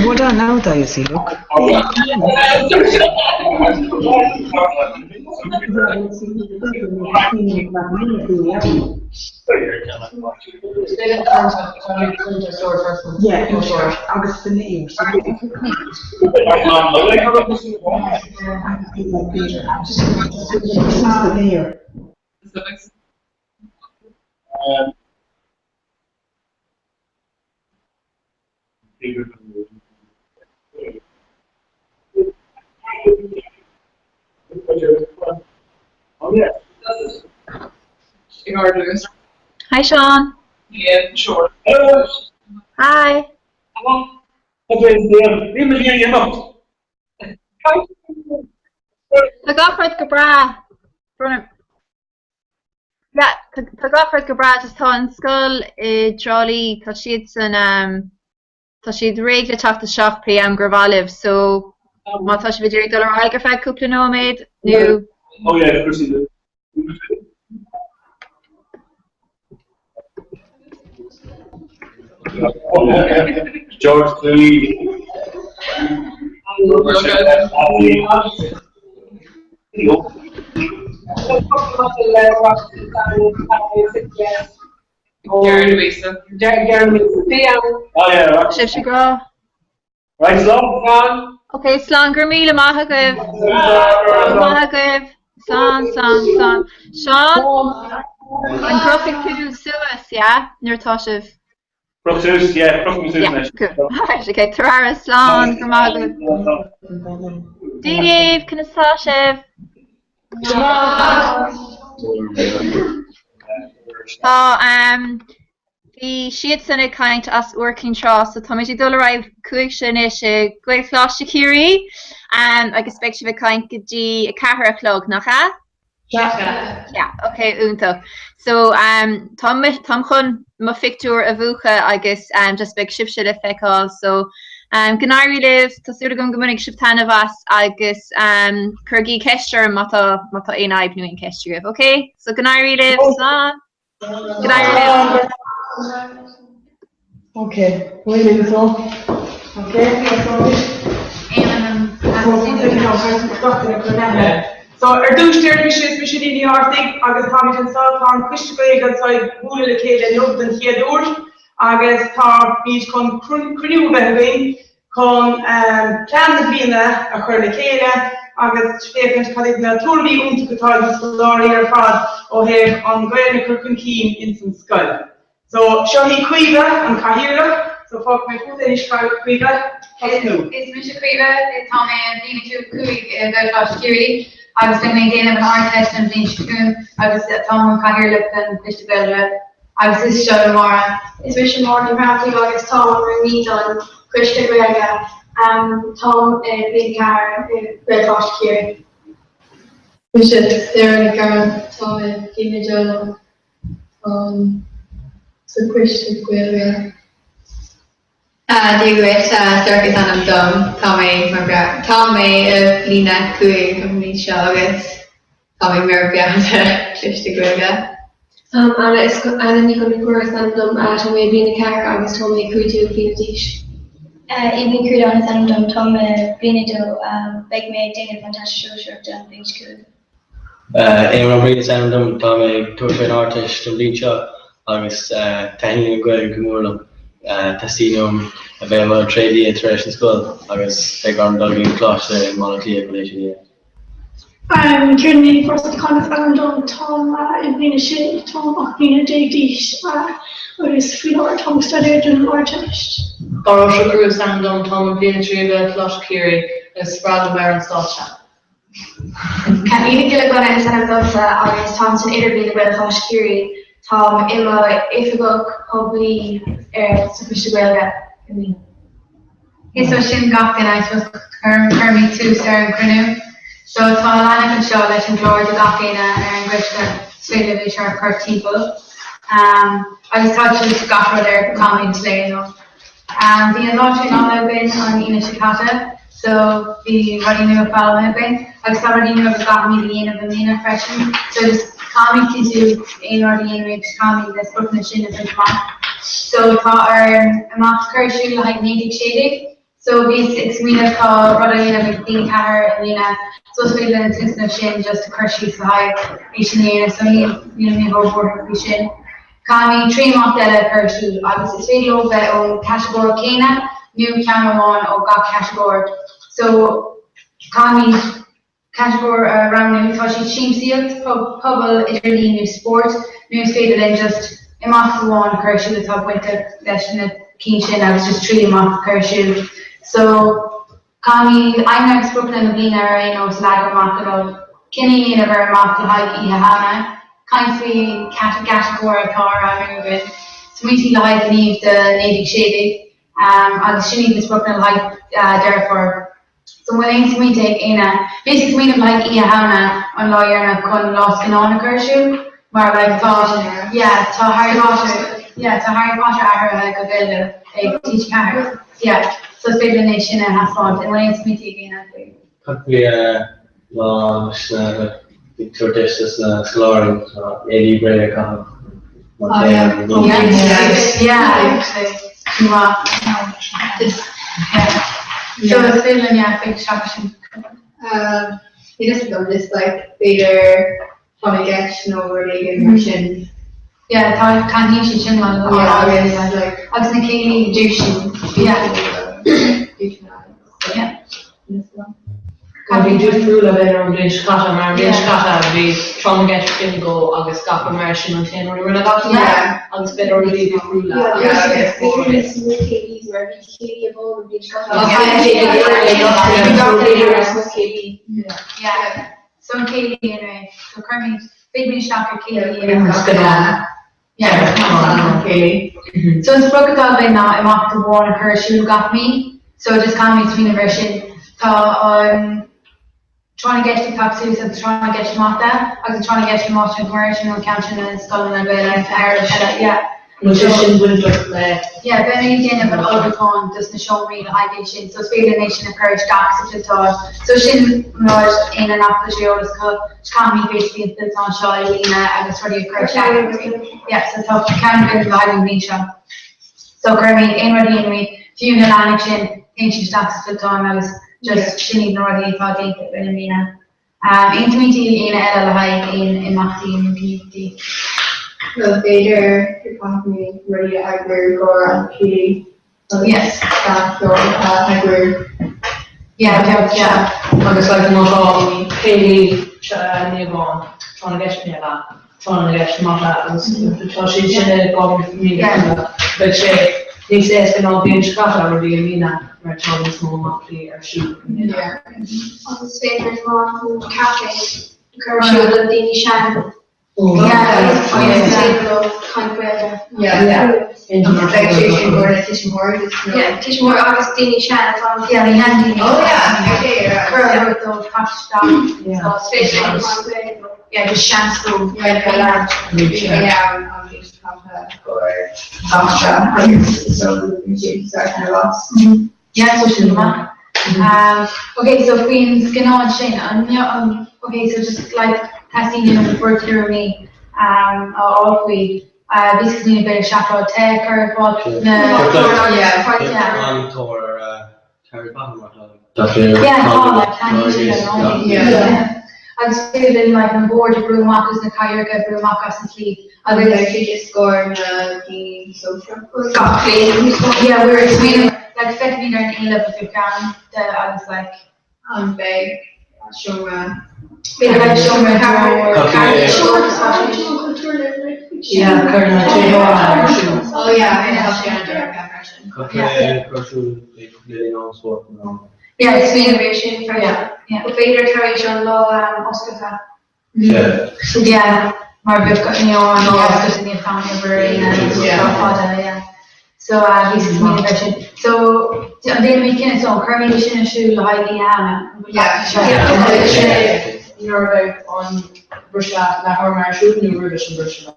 Hold on now, though, you see, look. Yeah, agus the name. There. Hi Sean. Yeah, sure. Hi. Tá gach rud go breá. Yeah, tá gach rud go breá, just tá an scoil i dTrá Lí, tá siadsan um, tá siad réidh le teacht isteach pé am gur mhaith libh, so má tá sibh ag iarraidh dul ar aghaidh ar feadh cúpla nóiméad nó Oh yeah, of course you do. George Clooney. Sibhse grá. Right, slán. Ok, slán go raibh míle maith agaibh. Go raibh maith agaibh. Slán, slán, slán. Seán, an gcrochfaidh tú suas, yeah, nuair atá sibh? Croch suas, yeah, crochfaidh mé suas anois. Yeah, cool. Alright, ok, tabhair aire, slán, go raibh maith agaibh. Dia daoibh, conas tá sibh? Tá, um, Bhí siadsan ag caint as Iúr Cinn Trá so táimid ag dul ar aghaidh chugaibhse anois i Gaelcholáiste Chiarraí agus beidh sibh ag caint go dtí 4 a chlog, nach ea? Sea. Yeah, ok, iontach. So um, táim táim chun mo phictiúr a mhúchadh agus um, just beidh sibhse le feiceáil so um, go n-éirí libh, tá súil agam go mbainfidh sibh taitneamh as agus um, cuirigí ceist orm má tá má tá aon fhadhb nó aon cheist agaibh, ok? So go n-éirí libh, slán! Okay, wait so. Okay, So ar dtús deir mise is mise Ní Artaigh agus táimid anseo tá an Coiste Gaeilge anseo ag bualadh le chéile inniu den chéad uair agus táimid chun cruinniú a bheith againn chun plean na bliana a chur le chéile agus féachaint cad iad na tuairimí iontacha atá ag na scoláirí ar fad ó thaobh an Ghaeilge a chur chun cinn ins an scoil. So, seo í Caoimhe, an cathaoirleach, so fágfaidh mé fút anois Caoimhe, tosnú. Is mise Caoimhe, tá mé i mbliain a 5 i Gaelcholáiste Chiarraí agus beidh mé ag déanamh an Ardteist an bhliain seo chugainn agus táim an cathaoirleach den Choiste Gaeilge agus is seo Máire. Is mise Máire Ní Bhreartaigh agus táim an rúnaí don Choiste Gaeilge. Táim i mbliain 4 i Gaelcholáiste Chiarraí. Mise Sarah Nic Gabhann, táim i mbliain 2 Táim sa Choiste Gaeilge. Dia dhuit, Sorcha is ainm dom. Tá mé mar tá mé i mbliain a 5 an bhliain seo agus tá mé mar bhall de Choiste Gaeilge. Anna is Anna Ní Chonchúir is ainm dom. Tá mé i mbliain 4 agus tá mé 15 bliana d'aois. Aoibhinn Ní Chríodáin is ainm dom. Táim i mbliain 2. Beidh mé ag déanamh an Teastas Sóisearach don bhliain seo chugainn. Éamonn Ó Briain is ainm dom, tá mé ag tabhairt faoin Ardteist an bhliain seo agus taitníonn an Ghaeilge go mór liom. Teastaíonn uaim a bheith i mo thréadlia tar éis an scoil agus beidh orm dul go dtí an coláiste i mBaile Átha Cliath chun é sin a dhéanamh. Ciarán Ní Bhrosaithe is ainm dom, táim i mbliain a sé, táim 18 bliana d'aois agus faoi láthair táim ag staidéar don Ardteist. Dara Ó Siochrú is ainm dom, táim i mbliain 3 i Gaelcholáiste Chiarraí agus is breá liom bheith ar an stáitse. Cathleen Nic Giolla Ghunna is ainm domsa agus táim san Idirbhliain i Gaelcholáiste Chiarraí. Táim i mo oifigeach poiblí ar sa Choiste Gaeilge i mbliana. So sin gach duine, I suppose cuirfimid tús ar an chruinniú. So tá na leathanaigh anseo leis an gclár do gach éinne ar an gcoiste is féidir libh é seo a chur timpeall. Agus tá just gach rud ar caithfimid plé inniu. Bhí an lá traenála againn an Aoine seo caite so bhí rudaí nua foghlamtha againn agus tá rudaí nua go gcaithfimid a dhéanamh i mbliana freisin so just caithfimid cinntiú aon rud a dhéanaimid caithfimid na spriocanna sin a bhaint amach. So tá ár imeacht cur ar siúl le haghaidh 1916 so bhíos ag smaoineamh tá rud á dhéanamh ag bliain 4 i mbliana so is féidir linn an tionscnamh sin just a chur síos le haghaidh é sin a dhéanamh so níl níl mé róbhuartha faoi sin. Caithfimid 3 imeacht eile a chur ar siúl agus is féidir leo bheith ón catagóir céanna nó ceann amháin ó gach catagóir. So, caithfimid catagóir a roghnú, tá siad siamsaíocht, pobal, idirlíon nó spórt nó is féidir linn just imeacht amháin a chur ar siúl atá bainteach leis na cinn sin agus just 3 imeacht a chur ar siúl. So, Caithfimid aidhmeanna agus spriocanna na bliana ar aon nós a leagan amach inniu. Cinneadh a dhéanamh ar imeacht le haghaidh Oíche Shamhna. Caint faoin gcatagóir atá á roghnú againn. Smaointí le haghaidh gníomh do 1916. Agus sin iad na spriocanna le haghaidh Deireadh Fómhair. So an bhfuil aon smaointe ag éinne? Bhíos ag smaoineamh le haghaidh Oíche Shamhna an lá dheireanach chun lá scannán a chur ar siúl. Mar like tá yeah tá Harry Potter yeah tá Harry Potter athraithe go Gaeilge ag TG4 yeah so is féidir linn é sin a thaispeáint. An bhfuil aon smaointe ag éinne faoi? Cad faoi lá leis na ag tabhairt deis dos na scoláirí éadaí bréige a chaitheamh mar Oh yeah yeah yeah sin maith yeah so is féidir linn yeah féach isteach sin. Níl fhios agam just like b'fhéidir Tráth na gCeist nó rud éigin mar sin. Yeah, tá taitníonn siad sin liom go Yeah, agus like agus na céilí duaiseanna. Yeah. Yeah. Bhí difriúil a bheith ar an bhliain seo caite mar an bhliain seo caite bhí tráth na gceist bingo agus gach rud mar sin an t-aon rud a rinne gach duine agus b'fhéidir rudaí difriúla agus mar bhí céilí amháin an bhliain seo caite. Yeah. So an céilí anyway. So cuirfimid, féachfaimid isteach ar céilí agus gach Yeah. Céilí. So an sprioc atá againn ná imeacht amháin a chur ar siúl gach mí. So just caithfimid smaoineamh air sin. Tá an Tráth na gCeist ag teacht suas agus Tráth na gCeist Mata agus an Tráth na gCeist na Máistrí an Chomóradh sin an ceann sin na scoileanna Gaeilge eile. Yeah. Bhfuil sé sin bainteach le. Yeah, beidh mé ag déanamh an ullmhúchán dos na seomraí le haghaidh é sin, so is féidir linn é sin a chur isteach sa fillteán. So sin rud éinne nach bhfuil sé eolas acu, just caithfimid basically an fillteán seo a líonadh agus rudaí a chur isteach. Yeah, so tá ceann againn le haghaidh an bhliain seo. So cuirfimid aon rud a dhéanaimid, fiú na leathanaigh sin, téann siad isteach sa fillteán agus just sin iad na rudaí atá déanta againn i mbliana. Aon smaointe ag éinne eile le haghaidh aon imeachtaí nó gníomhaíochtaí? Bhuel, b'fhéidir go gcaithfimid rudaí a eagrú i gcomhair an chéilí agus ceol a eagrú. Yeah, bheadh, yeah. Agus like má tá céilí naomhán, tráth na gceist ní hea, tráth na gceist mata agus tá siad sin i gcomhair beidh sé níos éasca ná an bhliain seo caite rudaí a líonadh mar tá níos mó imeachtaí ar siúl i mbliana. Agus is féidir linn an caife a chur ar siúl do daoine sean. Tuismitheoirí agus daoine sean atá an Yeah, so sin maith. Um, okay, so faoin scannán sin, an an okay, so just like teastaíonn uaim bhur dtuairimí um, a fháil faoi. Uh, bhí sna daoine b'fhéidir seacláid te a chur ar fáil na An-tóir ar Terry Bonham mar tá. Yeah, tá, like, taitníonn sé le lán. Yeah. Agus féidir linn like na boird a bhrú amach agus na cathaoireacha a bhrú amach as an tslí agus Beidh sé just scór na daoine sóisialta. Gach bliain. Yeah, we're ag smaoineamh, like feicimid ar an éileamh a bheadh ann de agus like. An mbeidh seomra. B'fhéidir like seomra Yeah, cuireann an téitheoir ar siúl. Oh yeah, tá sé an-dearfa freisin. Cur siúl le linn an spórt nó. Yeah, is smaoineamh é sin freisin. B'fhéidir tar éis an lá oscailte. Yeah, mar bheadh you know an lá oscailte níl fonn obair ar aon lá fada, yeah. So bhí sa smaoineamh air sin. So an déanfaimid cinneadh so an cuirfimid é sin ar siúl le haghaidh Oíche Shamhna? Nuair a bheidh an briseadh leaththéarma ar siúl nó roimh an briseadh leaththéarma?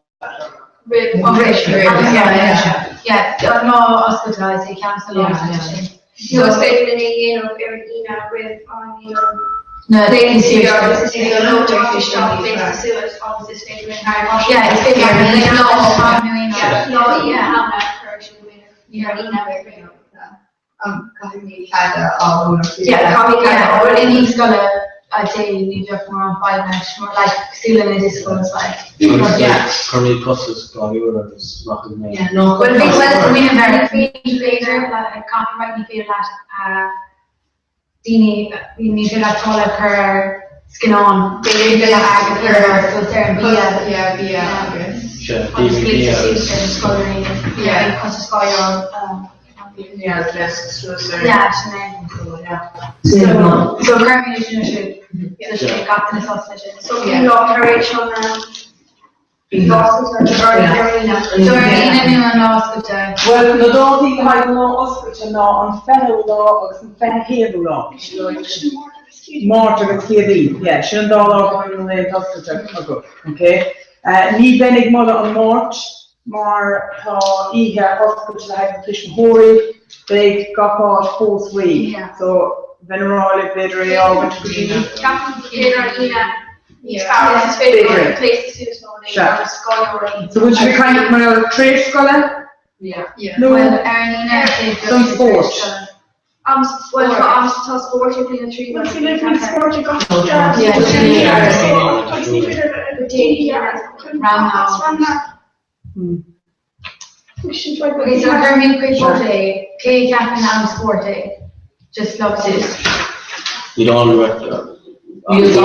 Roimh an briseadh. Yeah, an lá oscailte is é ceann sa lá oscailte sin. Nó is féidir linn é a dhéanamh ar an Aoine roimh an Na Cuirfimid costas go leor agus rachaidh mé. Bhuel bhí bhuel smaoineamh ar ní féidir le copyright ní féidir leat daoine ní féidir leat táille a chur ar scannán b'fhéidir ní féidir leat airgead a chur ar suas ar an bia yeah bia agus agus gléasadh suas ar na scoláirí yeah costas scáileán yeah gléasadh suas ar yeah sin é so so cuirfimid sin ar siúl so sin gach duine sásta leis sin so cén lá tar éis an Bhuel, na dátaí le haghaidh an lá oscailte ná an 20ú lá agus an 21ú lá. Máirt agus Céadaoin. Yeah, sin an dá lá go mbíonn na laethanta oscailte agaibh, ok? Ní bheinn ag moladh an Máirt mar tá oíche oscailte le haghaidh na tuismitheoirí, beidh gach áit fós réidh. So, bheinn ag rá libh b'fhéidir é a fhágaint go dtí. Ceapaim b'fhéidir an Aoine. Níos fearr is féidir leo gléasadh suas nó an Sea. agus scoláirí. So bhfuil sibh ag caint mar gheall tar éis scoile? Nó Bhuel, ar an Aoine ar féidir don spórt? Am bhuel tá am tá spórt ag bliain 3 Bhuel ní féidir spórt ag gach Agus ní féidir le Rang Okay, so cuirfimid chuig vóta é, cé a cheapann am spóirt é? Just love to. Níl ann Just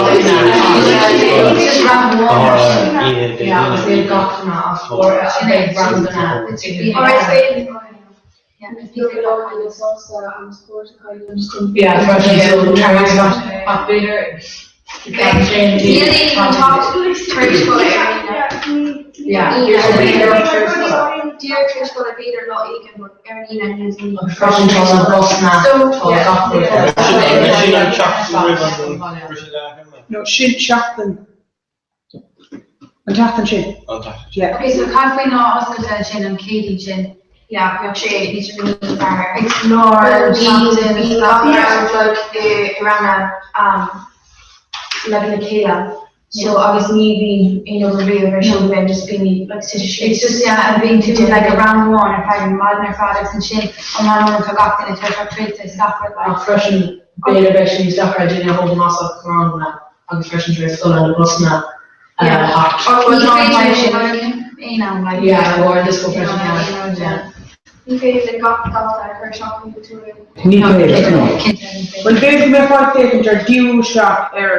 rang amháin. Yeah, agus níl gach duine as spórt a bheidh rang duine. Yeah, freisin so tar éis ach b'fhéidir Freisin tá na busanna tá gach rud Sin an tseachtain roimh an briseadh leaththéarma. No, sin seachtain An tseachtain sin. An tseachtain sin. Yeah. Ok, so cad faoin lá oscailte ansin, an Chéadaoin sin? Yeah, bheadh sé níos níos fearr. It's lár seachtain Bíonn gach rang like i ranna um like le chéile so agus ní bhíonn aon obair riamh ar siúl againn just bíonn like suite síos. It's just yeah, and bíonn tú like i rang amháin ar feadh an maidin ar fad agus ansin an tráthnóna tá gach duine tuirseach traochta is gach rud like. Ach freisin b'fhéidir beidh sé níos deacra daoine a thógáil amach as ranganna agus freisin tar éis scoile na busanna a theacht. Ní féidir aon am like. Yeah, nó ar an disco freisin, yeah. Ní féidir le gach dalta a chur isteach na tuairimí. Ní féidir, no. Bhuel, b'fhéidir go mbeadh fáil féachaint ar díriú isteach ar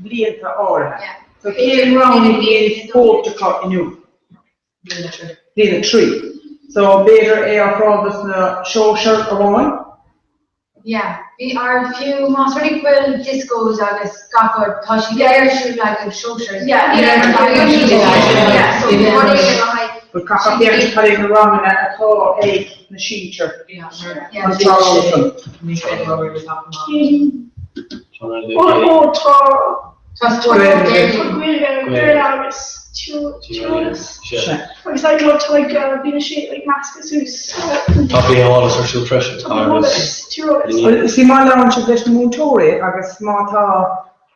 bhlianta áirithe. So cén rang a bhíonn spórt acu inniu? Bliain 3. Bliain 3. So b'fhéidir é a thráth dos na sóisir amháin? Yeah, bhí ar fiú más rud é go bhfuil discos agus gach rud, tá siad ar siúl ag an sóisir. Yeah, yeah, so rud éigin le haghaidh. But caithfear féachaint cad é na ranganna atá ag na sinsir an tráth san. Ó, ó, tá. Tá Gaeilge, Béarla agus Tíreolas. Agus like tá like bíonn sé like measctha suas. Tá Bitheolas ar siúl freisin agus Well, see má labhrann sibh leis na múinteoirí agus má tá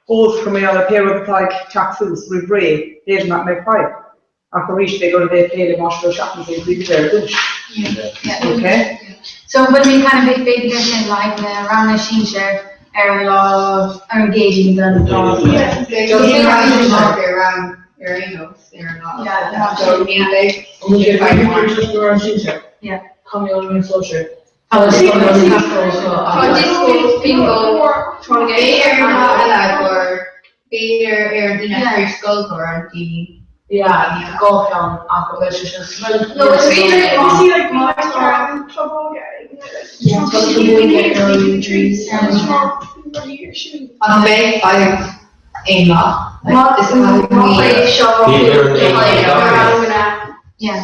eolas acu mar gheall ar pé rud atá ag teacht suas roimh ré, b'fhéidir nach mbeidh fadhb. Ach arís, beidh oraibh é a phlé le Máistir Ó Seachnasaigh an Príomhoide ar dtús. Ok? So an bhfuil mé kind of ag féachaint ar sin le haghaidh na ranganna sinsir ar an lá, ar an gCéadaoin don lá. Ar aon nós, ar an lá. So ní bheidh Yeah. Tá mé an sóisir. Tá disco, bingo, Beidh ar an lá eile gur b'fhéidir ar an Aoine tar éis scoil gur an Aoine. Yeah, dhá cheann ach bheidh sé sin No, is féidir you see like má tá an club óige ag An mbeidh fadhb aon lá? Má beidh seo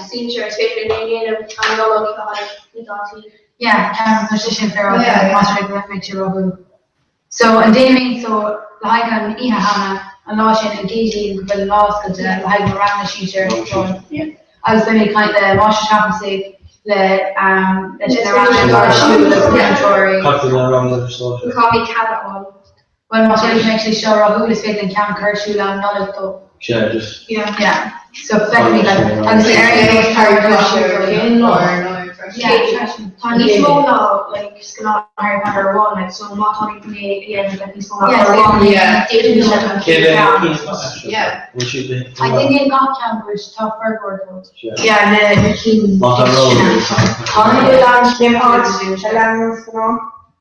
sinsir is féidir linn é a dhéanamh an Nollaig le haghaidh na daltaí. Yeah, ceapaim tá sé sin féaráilte más rud é go mbeidh sé rathúil. So an déanaimid so le haghaidh an Oíche Shamhna, an lá sin, an Céadaoin go bhfuil an lá oscailte le haghaidh na ranganna sinsir agus beimid ag caint le Máistir Ó Seachnasaigh, le leis na ranganna atá ar siúl agus na múinteoirí. Caithfidh na ranganna ar siúl. Caithfimid cead a fháil. Bhuel más rud é go mbeidh sé seo rathúil is féidir linn ceann a chur ar siúl am Nollag dó. Sea, just. Yeah. Yeah. So feicfimid like agus ar aon nós Harry Potter Cén lá? Yeah. Tá níos mó ná like scannán Harry Potter amháin like so má tá mé a dhéanamh like níos mó ná amháin Yeah. d'fhéadfainn sé an Cé chéad mhéad ceann. cinn atá acu? Yeah. Bhfuil siad i I think níl gach ceann but tá formhór dóibh. Sea. Yeah, na na cinn Má tá ról Tá An bhfuil an cén fhad a leanann an scannán?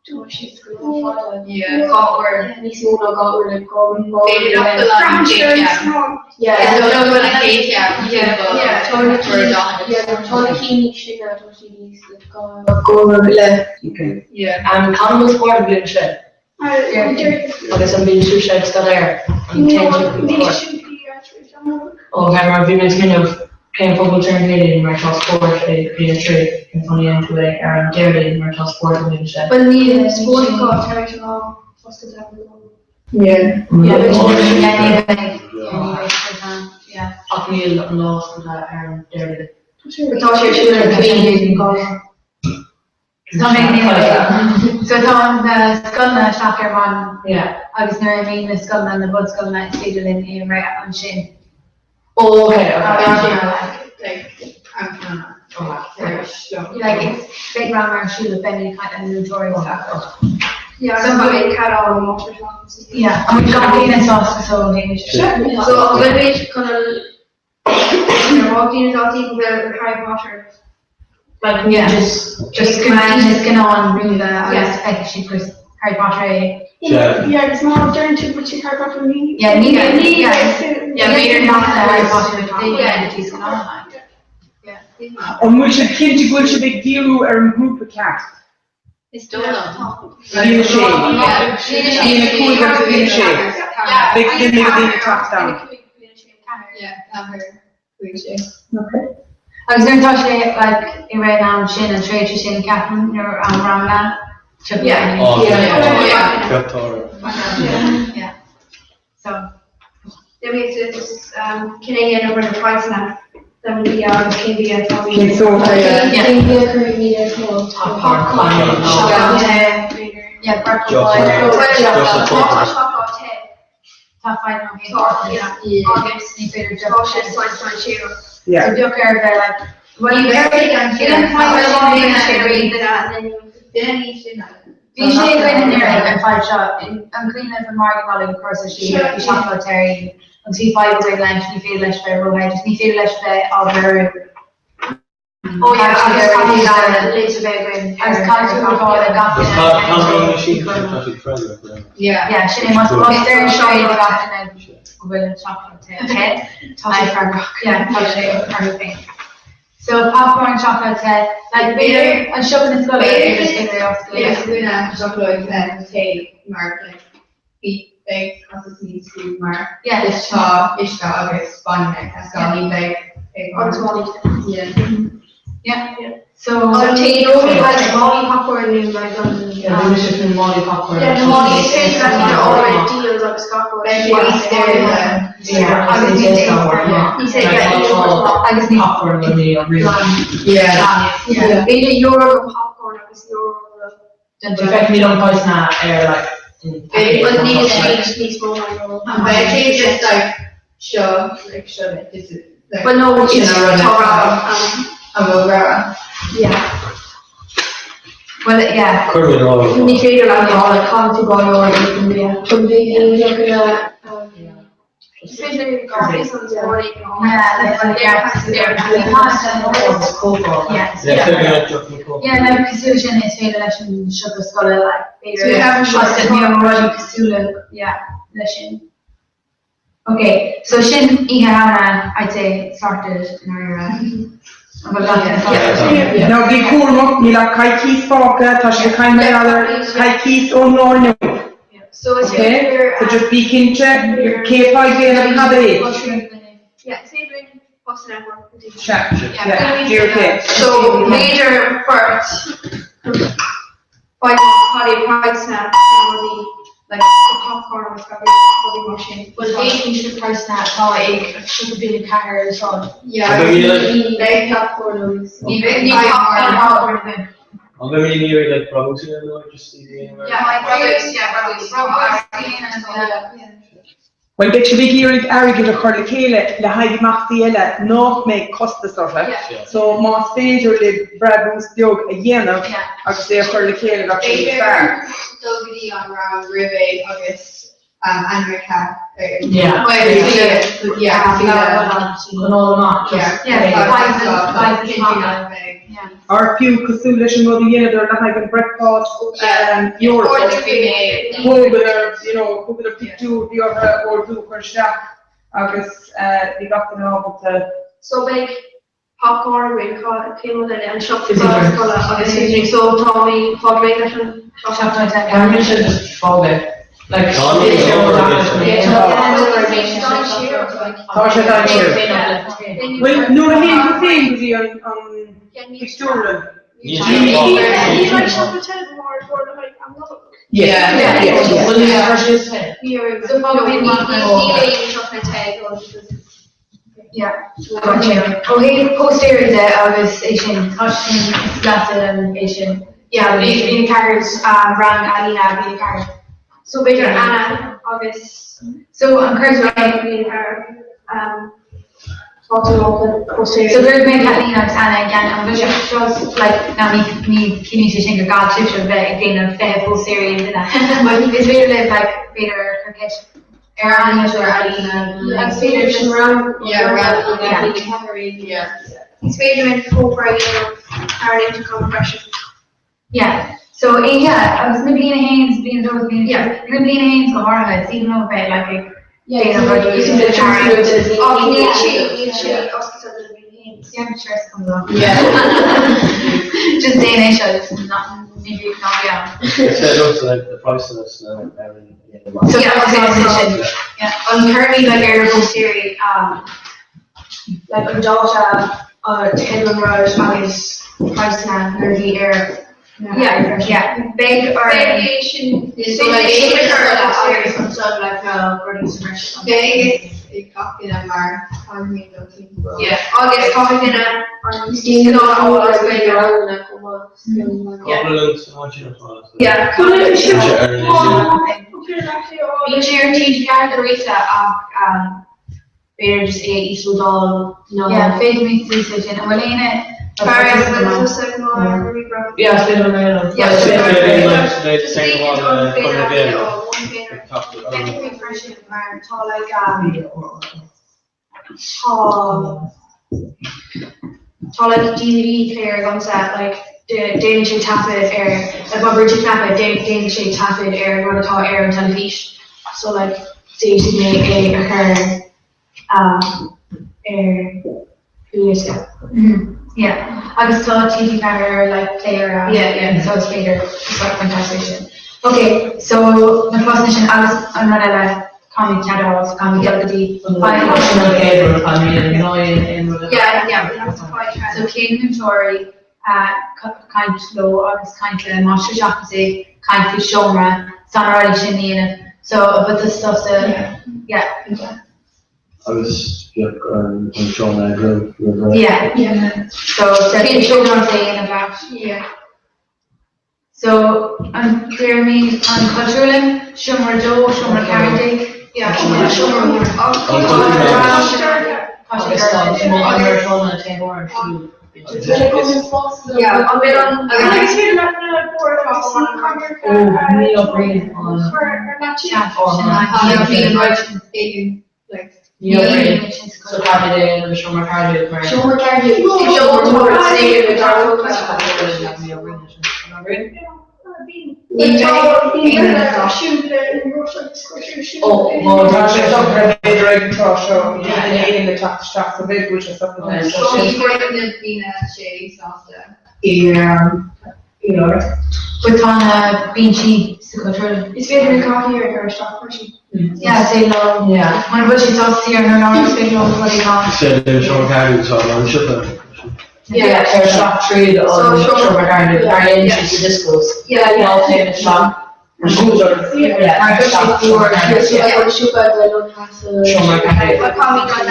Tá sé go fada. Dhá uair. Níos mó ná dhá uair like dhá B'fhéidir nach bhfuil an chéad cheann. Yeah, no bhfuil an chéad cheann. Yeah, tá na cinn yeah, tá na cinn níos sine, tá siad níos like dhá dhá uair go leith. Okay. Yeah. An bhfuil spórt an bhliain seo? Agus an mbíonn sibhse ag staidéar an téann sibh chuig spórt? Ok, mar bhí mé ag smaoineamh cén fáth go bhfuil sé ar an gCéadaoin mar tá spórt ag bliain 3, cén fáth ní dhéanann tú é ar an Déardaoin mar tá spórt an bhliain 6. Bhuel níl spórt acu tar éis an lá oscailte an lá. Yeah. Yeah, yeah, ní bheidh, yeah, ní bheidh spórt ann, yeah. Ach níl an lá oscailte ar an Déardaoin. Tá sé ar siúl ar an Céadaoin. Tá mé ag So tá na scoileanna isteach ar maidin agus nuair a imíonn na scoileanna, na bunscoileanna, is féidir linn é a rith ansin. Oh, okay, okay. Like, it's beidh rang ar siúl ag beimid ag caint le na múinteoirí is gach rud. Yeah, so tá mé cead á Yeah, an bhfuil gach éinne sásta so Hamish? So an bhfuil mé chun an Ar mhaith na daltaí go bhfuil Harry Potter Like Yeah. just Just go mbeidh na scannáin roimhe agus feicfidh siad gur Harry Potter é. Yeah, agus má deireann tú go bhfuil Harry Potter ní Yeah, ní ní yeah. Yeah, b'fhéidir nach le Harry Potter they go dtí scannáin like. An bhfuil sibh cinnte go bhfuil sibh ag díriú ar an ngrúpa ceart? Is dóigh liom. Bliain a sé. Bliain a cúig agus bliain a sé. Beidh suim ag daoine teacht ann. Agus nuair atá sé like i rith an am sin, an tréimhse sin, ceapaim, nuair am ranganna, tiocfaidh daoine. Yeah. So. Then just cén a dhéanamh ar na praghsanna don bhia agus cén bia atá Cén sórt é? Cén bia a chuirfidh mé ar fáil? Popcorn. Yeah, Seacláid te. Tá fadhb ó thaobh Agus ní féidir tá sé saghas dainséarach. Yeah. So bheadh air bheith like, well, you better an fadhb sin Bhí sé againn anuraidh, an fadhb seo. An cuimhin libh an margadh Nollag a chur sa slí, bhí seacláid te agus bhí fadhb againn leis, ní féidir leis bheith róthe, just ní féidir leis bheith á bheiriú. Oh yeah, agus caithfidh an lid a bheith againn. Agus caithfidh tú rá le gach duine. Yeah, sin é más más deir seo le gach duine go bhfuil an seacláid te. Tá sé freagrach. Yeah, tá sé orthu féin. So popcorn seacláid te, like b'fhéidir an siopa na scoile b'fhéidir is féidir é oscailt. B'fhéidir seacláid te mar like bhí beidh costas níos lú mar is tá uisce agus bainne ag teastáil ní bheidh ag Agus málaí te. Yeah. Yeah. So An tae nó like málaí popcorn nó like an Yeah, bhí mise faoin málaí popcorn. Yeah, na málaí is féidir leat iad a fháil ar deals agus gach rud. Beidh sé níos daoire. Yeah, agus níos éasca. Níos éasca. Agus níos Popcorn le mí an riail. Yeah. Yeah. B'fhéidir euro go popcorn agus euro go Feicfidh mé an praghas na ar like But níl sé níos mó ná euro. An beidh sé just like seo like seo like just like But no, sin it's a rud tá atá rogha ann. An bhfuil rogha? Yeah. Well, yeah. Cuir mé lámh. Ní féidir leat rá like caithfidh tú 2 euro a íoc don bhia. Don bhia ní Is féidir linn gáirí agus málaí Yeah, like, yeah, Yeah. Yeah, like cosúil sin is féidir leis an siopa scoile like b'fhéidir agus ní rudaí cosúil le yeah leis sin. Okay, so sin Oíche Shamhna I'd say sorted i ndáiríre. An bhfuil gach duine sásta? Now bí cúramach, níl ach coicís fágtha, tá siad ag caint mar gheall ar coicís ón lá inniu. So is Okay, féidir so just bí cinnte cé atá ag déanamh cad é. Yeah, is féidir linn postanna a thabhairt go dtí. Sea, yeah, díreach é. So b'fhéidir beirt faigh cad é praghsanna na rudaí like the popcorn agus gach rudaí mar sin. Bhuel féadfaidh na praghsanna atá ag siopa bliain 4 anseo. Yeah, beidh popcorn agus ní bheidh Ní popcorn popcorn againn. An mbeidh mé ag iarraidh like brabús a dhéanamh just iad a dhéanamh ar. Yeah, brabús, yeah, brabús. Brabús. Bhuel, beidh sibh ag iarraidh airgead a chur le chéile le haghaidh imeachtaí eile nach mbeidh costas orthu, so más féidir libh brabús beag a dhéanamh agus é a chur le chéile bheadh sé níos fearr. B'fhéidir dul go dtí an rang roimh é agus ainmhithe ar Ar fiú cosúil leis an rud a dheineadar le haghaidh an Bhreicfeast Eorpach. Thógadar, you know, thugadar pictiúr, bhí orthu ordú a chur isteach agus bhí gach duine ábalta. So beidh popcorn againn, cén rud eile, an siopa scoile agus food so tá mé fág réidh leis an siopa. Ceapaim sin just fág é. Like, Tá Tá sé dainséarach. Bhuel, nuair a théann tú féin go dtí an pictiúrlann. Níl sé fágtha. Yeah, yeah, yeah. So fágfaidh mé amach Níl aon siopa te Yeah. Ó thaobh póstaeir de agus é sin, tá sin is leatsa é sin. Yeah, bliain 4 rang ealaíne bliain 4. So b'fhéidir Anna agus So an cuirfidh mé bliain 4 tá tú póstaeir. So cuirfidh mé Kathleen agus Anna i gceann an bhfuil sé seo like now ní ní ciallaíonn sé sin gur gá sibhse bheith ag déanamh 20 póstaeir aon duine. But is féidir libh like b'fhéidir cur ceist ar Anna nó ar Ealaíne Agus féidir sin rang Yeah, rang Yeah. yeah. Is féidir linn fógra a dhéanamh ar an intercom freisin. Yeah. So eh yeah, agus na bliain 1, bliain 2, bliain Yeah. na bliain 1 go háirithe, is even though bheith like ag Yeah, déanamh rudaí Ach níl sé níl sé oscailte do na bliain 1. Yeah, sure, is cuma liom. Yeah. Just déan é seo, just not ní bhí ná bhí ann. It's also like the price of us now. So Yeah, yeah, okay, so so- yeah. An cuirfimid like ar na póstaerí um, like an dáta uh, teideal an rud agus praghsanna na rudaí ar Yeah, yeah. Beidh ar Beidh sin So like agus ansan like na rudaí sa bhreis. Beidh ag gach duine mar caithfidh mé dul timpeall. Yeah, agus caithfidh duine an scian a fháil as Gaeilge. Yeah. Bíonn sé ar TG4 go rialta ach um, b'fhéidir just é a íoslódáil nó Yeah, féadfaimid suas leis sin. An bhfuil éinne Yeah, is féidir liom é a dhéanamh. Yeah. freisin mar tá like um, tá Tá like DVD player agamsa like déanann sé taifead ar like má bhrúnn tú cnaipe déanann sé taifead ar an rud atá ar an teilifís so like d'fhéadfadh mé é a chur ar dhiosca. Yeah agus tá TG4 like player ann yeah yeah so is féidir úsáid a bhaint as é sin. Ok so na postanna sin agus an rud eile caithfimid cead a fháil so caithfimid dul go dtí Sin an chéad rud atá mé ag ná Yeah yeah so céad múinteoirí caint leo agus caint le máistir seachfhosaigh caint faoi seomra san rudaí sin a dhéanamh so but the stuff yeah Agus bheadh an seomra ag roimh Yeah yeah so cén seomra a dhéanamh leat Yeah. So, an déarfaimid an Chultúrlann, seomra 2, seomra 14. Yeah, seomra mór. Agus tá an seomra taobh ar siúl. Yeah, an bhfuil an Agus féidir leat na boird Ó, ní oibríonn an Ní oibríonn éigin like Ní oibríonn so caithfimid é a dhéanamh i seomra 14 mar Seomra 14. Ní oibríonn sin. An oibríonn? Ó, má Tá sé socraithe b'fhéidir ag an tráth seo, níl duine éigin le teacht isteach so b'fhéidir go bhfuil sé socraithe. So ní bhfuil na daoine sé sásta. But tá na binsí sa Chultúrlann. Is féidir na cathaoir a chur isteach freisin. Yeah, say leo. Yeah. Mura bhfuil siad sásta suí ar an urlár is féidir leo rudaí a Is féidir an seomra 14 úsáid mar an siopa. Yeah, ar isteach tríd an seomra 14 mar dhéanann siad sa discos. Yeah, yeah. Má théann isteach. Yeah, Mar isteach seomra 14. Siopa Seomra 14. Caithfimid an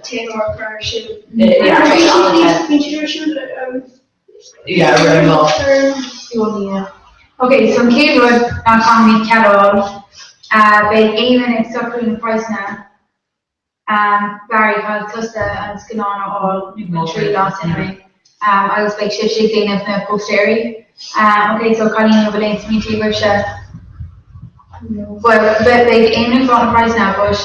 téamh a chur ar siúl. Yeah, Bíonn siad ar siúl Yeah, roimh lá. Ok, so an chéad rud ná caithfimid cead a fháil. Beidh Éamonn ag socrú na praghsanna. Barry, caithfidh tusa an scannán a fháil nó triail as anyway. Agus beidh sibhse ag déanamh na póstaeirí. Ok, so cailíní an bhfuil aon smaointe agaibhse? Bhuel, beidh Éamonn ag fáil na praghsanna but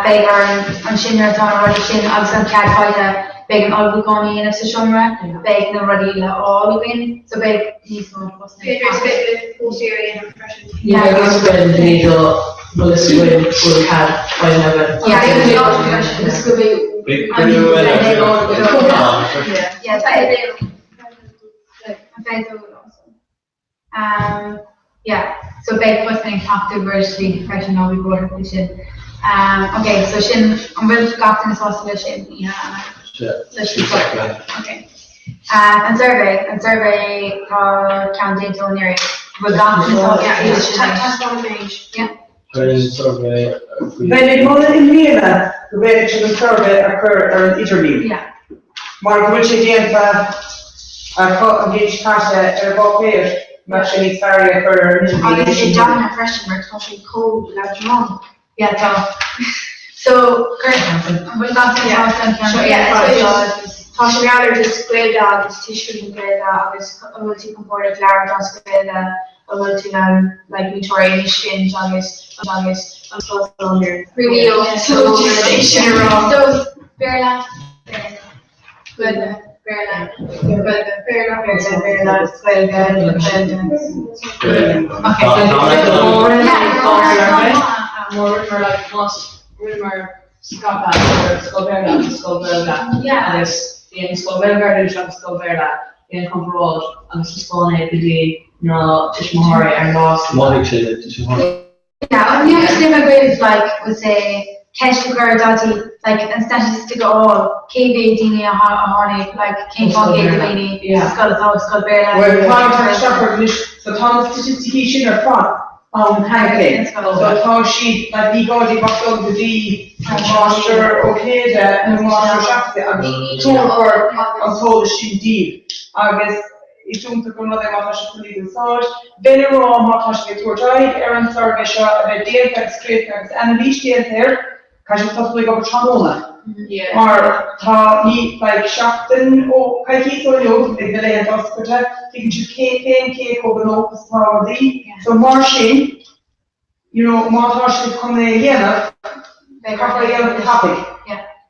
beidh orainn ansin nuair atá na rudaí sin agus an cead faighte, beidh an ullmhúchán a dhéanamh sa seomra, beidh na rudaí le fháil againn, so beidh níos mó postanna. B'fhéidir is féidir le póstaeirí a dhéanamh freisin. Ní bheidh fhios againn go dtí go bhfuil fhios againn go bhfuil cead faighte againn. Yeah, Agus go mbeidh Beidh cruinniú eile Yeah, beidh. Beidh Um, yeah, so beidh postanna ag teacht uirthi freisin ná bí buartha faoi sin. Um, ok, so sin, an bhfuil gach duine sásta leis sin? Yeah. So sin Ok. Um, an suirbhé, an suirbhé tá ceann déanta anuraidh. Bhfuil gach duine sásta leis sin? Yeah. Cuireann suirbhé faoi. Bheinn ag moladh i mbliana go bhféadfadh sibh an suirbhé a chur ar an idirlíon. Yeah. Mar go bhfuil sé déanta acu an bhliain seo caite ar an bpáipéar, mbeadh sé níos fearr é a chur ar an idirlíon. Agus é deimhnithe freisin mar tá sé chomh leadrán. Yeah, tá. So, cuir, an bhfuil gach duine sásta an ceann Seo, yeah, tá sé mar gheall ar just Gaeilge agus tuiscint na Gaeilge agus an bhfuil tú compordach labhairt as Gaeilge an bhfuil tú in ann like múinteoirí a thuiscint agus agus an Reveal so just é sin a rá. So, Béarla, Gaeilge, Béarla, Gaeilge, Béarla, Béarla, Béarla, Gaeilge, Gaeilge. Okay. Mar scaipeadh ar scoil Bhéarla agus scoil Ghaeilge agus bíonn scoil Ghaeilge ar dtús agus scoil Bhéarla, déan comparáid agus taispeáin é go dtí na tuismitheoirí ar an lá. Mhothaigh sé le tuismitheoirí. Yeah, an níl suim agaibh like would say ceist a chur ar Daidí like an statistic a fháil cé mhéad daoine a tháinig like cén fáth cé mhéad daoine sa scoil atá ag scoil Béarla Bhuel, tá ag teacht isteach orthu anois, so tá na staitisticí sin ar fad ann cheana féin. So tá siad, like ní gá daoibh ach dul go dtí Máistir Ó Cinnéide nó Máistir Ó Seachsaigh agus tabharfar an t-eolas sin daoibh. Agus is iontach an rud é má tá sibh chun iad a úsáid. Bheinn ag rá má tá sibh ag tabhairt aghaidh ar an suirbhé seo a bheith déanta agus críochnaithe agus anailís déanta air, caithfidh sibh tosú ag obair tráthnóna. Mar tá ní, beidh seachtain ó, coicís ó inniu ag na laethanta oscailte, tuigeann sibh cé féin cé chomh gnóthach is atá rudaí. So mar sin, you know, má tá sibh chun é a dhéanamh, caithfear é a dhéanamh go tapaidh.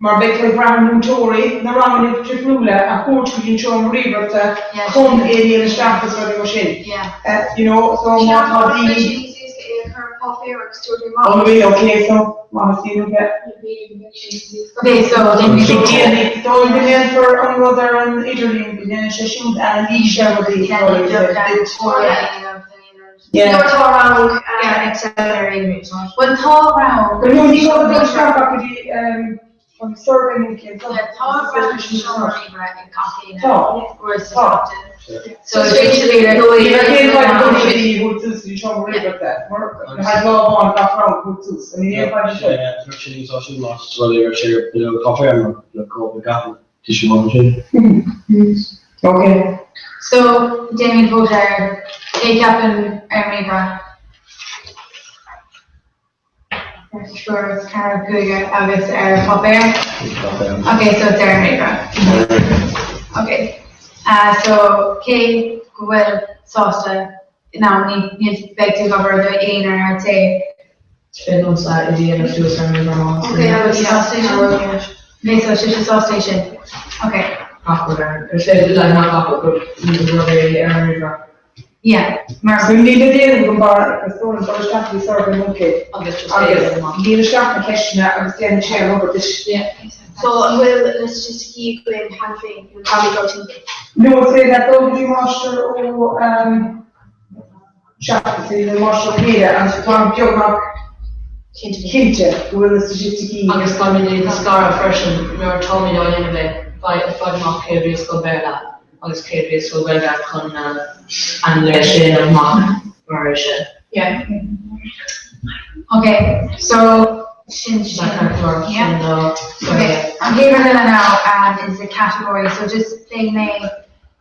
Mar beidh tú ag brath ar mhúinteoirí na ranganna difriúla a thabhairt go dtí an seomra ríomhaireachta chun é a líonadh isteach agus rudaí mar sin. You know, so má tá daoine. Oh, bhí, okay, so maith is okay. Okay, so Déanfaidh, dóigh go ndéanfar an rud ar an idirlíon, go ndéanann sé siúd anailís ar rudaí. Yeah. Nuair atá rang Excel ar aon nós. Bhuel tá rang. Nó ní gá dul isteach ach go dtí an survey nó cén Tá rang seomra ríomhaire ag gach aon Tá. uair sa Tá. tseachtain. So is féidir linn Ní raibh aon fadhb agam go dtí thabhairt suas go dtí seomra ríomhaireachta. Mar le haghaidh lá amháin gach rang a thabhairt suas. I mean aon fadhb sin. Raibh sé níos áisiúil más rud é raibh sé ar páipéar mar le cóip ag achan tuismitheoir ansin. Ok. So, déanaimid vóta ar cé ceapann ar an ríomhaire? Beirt, triúr, ceathrar, cúigear agus ar pháipéar? Ok, so it's ar an ríomhaire. Ok. Uh, so, cé go bhfuil sásta no, ní, ní beidh tú ag obair do aon ar rté. Sin domsa i dhéanamh suas ar an ríomhaire. Ok, agus sásta é sin? Ok, so sibhse sásta é sin. Ok. Gach rud ar an, is féidir like not gach rud, but rud ar an ríomhaire. Yeah, mar. So níl le déanamh agam bar is dóigh liom dul isteach i Survey Monkey Agus just agus líon isteach na ceisteanna agus déanann sé an obair duit. Yeah. So an bhfuil na staitisticí againn cheana féin nó caithfidh dul timpeall? No, is féidir leat dul go dtí máistir ó seachas é nó máistir ó Chéile agus táim beagnach cinnte go bhfuil na staitisticí. Agus táimid ag scaradh freisin nuair atáimid á dhéanamh é, faigh amach cé a bhí i scoil Béarla agus cé a bhí i scoil Gaeilge chun anailís a dhéanamh amach mar é sin. Yeah. Okay, so sin sin. Yeah. Okay, an chéad rud eile now um, is the category, so just pléigh mé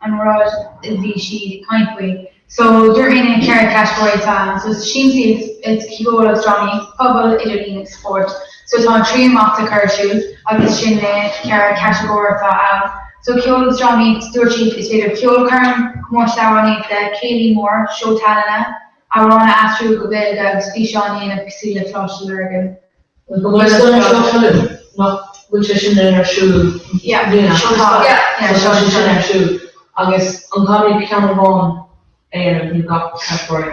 an rud a bhí siad ag caint faoi. So dúirt mé na ceithre catagóirí atá ann. So siamsaíocht is ceol agus drámaíocht, pobal, idirlíon agus spórt. So tá an triú imeacht a chur ar siúl agus sin na ceithre catagóir atá ann. So ceol agus drámaíocht, dúirt siad is féidir ceolchoirm, comórtas amhránaíochta, céilí mór, seó tallainne, amhrán a aistriú go Gaeilge agus físeán a dhéanamh cosúil le Coláiste Lurgan. Go bhfuil scoil ar siúl siúl, nach bhfuil sé sin ar siúl i mbliana? Yeah, tá sé sin ar siúl agus an gcaithfimid ceann amháin a dhéanamh nó gach catagóir?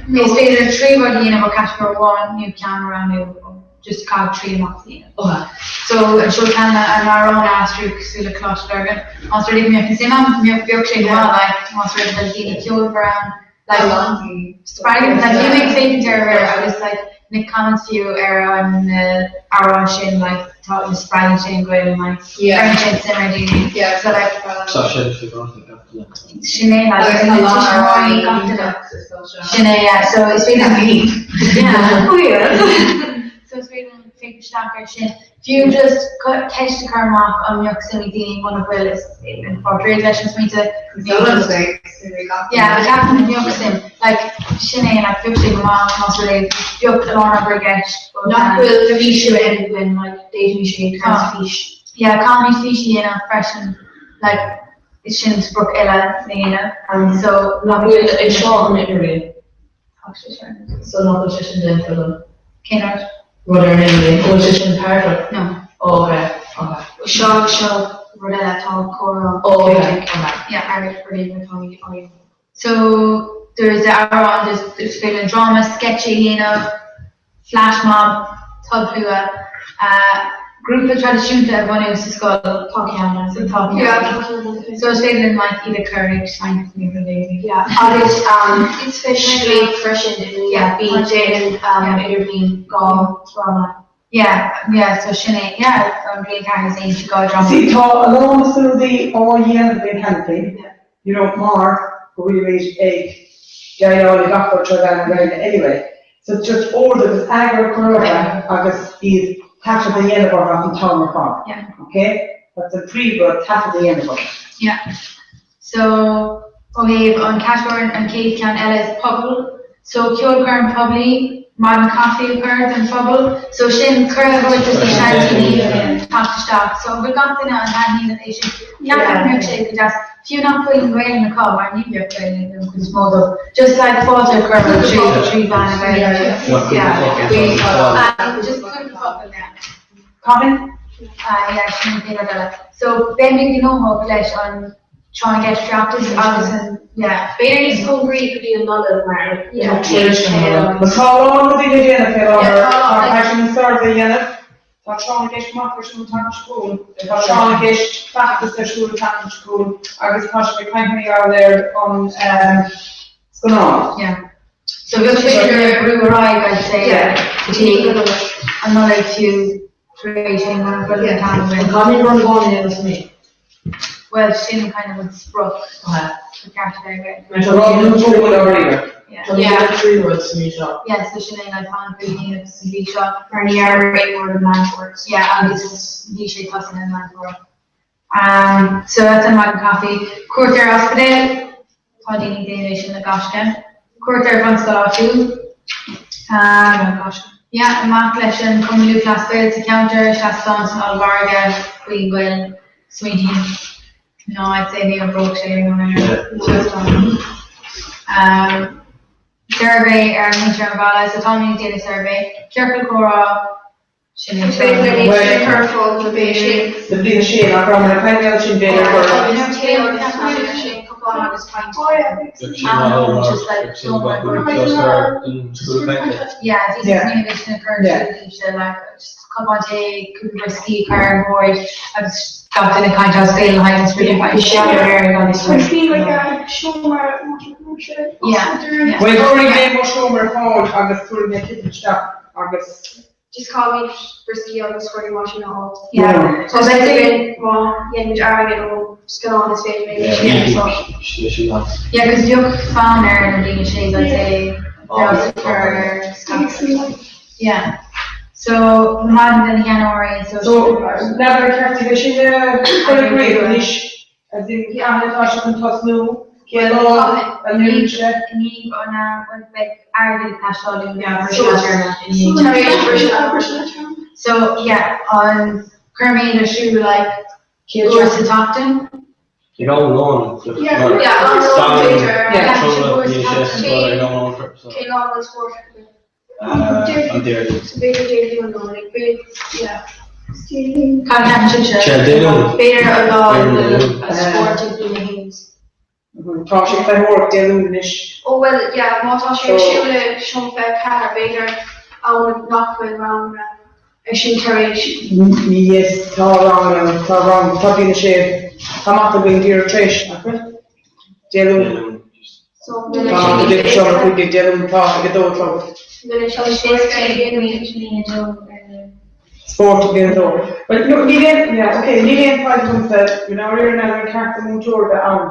Is féidir trí rud a dhéanamh ó catagóir amháin nó ceann a roghnú ó just caithfidh trí imeacht a dhéanamh. So an seó tallainne an amhrán a aistriú cosúil le Coláiste Lurgan. Más rud é go mbeadh suim ann, bheadh sé go maith like más rud é go bhfuil daoine ceolmhar ann. like spreagann like bhí mé ag féachaint ar ar agus like na comments fiú ar an amhrán sin like tá na spreagann sé an Ghaeilge like cuireann sé suim ar daoine yeah so like Tá sé sa gcás ag gach duine. sin é like Agus tá lán amhráin gach duine sin é yeah so is féidir yeah oh yeah so is féidir féachaint isteach ar sin Fiú just ceist a chur amach an mbeadh suim ag daoine muna bhfuil is fáth réidh leis na smaointe Yeah, but ceapaim go mbeadh suim like sin é like bheadh sé go maith más rud é bheadh a lán obair i gceist but Nach bhfuil fís a againn like d'fhéadfaimis é a chur sa fís. Yeah, caithfimid fís a dhéanamh freisin like is sin sprioc eile le dhéanamh so Nach bhfuil é seo an idirlíon? Tá sé sin. So nach bhfuil sé sin déanta agam. Cén rud? Rud ar an idirlíon. An bhfuil sé sin páirteach? No. Oh, okay. Okay. Seo, seo rud eile atá comhrá. Oh, okay. Okay. Yeah, ar rud éigin atá á dhéanamh. So there's the amhrán, there's is féidir linn dráma, sketch a dhéanamh. Flash mob, tobshlua, grúpa traidisiúnta a bhunú sa scoil. Tá ceann ann. So tá ceann. Yeah, tá ceann ann. So is féidir linn like iad a chur ag seinnt nó rud éigin. Yeah, agus is féidir linn freisin i mbliana bhí déanann idirbhliain dhá dhráma. Yeah, yeah, so sin é, yeah, an bhliain 4 is aon dhá dráma. See, tá a lán de na rudaí á dhéanamh againn cheana féin, you know, mar go bhfuilimid ag déileáil le gach rud tré mheán na Gaeilge anyway. So it's just ord agus eagar a chur orthu agus iad taifead a dhéanamh orthu an t-am ar fad. Yeah. Okay? That's an príomhrud, taifead a dhéanamh orthu. Yeah. So, ó thaobh an catagóir, an chéad cheann eile is pobal. So, ceolchoirm poiblí, maidin caife a chur don phobal. So, sin cuireadh a thabhairt dos na seandaoine teacht isteach. So, an bhfuil gach duine an thaitníonn é sin? Ceapaim go mbeadh sé go deas. Fiú nach bhfuil an Ghaelainn acu, mar ní bheadh Gaelainn ag an chuid is mó dóibh. Just like fáilte a chur roimh trí trí mheán na Gaeilge. Yeah. Just cúpla focal, yeah. Cathain? Ah yeah, sin an chéad rud eile. So beimid gnóthach leis an tráth na gceist feachtas agus an, yeah. B'fhéidir níos cóngaraí go dtí an Nollaig mar Yeah. Tá a lán rudaí le déanamh fé láthair, tá caithfidh an suirbhé a dhéanamh, tá tráth na gceist maith ar siúl an tseachtain seo chugainn, tá tráth na gceist feachtas ar siúl an tseachtain seo chugainn agus tá sibh ag caint mar gheall ar an scannán. Yeah. So bheadh sé ag brú ar aghaidh, I'd say, go dtí an Nollaig fiú tar éis aon rud a bhfuil an t-am againn. Caithfidh rud amháin a dhéanamh sa mhí. Bhuel, sin kind of an sprioc ba cheart a bheith againn. Tá rud nó dhó i ndáiríre. Tá mé ag trí rud sa mhí seo. Yeah, so sin é like tá an chuid dhéanamh sa mhí seo. Mar ní raibh aon rud i Meán Fómhair. Yeah, agus bhí sé tosaithe i Meán Fómhair. Um, so that's an Maidin Caife. Cuairt ar ospidéal, tá daoine ag déanamh é sin le gaisce. Cuairt ar bhunscoil áitiúil. Um, yeah, amach leis an Cumann Lúthchleas Gael sa cheantar, seastán san ollmhargadh faoin Ghaeilge smaoiním. No, I'd say ní oibreodh sé ar an seastán. Um, suirbhé ar muintir an bhaile, so táimid ag déanamh suirbhé. Ciorcal comhrá, Sin é seo. B'fhéidir cur ar fáil do b'é sin. Sa bhliain sin nach raibh mar chaingeal sin b'fhéidir gur. Bhuel cuirfidh mé mo seomra ar fáil agus tabharfaidh mé citeal isteach agus. Just caithfimid brioscaí agus rudaí mar sin a fháil. Yeah. So is féidir linn má dhéanaimid airgead ó scannán is féidir linn sin a úsáid. Yeah, cos bheadh fonn ar na bliana sé I'd say feabhas a chur ar scannán. Yeah. So maidin de na sheanóirí so. So n'fheadar ar cheart é sin a chur i gcrích anois As in, cathain atá sé chun tosnú? Cén lá a ndéanann sé? Inniu an bhfuil beidh airgead ag teastáil uainn don bhriseadh téarma inniu. So yeah, an cuirfimid ar siúl like uair sa tseachtain? Ag am lóin. Yeah, am lóin b'fhéidir. Ag am lóin. Cén lá an bhfuil spórt acu? An Déardaoin. So b'fhéidir Déardaoin an Domhnach, b'fhéidir, yeah. Cad a cheapann sibhse? Sé Dé Luain. B'fhéidir an lá a bhfuil spórt ag bliain a haon. Tá sé cluiche mór Dé Luain anois. Ó bhuel, yeah, má tá sé ar siúl i seomra 24, b'fhéidir am nach bhfuil ranganna ar siúl tar éis. Yes, tá ranganna, tá rang, tá bliain a sé, tá mata againn díreach tar éis, nach bhfuil? Dé Luain. Tá mata againn i seomra 15 Dé Luain, tá ag a dó a chlog. Spórt ag bliain a dó. Well, no, níl aon, yeah, okay, níl aon fadhb agamsa, you know, ar an ar ceart don múinteoir a bheith ann.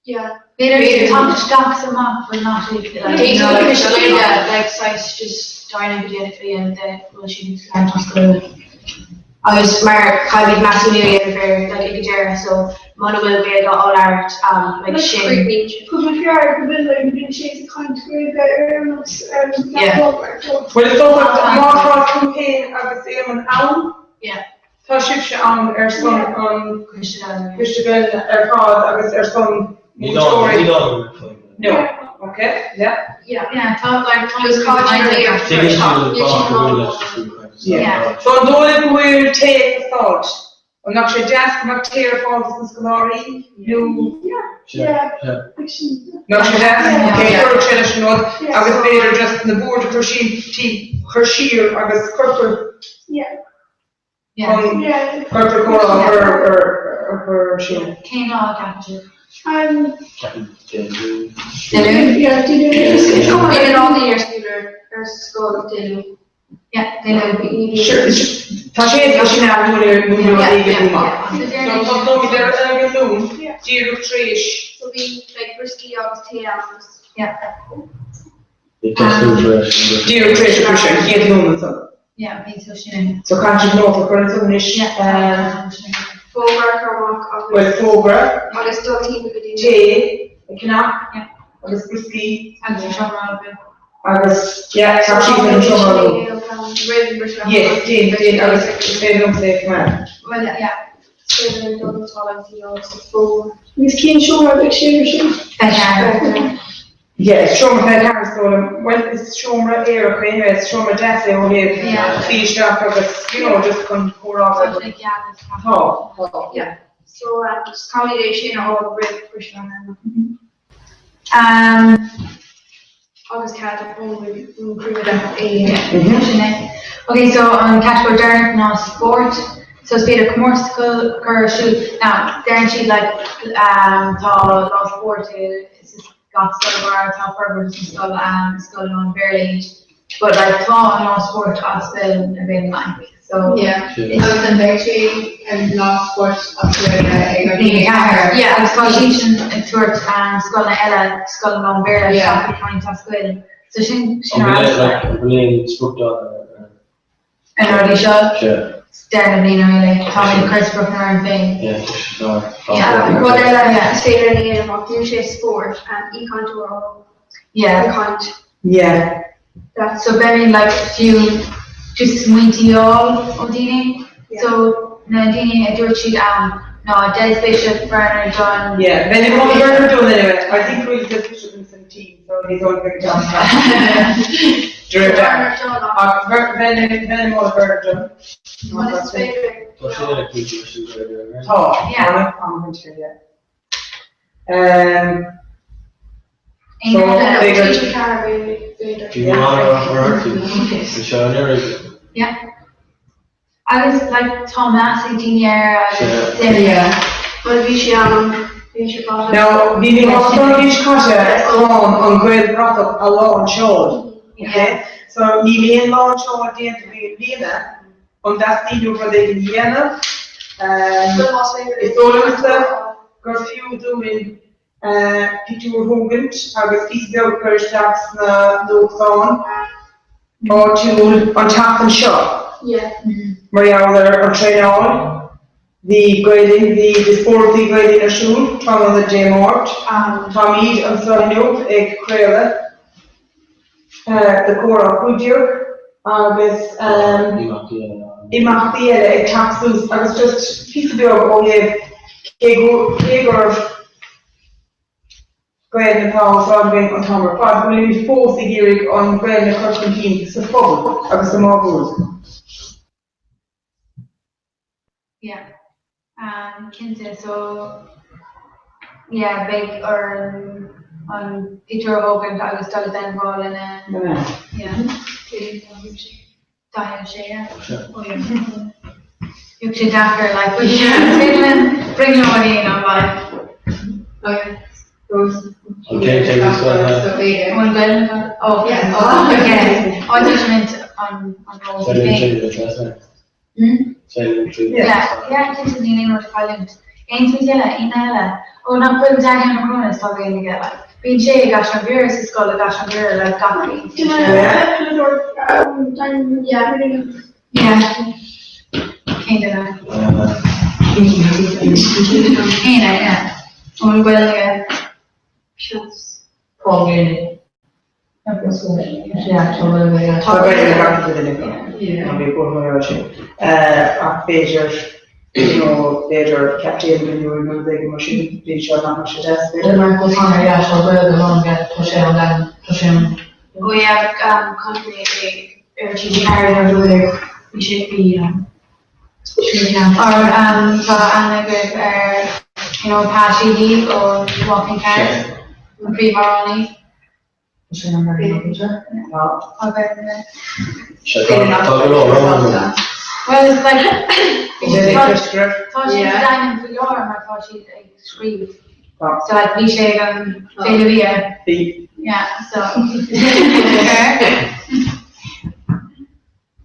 Yeah. B'fhéidir tá isteach is amach but not like, you know, like, like saghas just daoine go dtí a dhéanamh de bhfuil siad ag leanúint go Agus mar caithfimid measúnú a dhéanamh air like ag an deireadh so muna bhfuil Gaeilge á labhairt um like sin. Go bhfuil go bhfuil like bíonn sé ag caint Gaeilge ar aon nós Yeah. Bhuel is dócha má tá tú féin agus Éamonn ann, Yeah. tá sibhse ann ar son an Coiste Gaeilge ar fad agus ar son múinteoirí. Níl ann. No. Okay, yeah. Yeah, tá like tá Just call it Tuigeann siad an fáth go bhfuil leis an Yeah. So an dóigh libh go bhfuil tae ag teastáil? An mbeadh sé deas go mbeadh tae ar fáil dos na scoláirí nó Yeah. Mbeadh sé deas? Okay, cuirfeadh sé leis an rud agus b'fhéidir just na boird a chur sín chur siar agus cuirfear chun cuirfear comhrá a chur ar a chur ar siúl. Cén lá a cheapann sibh? Ceapaim Dé Luain. Dé Luain? Yeah, Dé Luain. Bíonn an lá ar siúl ar scoil Dé Luain. Yeah, Dé Luain. Sure, tá sé tá sin ann nuair nuair a bhí go maith. So tosnóimid ar ar an Luan díreach tar éis. So bhí like brioscaí agus tae ann agus. Yeah. Díreach tar éis an briseadh, an chéad Luan ansan. Yeah, okay, so sin. So caithfidh sibh nóta a chur ansan anois. Fógra a chur amach agus. Bhuel, fógra. Agus dul timpeall go dtí. Tae, ag ceannach, agus brioscaí. Agus an seomra oibre. Agus, yeah, tá siad ar an seomra oibre. Roimh an briseadh. Yes, déan, déan, agus is féidir liomsa é a choimeád. Well, yeah. Agus cén seomra a bheidh sé ar siúl? Beidh. Yeah, is seomra 24 is dóigh liom. Bhuel, is seomra aerach é anyway, is seomra deas é ó thaobh suí isteach agus, you know, just chun comhrá a bheith agat. Tá, tá. Yeah. So, just caithfimid é sin a fháil roimh briseadh. Um, agus cead ón bpríomhoide é sin é. Ok, so an catagóir deireanach ná spórt. So is féidir comórtas a chur ar siúl. Now, deireann siad like um, tá lá spóirt i gach scoil mar tá forbairt sa scoil um, scoil lán-Bhéarla iad. But like tá an lá spóirt as Gaeilge ar bith like so. Yeah. Agus an mbeidh sé an lá spóirt as Gaeilge ag an Bliain 4. Yeah, agus tá siad sin ag tabhairt um, scoileanna eile, scoileanna lán-Bhéarla isteach ag roinnt as Gaeilge. So sin sin An ar bhfuil like like an bhfuil aon spriocdháta ar Ar na rudaí seo? Sea. Deireadh na bliana really. Tá mé ag cur spriocanna orm féin. Yeah, tá sé dar. Yeah, rud eile is féidir linn a dhéanamh ach dúirt sé spórt, aoichainteoir ó Yeah. ag caint. Yeah. That so beimid like fiú just smaointe a fháil ó daoine. So na daoine a dúirt siad ann ná Des Bishop, Bernard Dunne. Yeah, bheinn ag moladh Bernard Dunne anyway. I think we'll Des Bishop in some team, so he's always very down. Ach bheinn ag moladh Bernard Dunne. Tá sé ag pointe leis an Ghaeilge. Tá, an-pointe, yeah. Um, so, b'fhéidir- Bhí an-rath orthu. Bhí sé an-éirí. Yeah. Agus like tá meas ag daoine air agus Yeah. yeah. Bhuel bhí sé ann, bhí sé caite. Now, bhí mé á an bhliain seo caite chun an Ghaelbhratach a láinseáil. Okay? So, níl aon láinseáil déanta againn i mbliana, an dteastaíonn uaibh rud éigin a dhéanamh? Um, is dóigh liomsa gur fiú dúinn pictiúr a thógaint agus píosa beag a chur isteach sna nuachtáin áitiúil an tseachtain seo. Mar gheall ar an traenáil, bhí Gael Linn, bhí díospóireachtaí Gael Linn ar siúl tráthnóna Dé Máirt. Táimid anseo inniu ag craoladh do Comhrá 15 agus imeachtaí eile ag teacht suas agus just píosa beag ó thaobh cé cé gur Gaeilge atá á úsáid againn an t-am ar fad, go bhfuilimid fós ag iarraidh an Ghaeilge a chur chun cinn sa phobal agus sa máguaird. Yeah. Um, cinnte, so yeah, beidh orainn an pictiúr a thógaint agus dul i dteagmháil lena yeah. 46, yeah. Oh yeah. Bheadh sé deacair, like, but yeah, is féidir linn brionglóid a dhéanamh, like. Oh yeah. An chéad téama scoile. An Ghaeilge? Oh, yeah. Oh, okay. Oh, tá sé mint an an ró Féidir linn tríd Yeah, cinnte níl aon rud a chailliúint. Aon smaointe eile? Aon eile? Ó, nach bhfuil Daniel Mac Rónáin tá Gaeilge aige, like. Bíonn sé ag Caisleán Bhaile sa scoil i gCaisleán Bhaile le gach bliain. Yeah. Cén duine? Éanna, yeah. Ón Ghaeilge. Seans. Paul Rooney. Tá Gaeilge ag gach duine acu. Tá mé buartha mar gheall sin. Ach b'fhéidir, you know, b'fhéidir captaen nó rud éigin mar sin, bhí seo nach mbeadh sé deas, b'fhéidir. Mark O'Connor, yeah, tá Gaeilge lán aige, tá sé an lean, tá sé an. Oh yeah, chonaic mé é ar TG4 ar dóigh, bhí sé, bhí, Or tá aithne agaibh ar, you know, Pat Sheehy ó Walking Cars, an príomhamhránaí. Well, it's like, tá siad d'ainm faoi láthair mar tá siad ag scríobh. So like bhí sé ag an Féile Bia. Bhí. Yeah, so.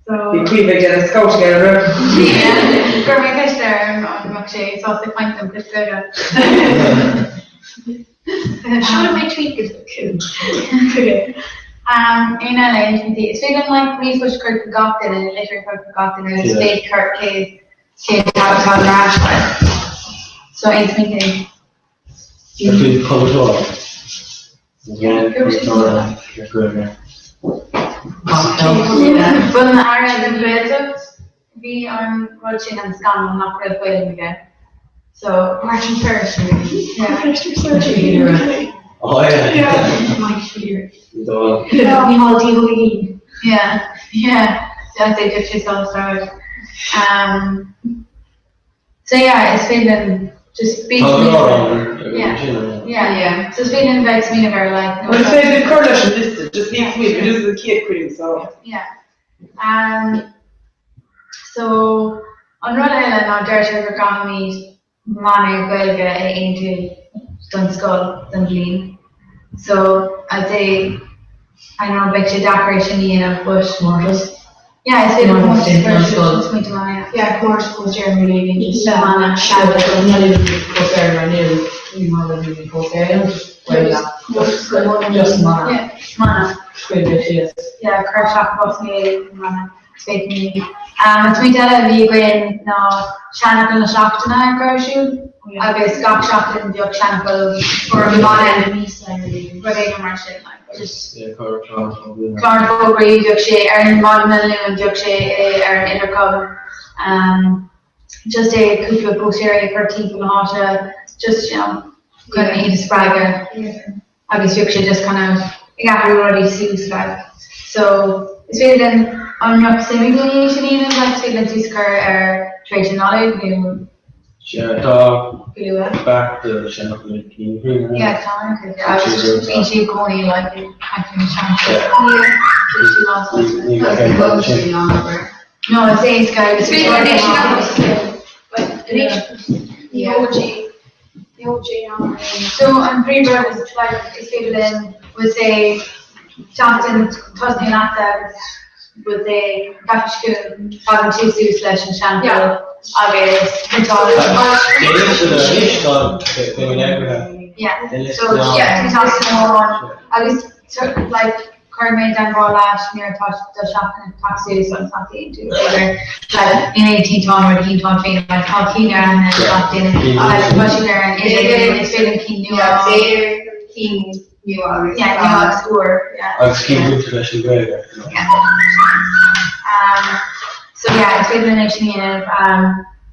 So. Bhí Caoimhe ag déanamh scouting air, an raibh? Bhí, chuir mé ceist air an mbeadh sé sásta caint liom cuid beaga. Seolfaidh mé tweet go Aon eile aon smaointí? Is féidir liom like ríomhphost a chur chuig gach duine, nó litir a chur chuig gach duine agus féach cé cé atá ar ais like. So aon smaointí? Ar faoi chomhairleoir. Bhuel an Aire don Ghaeltacht, bhí an rud sin an scannal nach raibh Gaeilge aige. So Martin Ferris. Yeah. Oh yeah. Yeah. Mike Shear. Micheál D. Ó hUiginn. Yeah, yeah. I'd say just yourself started. Um, so yeah, is féidir linn just be Tá go leor ann, Yeah. sin, yeah. Yeah, yeah. So is féidir linn bheith ag smaoineamh ar like Well, is féidir cur leis an liosta, just ní smaoineamh, just an chéad cruinniú, so. Yeah. Um, so an rud eile ná deirtear go gcaithfimid mana Gaeilge a aontú don scoil don bhliain. So I'd say I know beidh sé deacair é sin a dhéanamh but Comórtas. Yeah, is féidir Comórtas comórtas don scoil. smaointe maith, yeah. Yeah, comórtas póstaer nó rud éigin just Le mana. Not even póstaer mar níl ní mar le bhí póstaer just Gaeilge. Just mana. Yeah, mana. Scríobh síos. Yeah, cuir isteach bosca mana. Féidir. An smaointe eile a bhí againn ná seanfhocal na seachtaine a chur ar siúl agus gach seachtain bheadh seanfhocal or mana rud éigin mar sin like just clár na bhfógraí bheadh sé ar an maidin an Luain bheadh sé ar an intercom just é cúpla póstaerí a chur timpeall na háite just you know chun iad a spreagadh. agus bheadh sé just kind of ag athrú rudaí suas like. So is féidir linn an mbeadh suim ag daoine é sin a dhéanamh like is féidir linn tús a chur air tar éis na Nollag nó Sea, tá go luath. beart do seanfhocal ag cinn. Yeah, tá an-chuid agus just bíonn siad i gcónaí like ag caint faoi na seanfhocail. Yeah. Bíonn siad lán-sásta. Ní bheadh aon bhaol sin. No, is éasca agus Is féidir linn é sin a thabhairt anois. Emoji. So an príomhrud is like is féidir linn we'll say seachtain tosnaíonn leatsa agus we'll say gach seachtain tagann tú suas leis an seanfhocal agus priontáil Yeah so yeah tú seachtain amháin agus like Cuirfidh mé i dteagmháil leat nuair atá do sheachtain ag teacht suas agus nach dtéann tú b'fhéidir like níl aon tinteán nó do thinteán féin like tá cinn ar an gach duine like tá siad ar an idirlíon is féidir linn cinn nua a B'fhéidir cinn nua agus yeah nua agus úr yeah. Agus cinn bainte leis an Ghaeilge. Yeah. Um, so yeah, is féidir linn é sin a dhéanamh um,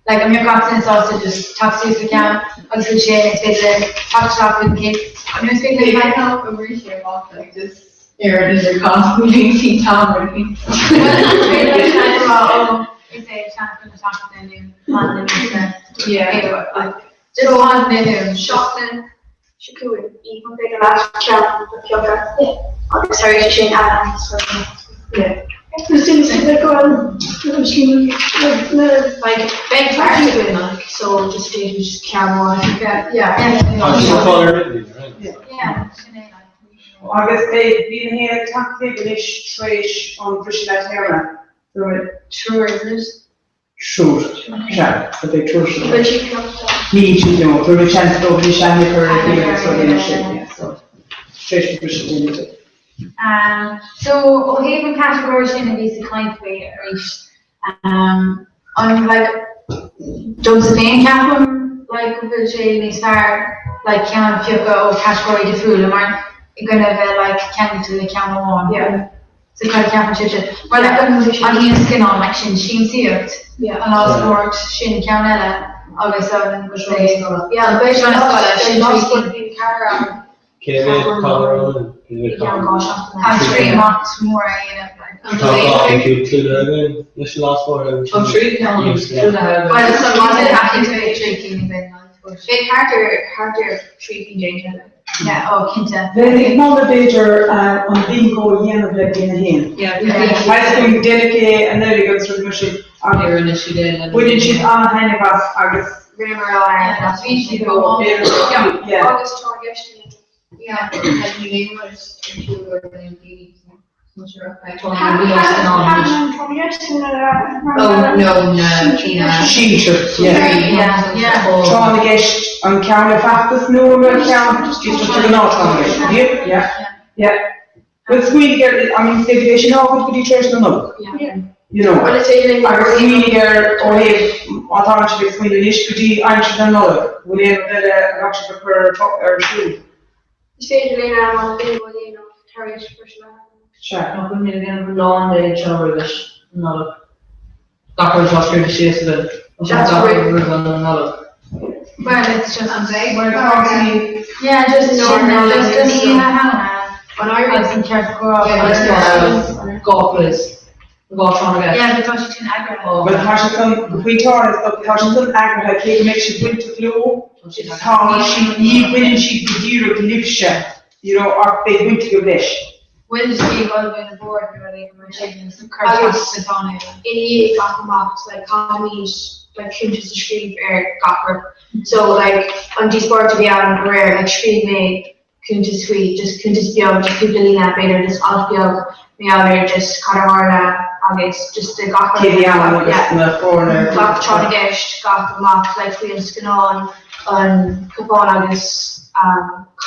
like an mbeadh gach duine sásta just teacht suas le ceann agus ansin is féidir linn teacht isteach chuig an chéad nó is féidir linn like obair sé amach like just ar an intercom bhí Tom or Well is féidir linn like rá ó is é seanfhocal na seachtaine nó mana na míosa Yeah. like just one minute Seachtain seo chugainn an féidir leat ceann a phiocadh agus tar éis sin a so yeah. Is duine like go bhfuil le like beidh fear againn like so just d'fhéadfaí just ceann amháin a phiocadh yeah. Tá sé fáil ar idirlíon, right? Yeah, sin é like. Agus beidh bliain a haon ag teacht libh anois tar éis an bhriseadh leath téarma. Triúr is it? Triúr. Sea, so beidh triúr sin. Beidh siad ceaptha. Níl siad, no, tabharfaidh mé seans dóibh anois aithne a chur ar a chéile agus rudaí mar sin, yeah, so tar éis an bhriseadh déanfaidh siad. So ó thaobh an catagóir sin a bhíos ag caint faoi arís, an like domsa féin ceapaim like go bhfuil sé níos fearr like ceann a phiocadh ó catagóirí difriúla mar i gcoinne a bheith like ceangailte le ceann amháin. Yeah. So cad a cheapann sibhse? Mar like an oíche na scannán like sin siamsaíocht, an lá spóirt sin ceann eile agus an yeah an Seó na Scoile sin trí cinn. Cé mhéad ceann ann? Cé mhéad ceann? Tá trí imeacht mór a dhéanamh like. Tá dhá cinn clúdaithe againn leis an lá spóirt agus Tá trí ceann clúdaithe againn. Well so tá trí cinn againn like. Beidh thart ar thart ar 3 cinn déanta againn. Yeah, oh cinnte. Bheinn ag moladh b'fhéidir an bingo a dhéanamh le bliain a haon. Tá a fhios againn deineadh é anuraidh agus rudaí mar sin ach Rinne siad é le baineann siad an-thaitneamh as agus Rinneamar lá ar an bhí siad go maith. Yeah. Agus tráth na gceist. Yeah, like ní léim muid ar siúl go raibh daoine Sinsir, yeah. Tráth na gceist an ceann le feachtas nó an ceann just just an gnáth tráth na gceist. Yeah, yeah, yeah. Well smaoinigh ar, I mean is féidir é sin a fhágáil go dtí tar éis na Nollag. You know. Well is féidir linn Agus smaoinigh ar ó thaobh má tá sibh ag smaoineamh anois go dtí aimsir na Nollag, bhfuil aon rud eile a bheadh sibh ag cur ar siúl? Is féidir linn an bingo a dhéanamh tar éis briseadh leathan. Sea. Nach bhfuil mé ag déanamh a lán de seo roimh an Nollaig. Gach rud atá scríofa síos againn. Tá sé gach rud roimh an Nollaig. Well, it's just Well, Yeah, just just an Oíche Shamhna. Agus an ceart comhrá. Gá quiz. Gá tráth na gceist. Yeah, but tá sé sin eagraithe. Well, tá sé san go pointe áirithe, so tá sé san eagraithe cé go mbeidh siad bainteach leo, tá sí, ní bhaineann siad go díreach libhse, you know, ach beidh baint agaibh leis. Bhfuil sí ag ullmhú na bord nó rudaí mar sin nó cur Agus isteach sa i ndiaidh gach imeacht like caithfimid like cuntas a scríobh ar gach rud. So like an díospóireacht a bhí ann aréir like scríobh mé cuntas faoi just cuntas beag just cúpla líne b'fhéidir just alt beag mar gheall ar just cad a tharla agus just de gach rud Cé a bhí ann agus yeah na foirne gach tráth na gceist gach imeacht like faoi an scannán an cupán agus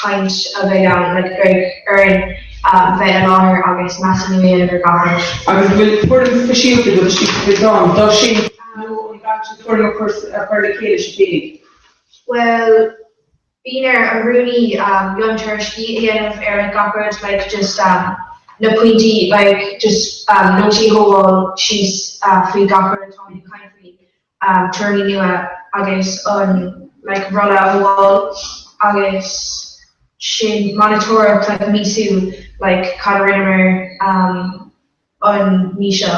caint a bheidh ann, like beidh orainn bheith i láthair agus measúnú a dhéanamh ar gach rud. Agus an bhfuil foireann speisialta agaibh istigh sa bhfillteán dó sin nó an gcaithfidh sibh foireann a chur a chur le chéile sibh féinig? Bhuel, bíonn ar an rúnaí miontuairiscí a dhéanamh ar like gach rud, like just na pointí, like just nótaí a thógáil síos faoi gach rud atáimid ag caint faoi. tuairimí nua agus an like rolla a thógáil agus sin monatóireacht like míosúil like cad a rinneamar um an mí seo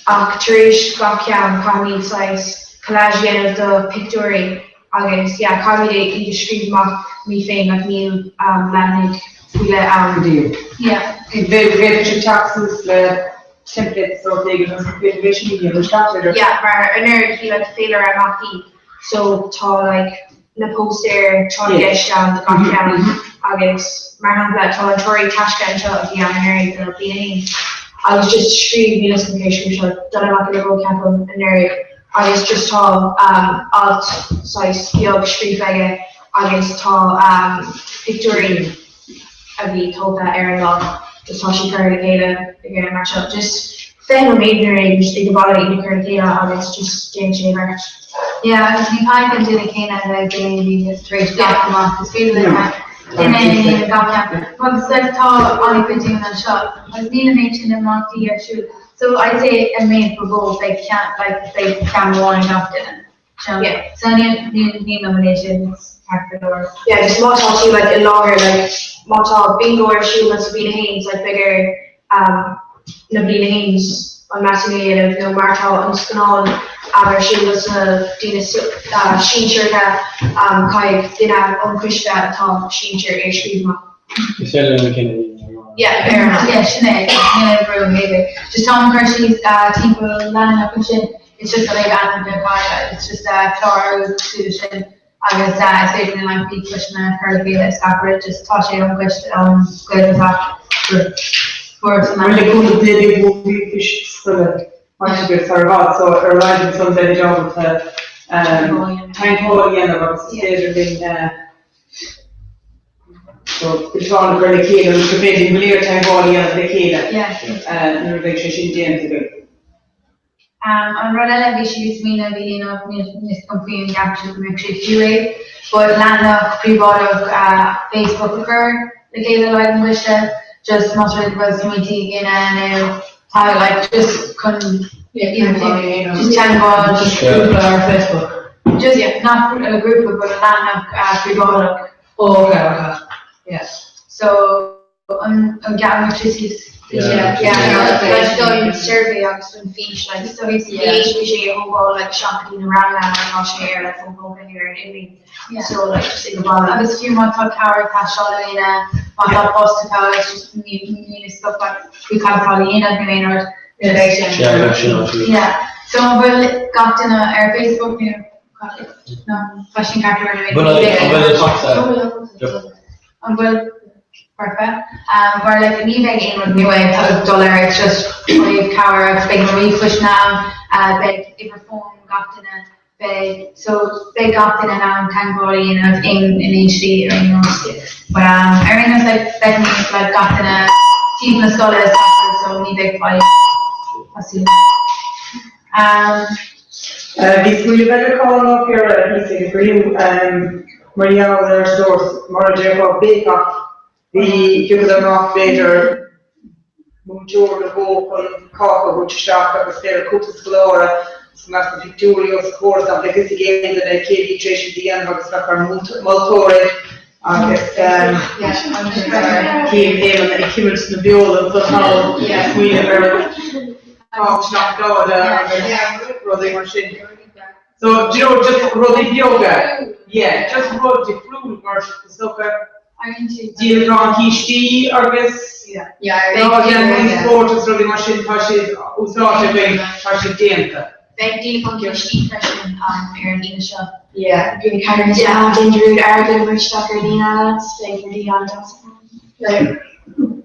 ach tar éis gach ceann caithfimid saghas collage a dhéanamh de pictiúirí agus yeah caithfimid iad a scríobh amach muid féin like níl um leathanaigh faoi leith ann. Yeah. Bhféadfadh sibh teacht suas le template sórt éigin agus gur féidir leis sin a dhéanamh isteach b'fhéidir. Yeah, mar anuraidh bhí like féilire imeachtaí so tá like na póstaeir tráth na gceist ann do gach ceann agus mar shampla tá an treoraí taisce anseo a bhí ann anuraidh do bliain a haon agus just scríobh níl 'fhios agam cé a scríobh seo Donna Mac Giolla Bhóid ceapaim anuraidh agus just tá um alt saghas beag scríofa aige agus tá um pictiúirí a bhí tógtha ar an lá just tá sí curtha le chéile aige mar seo just 20 nóiméad nuair a just ag an baile iad a chur le chéile agus just déanann sé thart. Yeah agus ní caithfidh an duine céanna a bheith ag déanamh tar éis gach imeacht is féidir le duine a dhéanamh gach ceann agus like tá an-chuid daoine anseo agus níl an méid sin imeachtaí ar siúl so I'd say an méid ba mhó beidh ceann like beidh ceann amháin ag gach duine. Yeah. So níl níl níl na méid sin ceart go leor. Yeah, just má tá tú like i láthair like má tá bingo ar siúl sa bhliain a haon like beidh ar um, na bliain a haons an measúnú a dhéanamh nó má tá an scannán um, ar siúl sna daoine uh, sinsearacha um, caithfidh duine ón choiste atá sinsir é a scríobh amach. Is féidir lena cinneadh a dhéanamh. Yeah, fair enough. Yeah, sin é, níl aon bhrú héidir. Just táim ag cur síos uh, timpeall leathanach ansin. It's just go mbeidh ainm den bhaile, it's just clárú cosúil leis sin agus is féidir linn like ríomhphostanna a chur le chéile is gach rud, just tá sé ón gcoiste ón Gaelbhratach group san Bhuel, le cúnamh Dé beidh ríomhphoist scoile faighte agaibh sar i bhfad so ar a laghad ansan beimid ábalta teagmháil a dhéanamh agus is féidir linn fillteán a chur le chéile agus gur féidir linn go léir teagmháil a dhéanamh le chéile nuair a bheidh sé sin déanta agaibh. An rud eile a bhí siad ag smaoineamh a dhéanamh, níl fhios agam faoi an gceapann sibh go mbeadh sé fiú é, but leathanach príobháideach Facebook a chur le chéile le haghaidh an choiste, just más rud go bhfuil smaointí ag duine nó tá like just chun just teagmháil Just grúpa ar Facebook. Just not a grúpa but a leathanach príobháideach. Oh okay okay yeah. So an gceapann sibh Like don survey agus don fís like so ní fhéadfaí sé a thógáil like isteach go dtí na ranganna mar tá sé ar like fón póca nó ar an idirlíon so like just ag an baile. Agus fiú má tá cabhair ag teastáil ó éinne, má tá post acu it's just níl fhios acu like faoi cad atá le dhéanamh nó aon rud beidh sin. Yeah, beidh sin ann. Yeah. So an bhfuil gach duine ar Facebook nó no, tá sin ceart go leor Bhfuil an bhfuil an t-ach An bhfuil foirfe? Mar like ní bheidh aon rud nua ag dul air it's just ó thaobh cabhair agus beidh na ríomhphoisteanna ann, beidh uimhir fóin gach duine, beidh, so beidh gach duine in ann teagmháil a dhéanamh in in aon slí ar aon nós. But um ar aon nós like feicimid like gach duine timpeall na scoile is gach rud so ní bheidh fadhb cosúil. Um. Bhí smaoineamh eile Colin Ó Ciardha thíos ag an gcruinniú. Mar gheall ar sórt, mar a déarfá, bake off, bhí, thiocfadh amach b'fhéidir múinteoir nó dhó chun cáca a thabhairt isteach agus b'fhéidir cúpla scoláire. Is go mbeadh na pictiúirí os a chomhair is nach mbeadh fhios ag aon duine cé a bhí tar éis iad a dhéanamh agus bheadh ár moltóirí agus cím Éamonn ag cimilt na beola ansan thall ag smaoineamh ar an seacláide agus rudaí mar sin. So, do you know, just rudaí beaga, yeah, just rud difriúil mar is dócha. Díolachán cístí agus lá spóirt agus rudaí mar sin, tá siad úsáidte againn, tá siad déanta. Beidh díolachán cístí freisin ar an Aoine seo. Bliain 4 déan dearúd airgead a chur isteach ar líne beidh rudaí an-deas ann.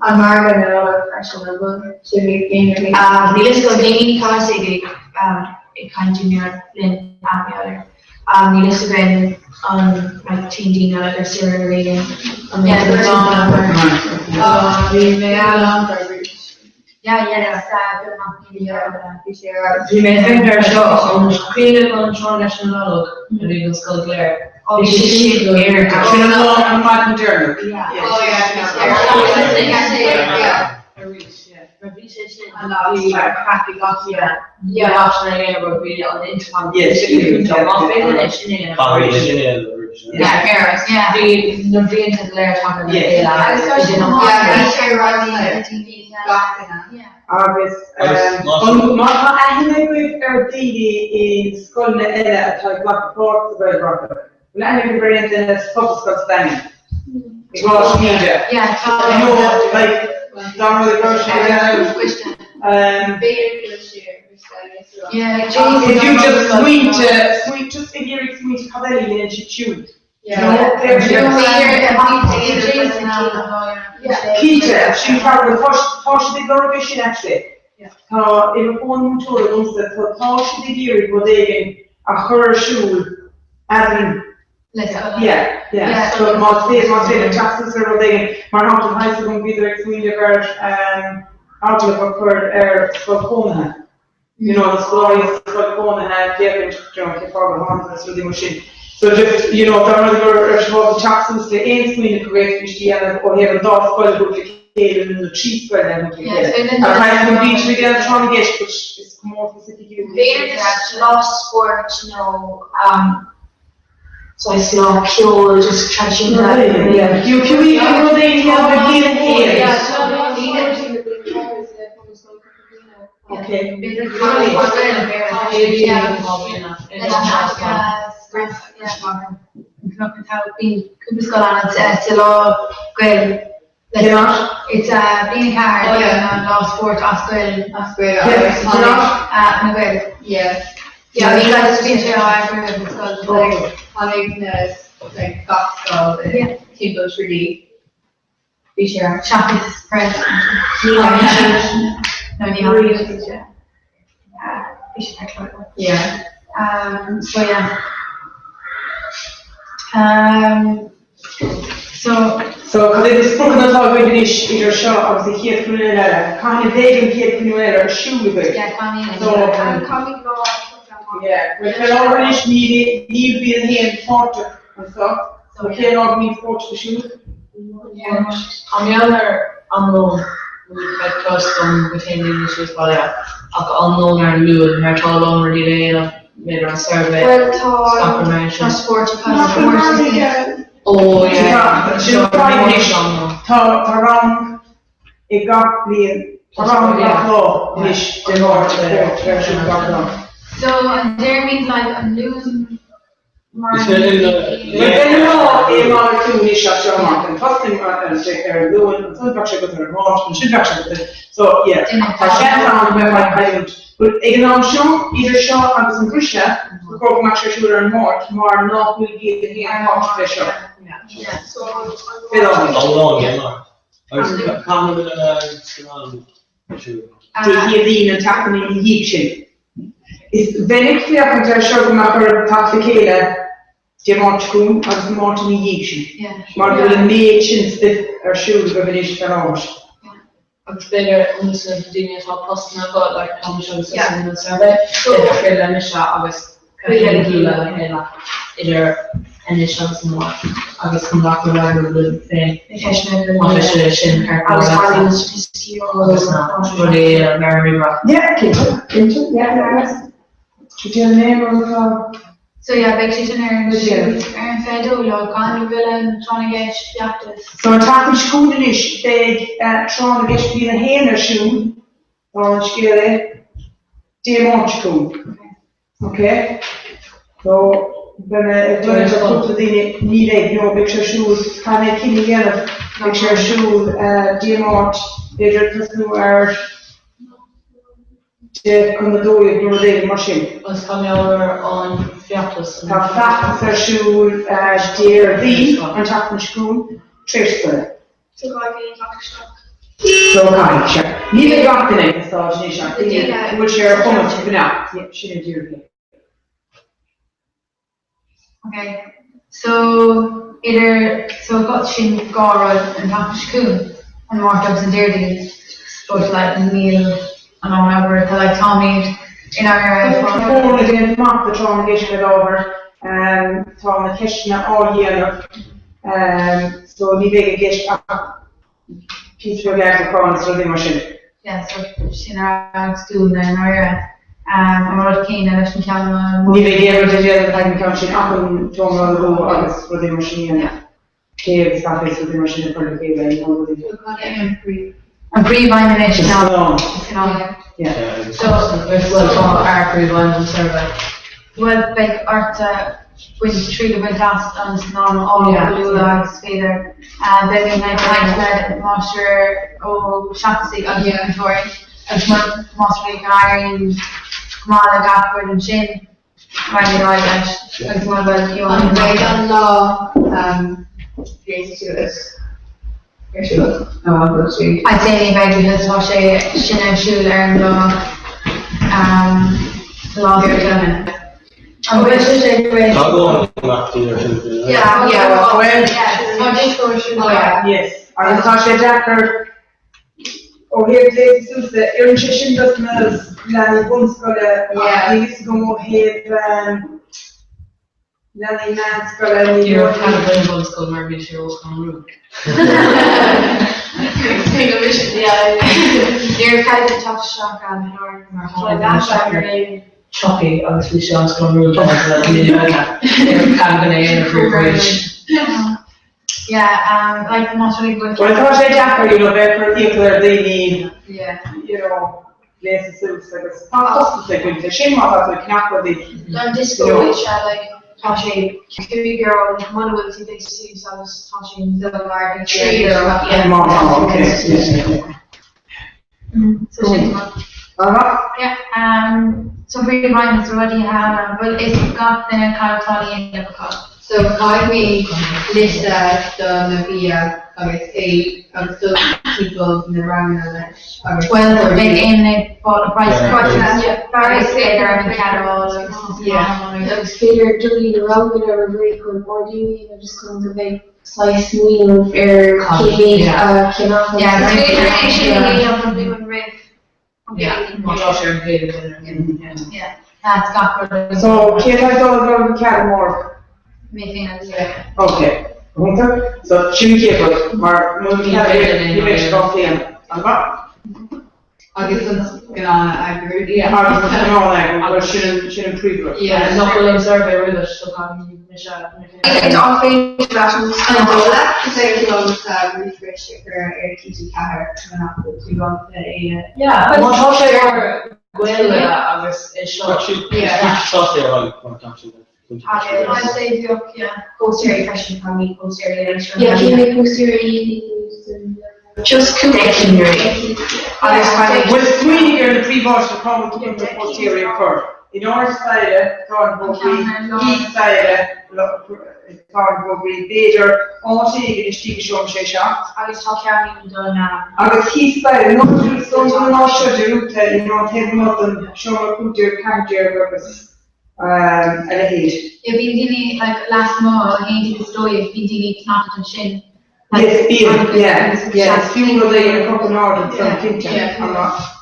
An margadh na Nollag freisin, an bhfuil sibh ag déanamh? Níl fhios agam, Jamie Ní Chathasaigh ag caint linn air. Níl fhios againn an mbeidh daoine eile ar saoire ar éigean. An mbeidh Bhí mé ann Bhí mé féin ar seo an cuimhin an tráth leis an Nollag a bhí an scoil go léir. Bhí sé sin ar Sin an lá an maidin deireanach. Arís, yeah. Mar bhí sé sin bhí craic ag gach duine. Bhí option ar dhéanamh rud bhí an intercom Má féidir leis sin é Bhí na blianta go léir tagtha le chéile. Agus má tá aithne agaibh ar daoine i scoileanna eile atá ag glacadh páirt sa Ghaelbhratach, bhfuil aithne agaibh ar aon duine sa Phobalscoil sa Daingean? Ag Coláiste Míde? Nó like dá mba rud é go raibh sé Fiú just smaointe, smaointe, just ag iarraidh smaointe cad eile a dhéanann siad siúd. Cinnte, sin ceart, tá tá siad ag lorg é sin actually. Tá uimhir fóin múinteora agamsa, tá tá siad ag iarraidh rud éigin a chur ar siúl eadrainn. Yeah, yeah. So más féidir más féidir teacht suas ar rud éigin, mar shampla tá fhios agam bhíodar ag smaoineamh ar agallamh a chur ar scoil chónaithe. you know, na scoláirí sa scoil chónaithe, féachaint, you know, cén fáth gur tháinig agus rudaí mar sin. So just, you know, dá mba rud é go raibh sibh ábalta teacht suas le aon smaoineamh go bhféadfaimís a dhéanamh ó thaobh an dá scoil a thabhairt le chéile nó na trí scoil a thabhairt le chéile. Ach caithfidh go mbíonn sibh ag déanamh tráth na gceist, but is comórtas oifigiúil. B'fhéidir just lá spóirt nó um, saghas lá ceoil just traidisiúnta. Yeah, fiú fiú rud éigin a dhéanamh ag bliain a chéad. Cúpla scoil ann sa lá Gael It's bliain 4 an lá spóirt as Gael as Gael na Gaeil. Yeah. Yeah, bhí bhí sé á eagrú ag an scoil. Tháinig na gach scoil timpeall Tralee. Bhí sé ar seachas press ní nó ní tháinig sé. Bhí sé ar Yeah. Um, so yeah. Um, so So cad é na spriocanna atá agaibh anois idir seo agus an chéad chruinniú eile? Cathain a bheidh an chéad chruinniú eile ar siúl agaibh? Yeah, caithfidh So, yeah, well, faoi láthair anois níl níl bliain a haon páirteach anseo. So cén lá go mbíonn spórt ar siúl? Am gheall ar am lóin, ní bheidh clos dom go téann daoine síos baile ach am lóin ar an Luan mar tá a lán rudaí le déanamh, b'fhéidir an suirbhé, Bhuel tá gach rud mar tá sin. spórt tá spórt Ó yeah, Sin seo fadhb anois. am lóin. Tá tá rang i gach bliain, tá rang gach lá anois de Mháirt spórt ar siúl gach lá. So an Déardaoin like an Luan Is féidir le Bheinn lá é malartú anois as seo amach an tosnaím ar an Luan, ansan bheadh sé agat ar an Máirt, ansin bheadh sé agat ar, so yeah, tá seans ann go mbeifeá ag cailliúint. But ag an am seo, idir seo agus an briseadh, ba chóir go mbeadh sé ar siúl ar an Máirt mar nach bhfuil bliain a haon páirteach leis seo. Fé láthair. An lá an Máirt. Agus cathain a bhfuil an scannán ar siúl? Dé Céadaoin an tseachtain ina dhiaidh sin. Is bheinn ag féachaint air seo go mbeadh oraibh teacht le chéile Dé Máirt seo chugainn agus an Máirt ina dhiaidh sin, mar go bhfuil an méid sin stuif ar siúl agaibh anois fé láthair. Agus b'fhéidir ionas na daoine atá postanna acu, like tá mise agus tusa in an suirbhé, b'fhéidir cuir le mise agus Cathal bualadh le chéile idir anois agus an Mháirt agus chun gach rud a eagrú linn féin. Má tá sé sin ceart go leor leatsa agus na rudaí a dhéanamh ar an ríomhaire. Yeah, cinnte, cinnte, yeah, yeah, yeah. Déanann aon rud atá. So yeah, beidh sé sin ar an siúl ar an 22 lá gan bhfuil an tráth na gceist feachtas. So an tseachtain seo chugainn anois beidh tráth na gceist bliain 1 ar siúl, dála an scéil é, Dé Máirt seo chugainn. Ok? So beidh mé ag dul le cúpla daoine, ní bheidh, no, beidh sé ar siúl, caithfidh mé cinneadh a dhéanamh, beidh sé ar siúl Dé Máirt, b'fhéidir ag tosnú ar 11 chun 12 nó rud éigin mar sin. Agus tá mé ar an feachtas. Tá feachtas ar siúl Déardaoin an tseachtain seo chugainn, tar éis scoile. So caithfidh daoine teacht isteach. So caithfidh, sea. Ní bheidh gach duine ag an stáid anois ach daoine a bhfuil sé ar chumas fanacht. Sin é díreach é. Ok. So, idir, so go sin dhá rud an tseachtain seo chugainn, an Máirt agus an Déardaoin, but like níl an lán obair, tá like táimid in ár Tá foirne déanta amach do tráth na gceist faoi láthair, tá na ceisteanna á dhéanamh, so ní bheidh i gceist ach píosa beag eagrúcháin is rudaí mar sin. Yeah, so sin ar aghaidh dúinn i ndáiríre. An rud céanna leis an ceann amuigh. Ní bheidh aon rud le déanamh ag an gceann sin ach an seomra a lú agus rudaí mar sin a dhéanamh. Tae agus caife is rudaí mar sin a chur le chéile, you know, rudaí. An príomhaidhm anois ná. Scannán. Yeah. So, Bhuel, tá ár príomhaidhm an suirbhé. Bhuel, beidh ort baint triail a bhaint as an scannán a fháil chomh luath agus is féidir. Beidh mé ag caint le Máistir Ó Seachnasaigh agus múinteoirí agus más rud é go n-éiríonn go maith le gach rud ansin, raghaimid ar aghaidh leis agus mura bhfuil, An mbeidh an lá gléasta suas ar siúl? I'd say ní bheidh because tá sé sin ar siúl ar an lá lá scoile. An bhfuil sé sé tar éis? Tá go leor imeachtaí ar siúl faoi láthair. Yeah, yeah, Well, yeah, tá disco ar siúl. Oh yeah. Yes, agus tá sé deacair ó thaobh gléasadh suas de, oireann sé sin dos na leanaí bunscoile ach níl fhios agam ó thaobh leanaí meánscoile ní Ní raibh cead againn bunscoil mar bhí sé róscanrúil. Ní raibh cead ag teacht isteach ann mar tháinig Chucky agus bhí sé an-scanrúil do na daoine óga. Ní raibh cead againn é a dhéanamh riamh arís. Yeah, um, like más rud é go bhfuil Well tá sé deacair, you know, bheith ag cur iachall ar dhaoine, Yeah. you know, gléasadh suas agus tá costas ag baint leis sin má tá tú ag ceannach rudaí. Don disco is ea like tá sé €5 muna bhfuil tú gléasta suas agus tá sé €3 yeah. Má tá, okay, yeah. So sin Aha. Yeah, um, so príomhaidhm is rudaí a bhfuil fhios ag gach duine cad atá le dhéanamh acu. So caithfimid liosta do na bia agus é agus dul timpeall na ranganna leis agus. Bhuel, beidh Éamonn ag fáil a price Paris ar an ceathrú agus Yeah. Agus b'fhéidir dul na ranganna roimh ré chun ordú a dhéanamh just chun go mbeidh saghas smaoineamh ar cé mhéad a cheannach. Yeah, is féidir é sin a dhéanamh an Luan roimh an Chéadaoin. Má tá sé ar an Chéadaoin. Yeah, that's gach rud. So, cé atá ag dul ag an ceathrú mór? Mé féin agus Sarah. Ok, go hiontach. So, sin an chéad rud, mar muna bhfuil ní bheidh sé á phlé. An maith? Agus an scannán a eagrú. Yeah, agus an scannán a eagrú, well sin sin an príomhrud. Yeah, nach bhfuil an suirbhé roimhe, so caithfidh mise mé féin. An féidir leat an An dóigh leat go féidir liomsa ríomhphoist a chur ar TG4 nuair nach bhfuil tú ábalta é a. Yeah, má tá sé ar Gaeilge agus é seo. Sásta ar aghaidh mar tá siad. I'd say bheadh, yeah. Póstaeirí freisin, tá mé póstaeirí anois. Yeah, cé mhéad póstaeirí Just cúpla cinnirí. Agus bhuel smaoinigh ar na príomháiteanna cá bhfuil tú chun na póstaeirí a chur. In airde staighre tá na fógraí, thíos staighre tá na fógraí, b'fhéidir áit éigin istigh i seomra sé seacht. Agus tá ceann don. Agus thíos staighre, nó don an áit seo de you know, taobh amuigh den seomra 15, 14 agus. a leithéid. Yeah, bíonn daoine like lasmuigh ó 11 is 12, bíonn daoine ag fanacht ansin. Yes, bíonn, yeah, yeah, is fiú rud é a chur in airde ansan, cinnte,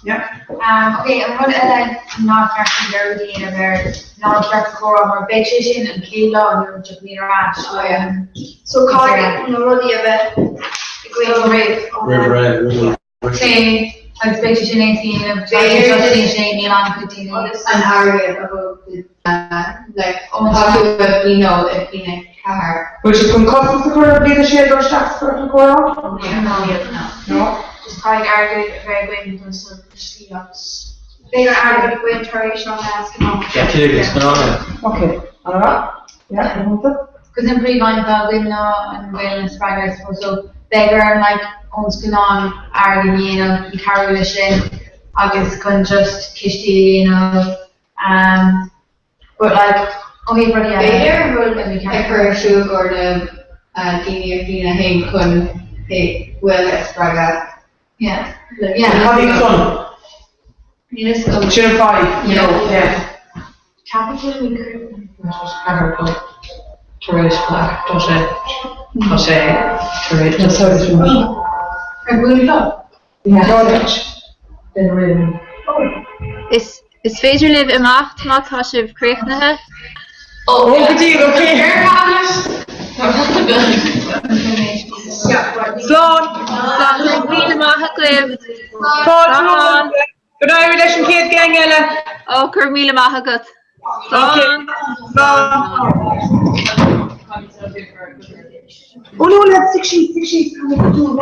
yeah. Um, ok, an rud eile nár cheart an dearúd a dhéanamh air ná an ciorcal comhrá mar beidh sé sin an chéad lá nuair a tiocfaimid ar ais. Oh yeah. So caithfidh na rudaí a bheith againn roimh. Roimh ré, roimh Tae. Agus beidh sé sin éasca a dhéanamh, tá sé just faoin sé, níl an-chuid daoine. Agus an airgead a thóg like tacú le bliain nó i bliain 4. Bhfuil siad chun costas a chur ar bhliain 6 dul isteach sa chiorcal comhrá? No. No. Just caithfidh airgead a bheith againn don slí agus beidh an airgead againn tar éis an scannán. Yeah, tuige go scannán. Ok, an-mhaith. Yeah, go hiontach. Cos an príomhaidhm atá againn ná an Ghaelainn a spreagadh I suppose so beidh orainn like ón scannán airgead a dhéanamh chun cabhrú leis sin agus chun just cistí a dhéanamh um but like ó thaobh rudaí eile B'fhéidir rud a chur ar siúl i gcomhair na daoine ar bhliain 1 chun Gaeilge a spreagadh. Yeah. Yeah. Cad iad san? Níl fhios agam. Sin an fadhb, you know, yeah. Ceapaim go bhfuil tar éis glac tá sé tá sé tar éis Ar bhuail club? Is is féidir libh imeacht má tá sibh críochnaithe. Ó go dtí ok. Slán. Slán, go raibh míle maith agaibh. Fáilte romhat. Go n-éirí leis an chéad gang eile. Ó, go raibh míle maith agat. Slán. Slán. Oh no, lads, stick síos, stick síos, tá mé go dúil.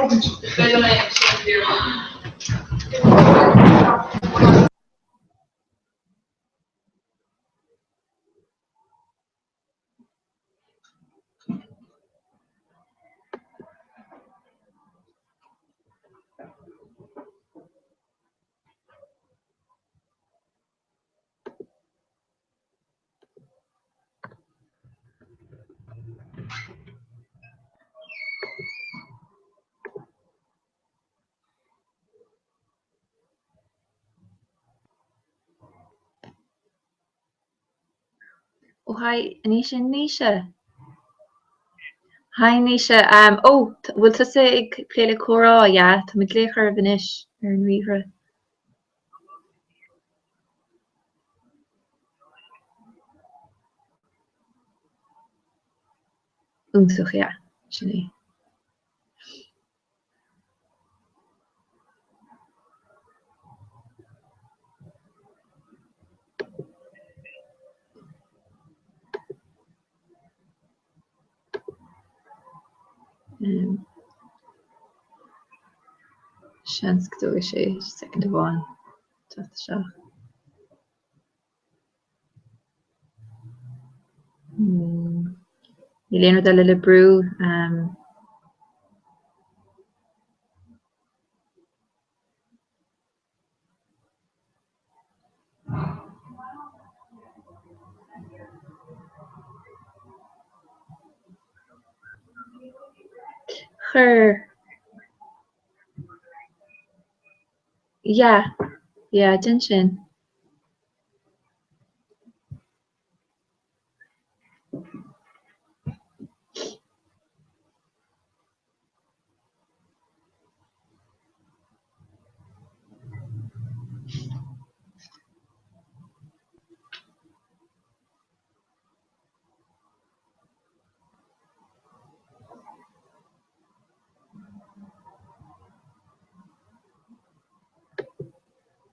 Ó haigh, an í sin Naoise? Haigh Naoise, ó, bhfuil tusa ag plé le comhrá, yeah? Tá mé ag glaoch oraibh anois ar an ríomhaire. Iontach, yeah, sin é. Seans go dtógfaidh sé soicind amháin teacht isteach. Níl aon rud eile le brú. Chuir. Yeah, yeah, déan sin.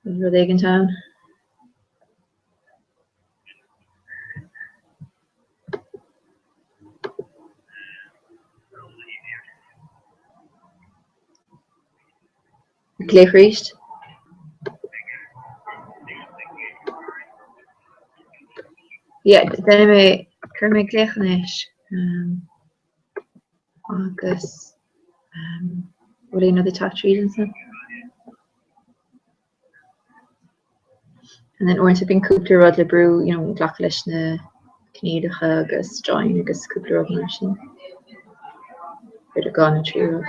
Rud éigin ann. Glaoch arís. Yeah, déanfaidh mé, cuirfidh mé glaoch anois agus bhfuil aon rud ag teacht tríd ansan? And then uaireanta bíonn cúpla rud le brú, you know, glacadh leis na coinníollacha agus join agus cúpla rud mar sin. B'fhéidir dhá nó trí rud.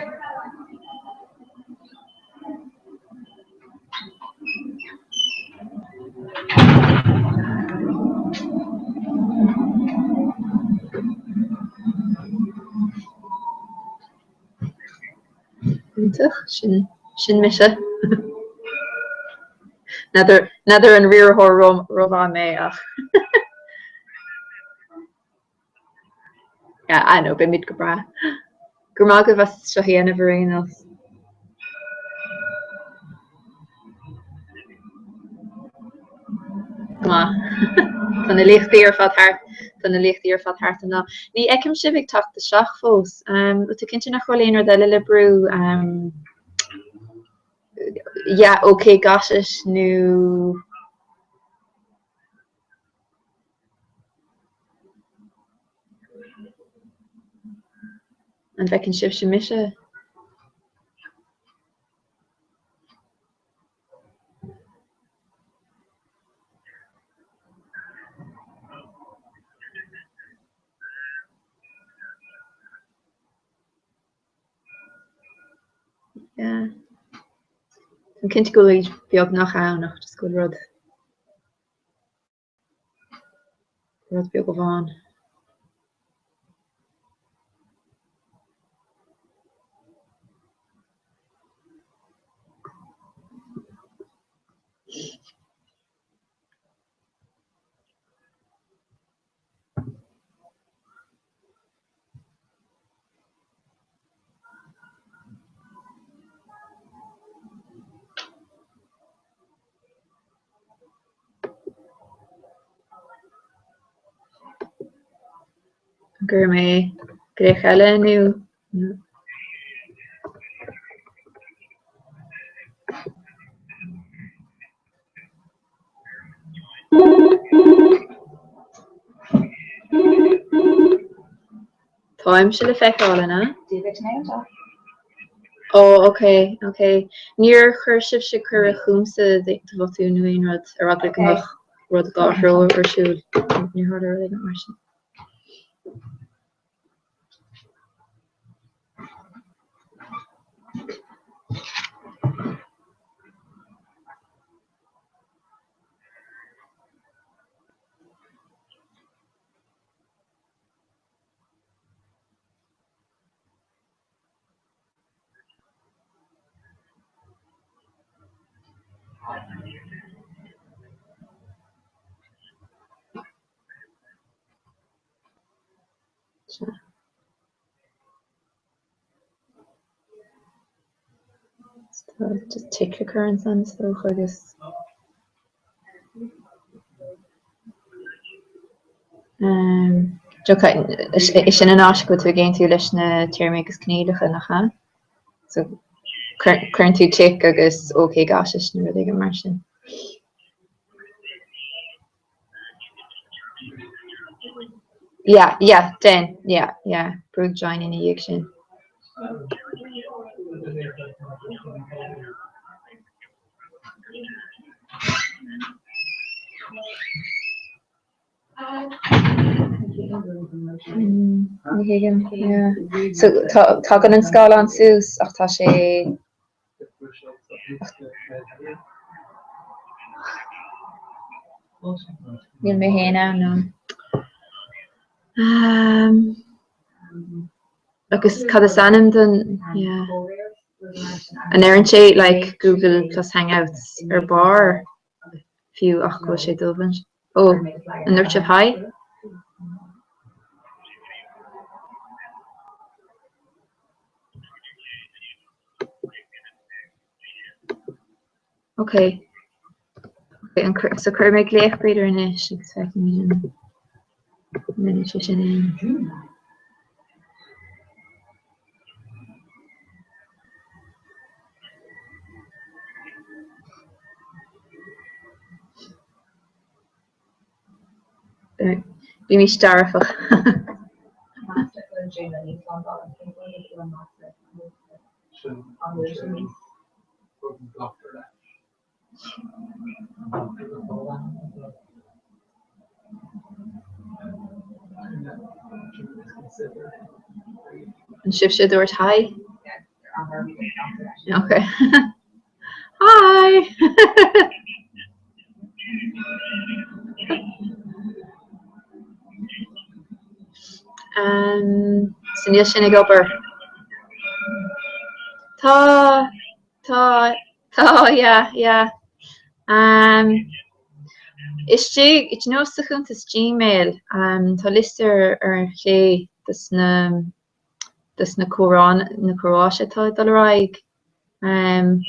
Iontach, sin, sin mise. N'fheadar, n'fheadar an riarthóir rómhaith mé ach Yeah, I know, beimid go breá. Go raibh maith agaibh as seo a dhéanamh ar aon nós. maith. Tá na léachtaí ar fad thart, tá na léachtaí ar fad thart an lá. Ní fheicim sibh ag teacht isteach fós. Bhfuil tú cinnte nach bhfuil aon rud eile le brú? Yeah, ok, got it, nó An bhfeiceann sibhse mise? Yeah. Táim cinnte go bhfuil beagnach ann ach just go bhfuil rud rud beag amháin. An gcuirfidh mé glaoch eile nó? Táimse le feiceáil, an ea? Ó, ok, ok. Níor chuir sibhse cuireadh chugamsa do bhotún nó aon rud ar eagla go mbeadh rud dhá threo ar siúl. Níor tharla rud éigin mar sin. Sea. Tá just tic le cur ansan is dócha agus Is sin an áit go bhfuil tú ag aontú leis na téarmaí agus coinníollacha, nach ea? So cuireann tú tic agus OK got it nó rud éigin mar sin. Yeah, yeah, den, yeah, yeah, brúigh join ina dhiaidh sin. Ní thuigim, yeah. So tagann an scáileán suas ach tá sé Níl mé féin ann nó. Agus cad is ainm don yeah. An ndeireann sé like Google plus Hangouts ar barr fiú ach go bhfuil sé dubh ansin? Ó, an ndúirt sibh hi? Ok. So cuirfidh mé glaoch b'fhéidir anois agus feicfimid an ndéanann sé sin aon. Bímis dearfach. An sibhse a dúirt hi? Ok. Hi! Um, so níl sin ag obair. Tá, tá, tá, yeah, yeah. Um, istigh, do you know, sa chuntas Gmail, um, tá liosta ar, ar an chlé dos na, dos na comhrá, na comhráite atá ag dul ar aghaidh. Um,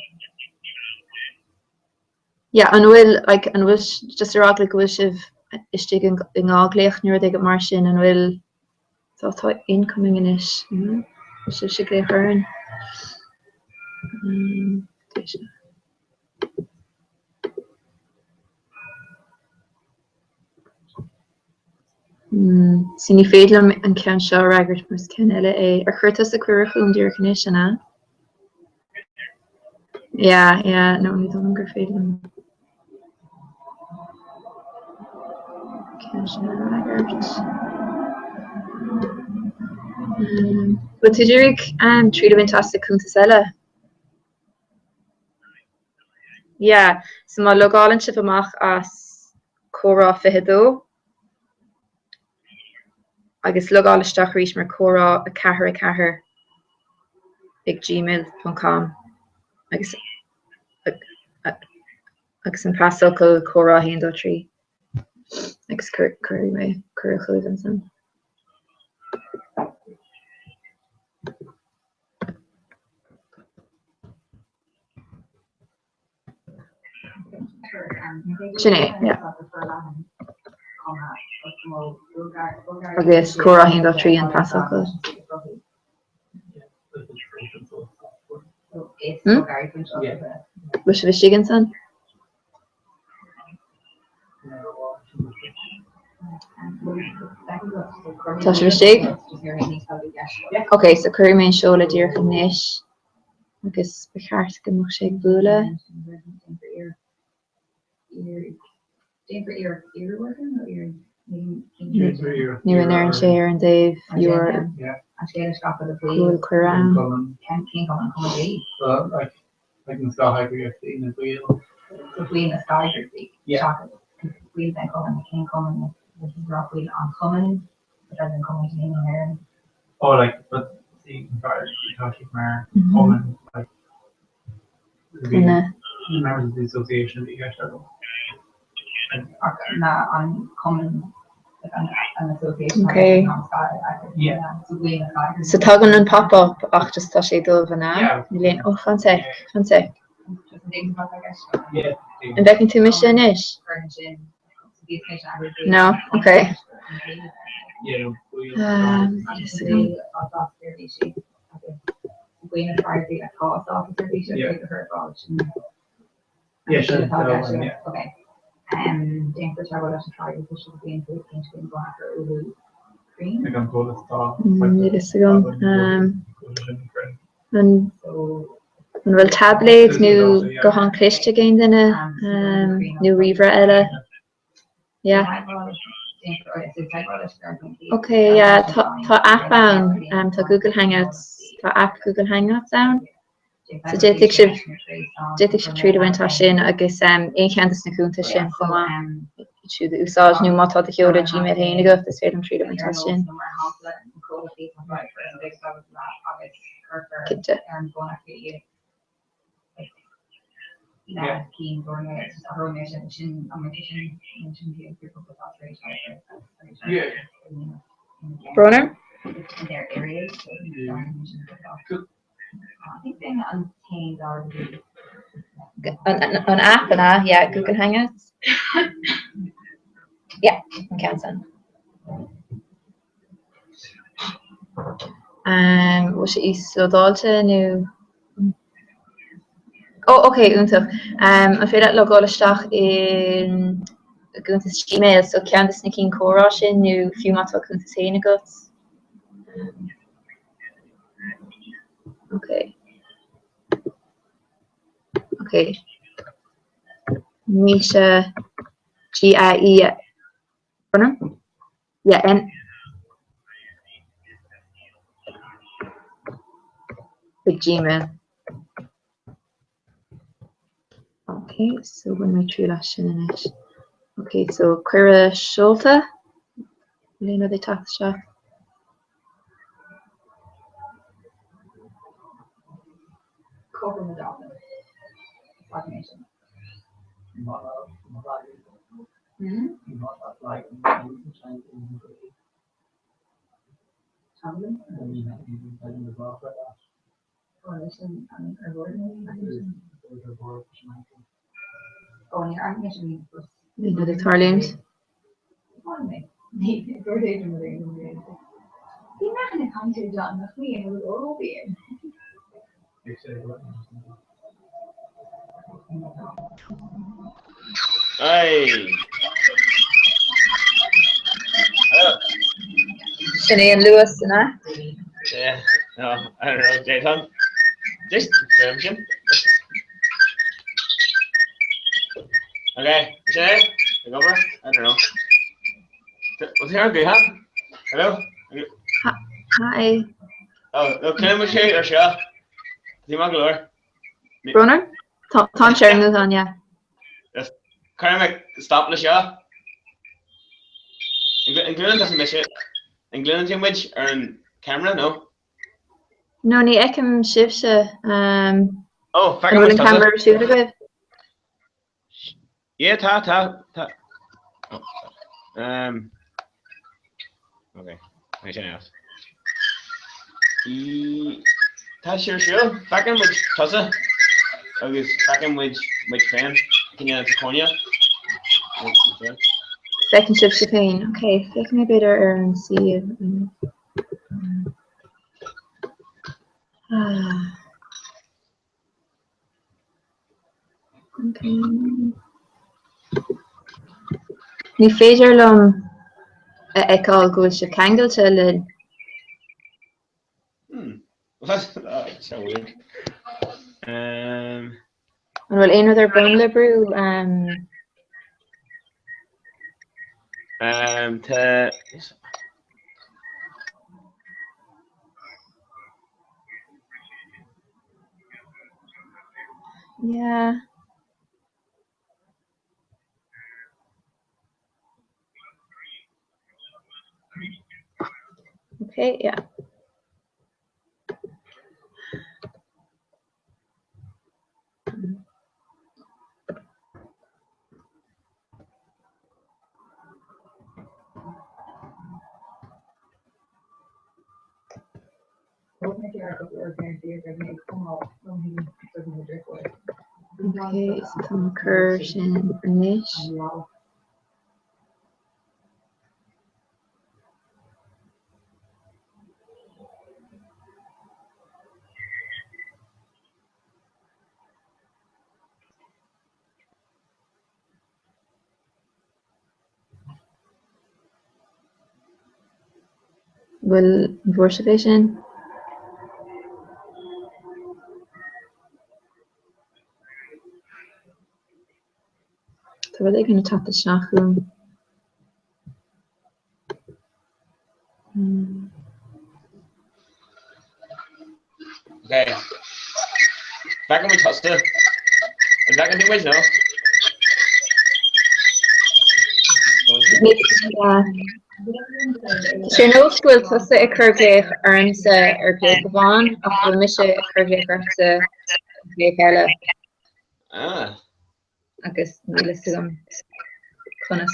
Yeah, an bhfuil, like, an bhfuil, just ar eagla go bhfuil sibh istigh i ndá ghlaoch nó rud éigin mar sin, an bhfuil, tá, tá incoming anois, an bhfuil sibhse ag glaoch orainn? See, ní féidir liom an ceann seo a fhreagairt mar is ceann eile é. Ar chuir tusa cuireadh chugam díreach anois, an ea? Yeah, yeah, no, ní dóigh liom gur féidir liom ceann sin a fhreagairt. Bhfuil tú ag iarraidh triail a bhaint as ag cuntas eile? Yeah, so má logálann sibh amach as comhrá 22 agus logáil isteach arís mar comhrá 4 4 ag gmail ponc com agus agus an pasfhocal comhrá 1 2 3 agus cuirfidh mé cuireadh chugaibh ansan. Sin é, yeah. Agus comhrá 1 2 3 an pasfhocal. Hmm? Bhfuil sibh istigh ansan? Tá sibh istigh? Ok, so cuirfidh mé an seoladh díreach anois agus ba cheart go mbeadh sé ag bualadh. Nó an ndeireann sé ar an dtaobh your go bhfuil cuireadh ann. Like na scátheagraíochtaí, na baill. So baill na scátheagraíochtaí seachas baill den chumann, cén cumann, like rá baill an chumainn, but as in Cumann Léinn na hÉireann. Oh like but see in fact tá siad mar chumann like the members of the association a bhí i gceist agam. Ach na an cumann Ok. So tagann an pop-up ach just tá sé dubh an ea? Níl aon, oh fan sec, fan sec. An bhfeiceann tú mise anois? No? Ok. Um, Níl fhios agam. An bhfuil taibléad nó guthán cliste ag aon duine nó ríomhaire eile? Yeah. Ok, yeah, tá aip ann, tá Google Hangouts, tá aip Google Hangouts ann. So d'fhéadfadh sibh, d'fhéadfadh sibh triail a bhaint as sin agus aon cheann de na cuntais sin chomh maith, iad siúd a úsáid nó má tá do sheoladh Gmail féin agat, is féidir liom triail a bhaint as sin. Cinnte. Brón orm? An app an ea? Yeah, Google Hangouts. Yeah, an ceann san. Um, bhfuil sé íoslódáilte nó? Oh, ok, iontach. Um, an féidir leat logáil isteach i gcuntas Gmail, so ceann de na cinn comhrá sin nó fiú má tá cuntas féin agat? Um, Ok. Ok. Naoise G A E Brón orm? Yeah, N ag Gmail. Ok, so bainfidh mé triail as sin anois. Ok, so cuireadh seolta. Níl aon rud ag teacht isteach. Níl rud ag tarlúint. Sin é an luas, an ea? Yeah, no, I don't know, Détan. Just sin. Okay, sin é? Ag obair? I don't know. What's here, Guhan? Hello? Hi. Oh, no, cén mu sé ar seo? Bhí maith go leor. Brón orm? Tá an sé ar an nguthán, yeah. Yes. Cuirfidh mé stop le seo. An gcluineann tusa mise? An gcluineann tú muid ar an camera, no? No, ní fheicim sibhse. Um, Oh, an bhfuil an camera ar siúl agaibh? Yeah, tá, tá, tá. Oh, um, okay, okay, sin else. Tá sé ar siúl, feiceann muid tusa agus feiceann muid muid féin cineál sa choirnéal. Feiceann sibhse féin, ok, féachfaidh mé b'fhéidir ar an suíomh. Ah. Ní féidir liom a fheiceáil go bhfuil sibh ceangailte linn. Hmm. That's so weird. Um... An bhfuil aon rud ar bun le brú? Um... Um, tá... Yeah. Okay, yeah. Okay, so tá mé ag cur sin anois. Bhfuil an bhfuair sibh é sin? Tá rud éigin ag teacht isteach chugam. Okay. Feiceann muid tusa. An bhfeiceann tú muid, no? Tá sé ar nós go bhfuil tusa ag cur glaoch ormsa ar ghlaoch amháin ach go bhfuil mise ag cur glaoch ortsa ar ghlaoch eile. Ah. Agus níl fhios agam conas.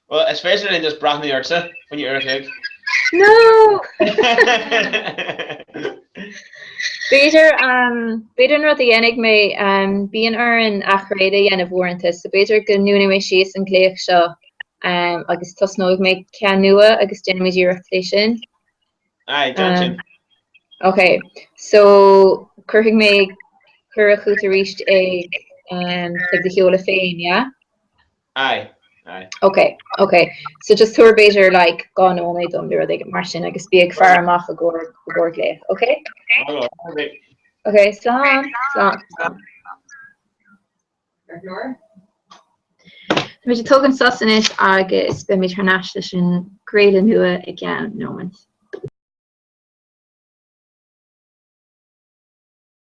Well, is féidir linn just breathnú ortsa faoi uair a chloig. No! B'fhéidir, b'fhéidir an rud a dhéanfaidh mé, bíonn orainn athchraoladh a dhéanamh uaireanta, so b'fhéidir go ndúnfaidh mé síos an glaoch seo agus tosnóidh mé ceann nua agus déanfaimid iarracht é sin. Aye, déan sin. Ok, so cuirfidh mé cuireadh chugat arís ag ag do sheoladh féin, yeah? Aye, aye. Ok, ok. So just tabhair b'fhéidir like 2 nóiméad dom nó rud éigin mar sin agus bí ag faire amach i gcomhair i gcomhair glaoch, ok? Ok, slán, slán, slán. Táimid ag tógaint sos anois agus beimid thar n-ais leis an gcraoladh nua i gceann nóimint.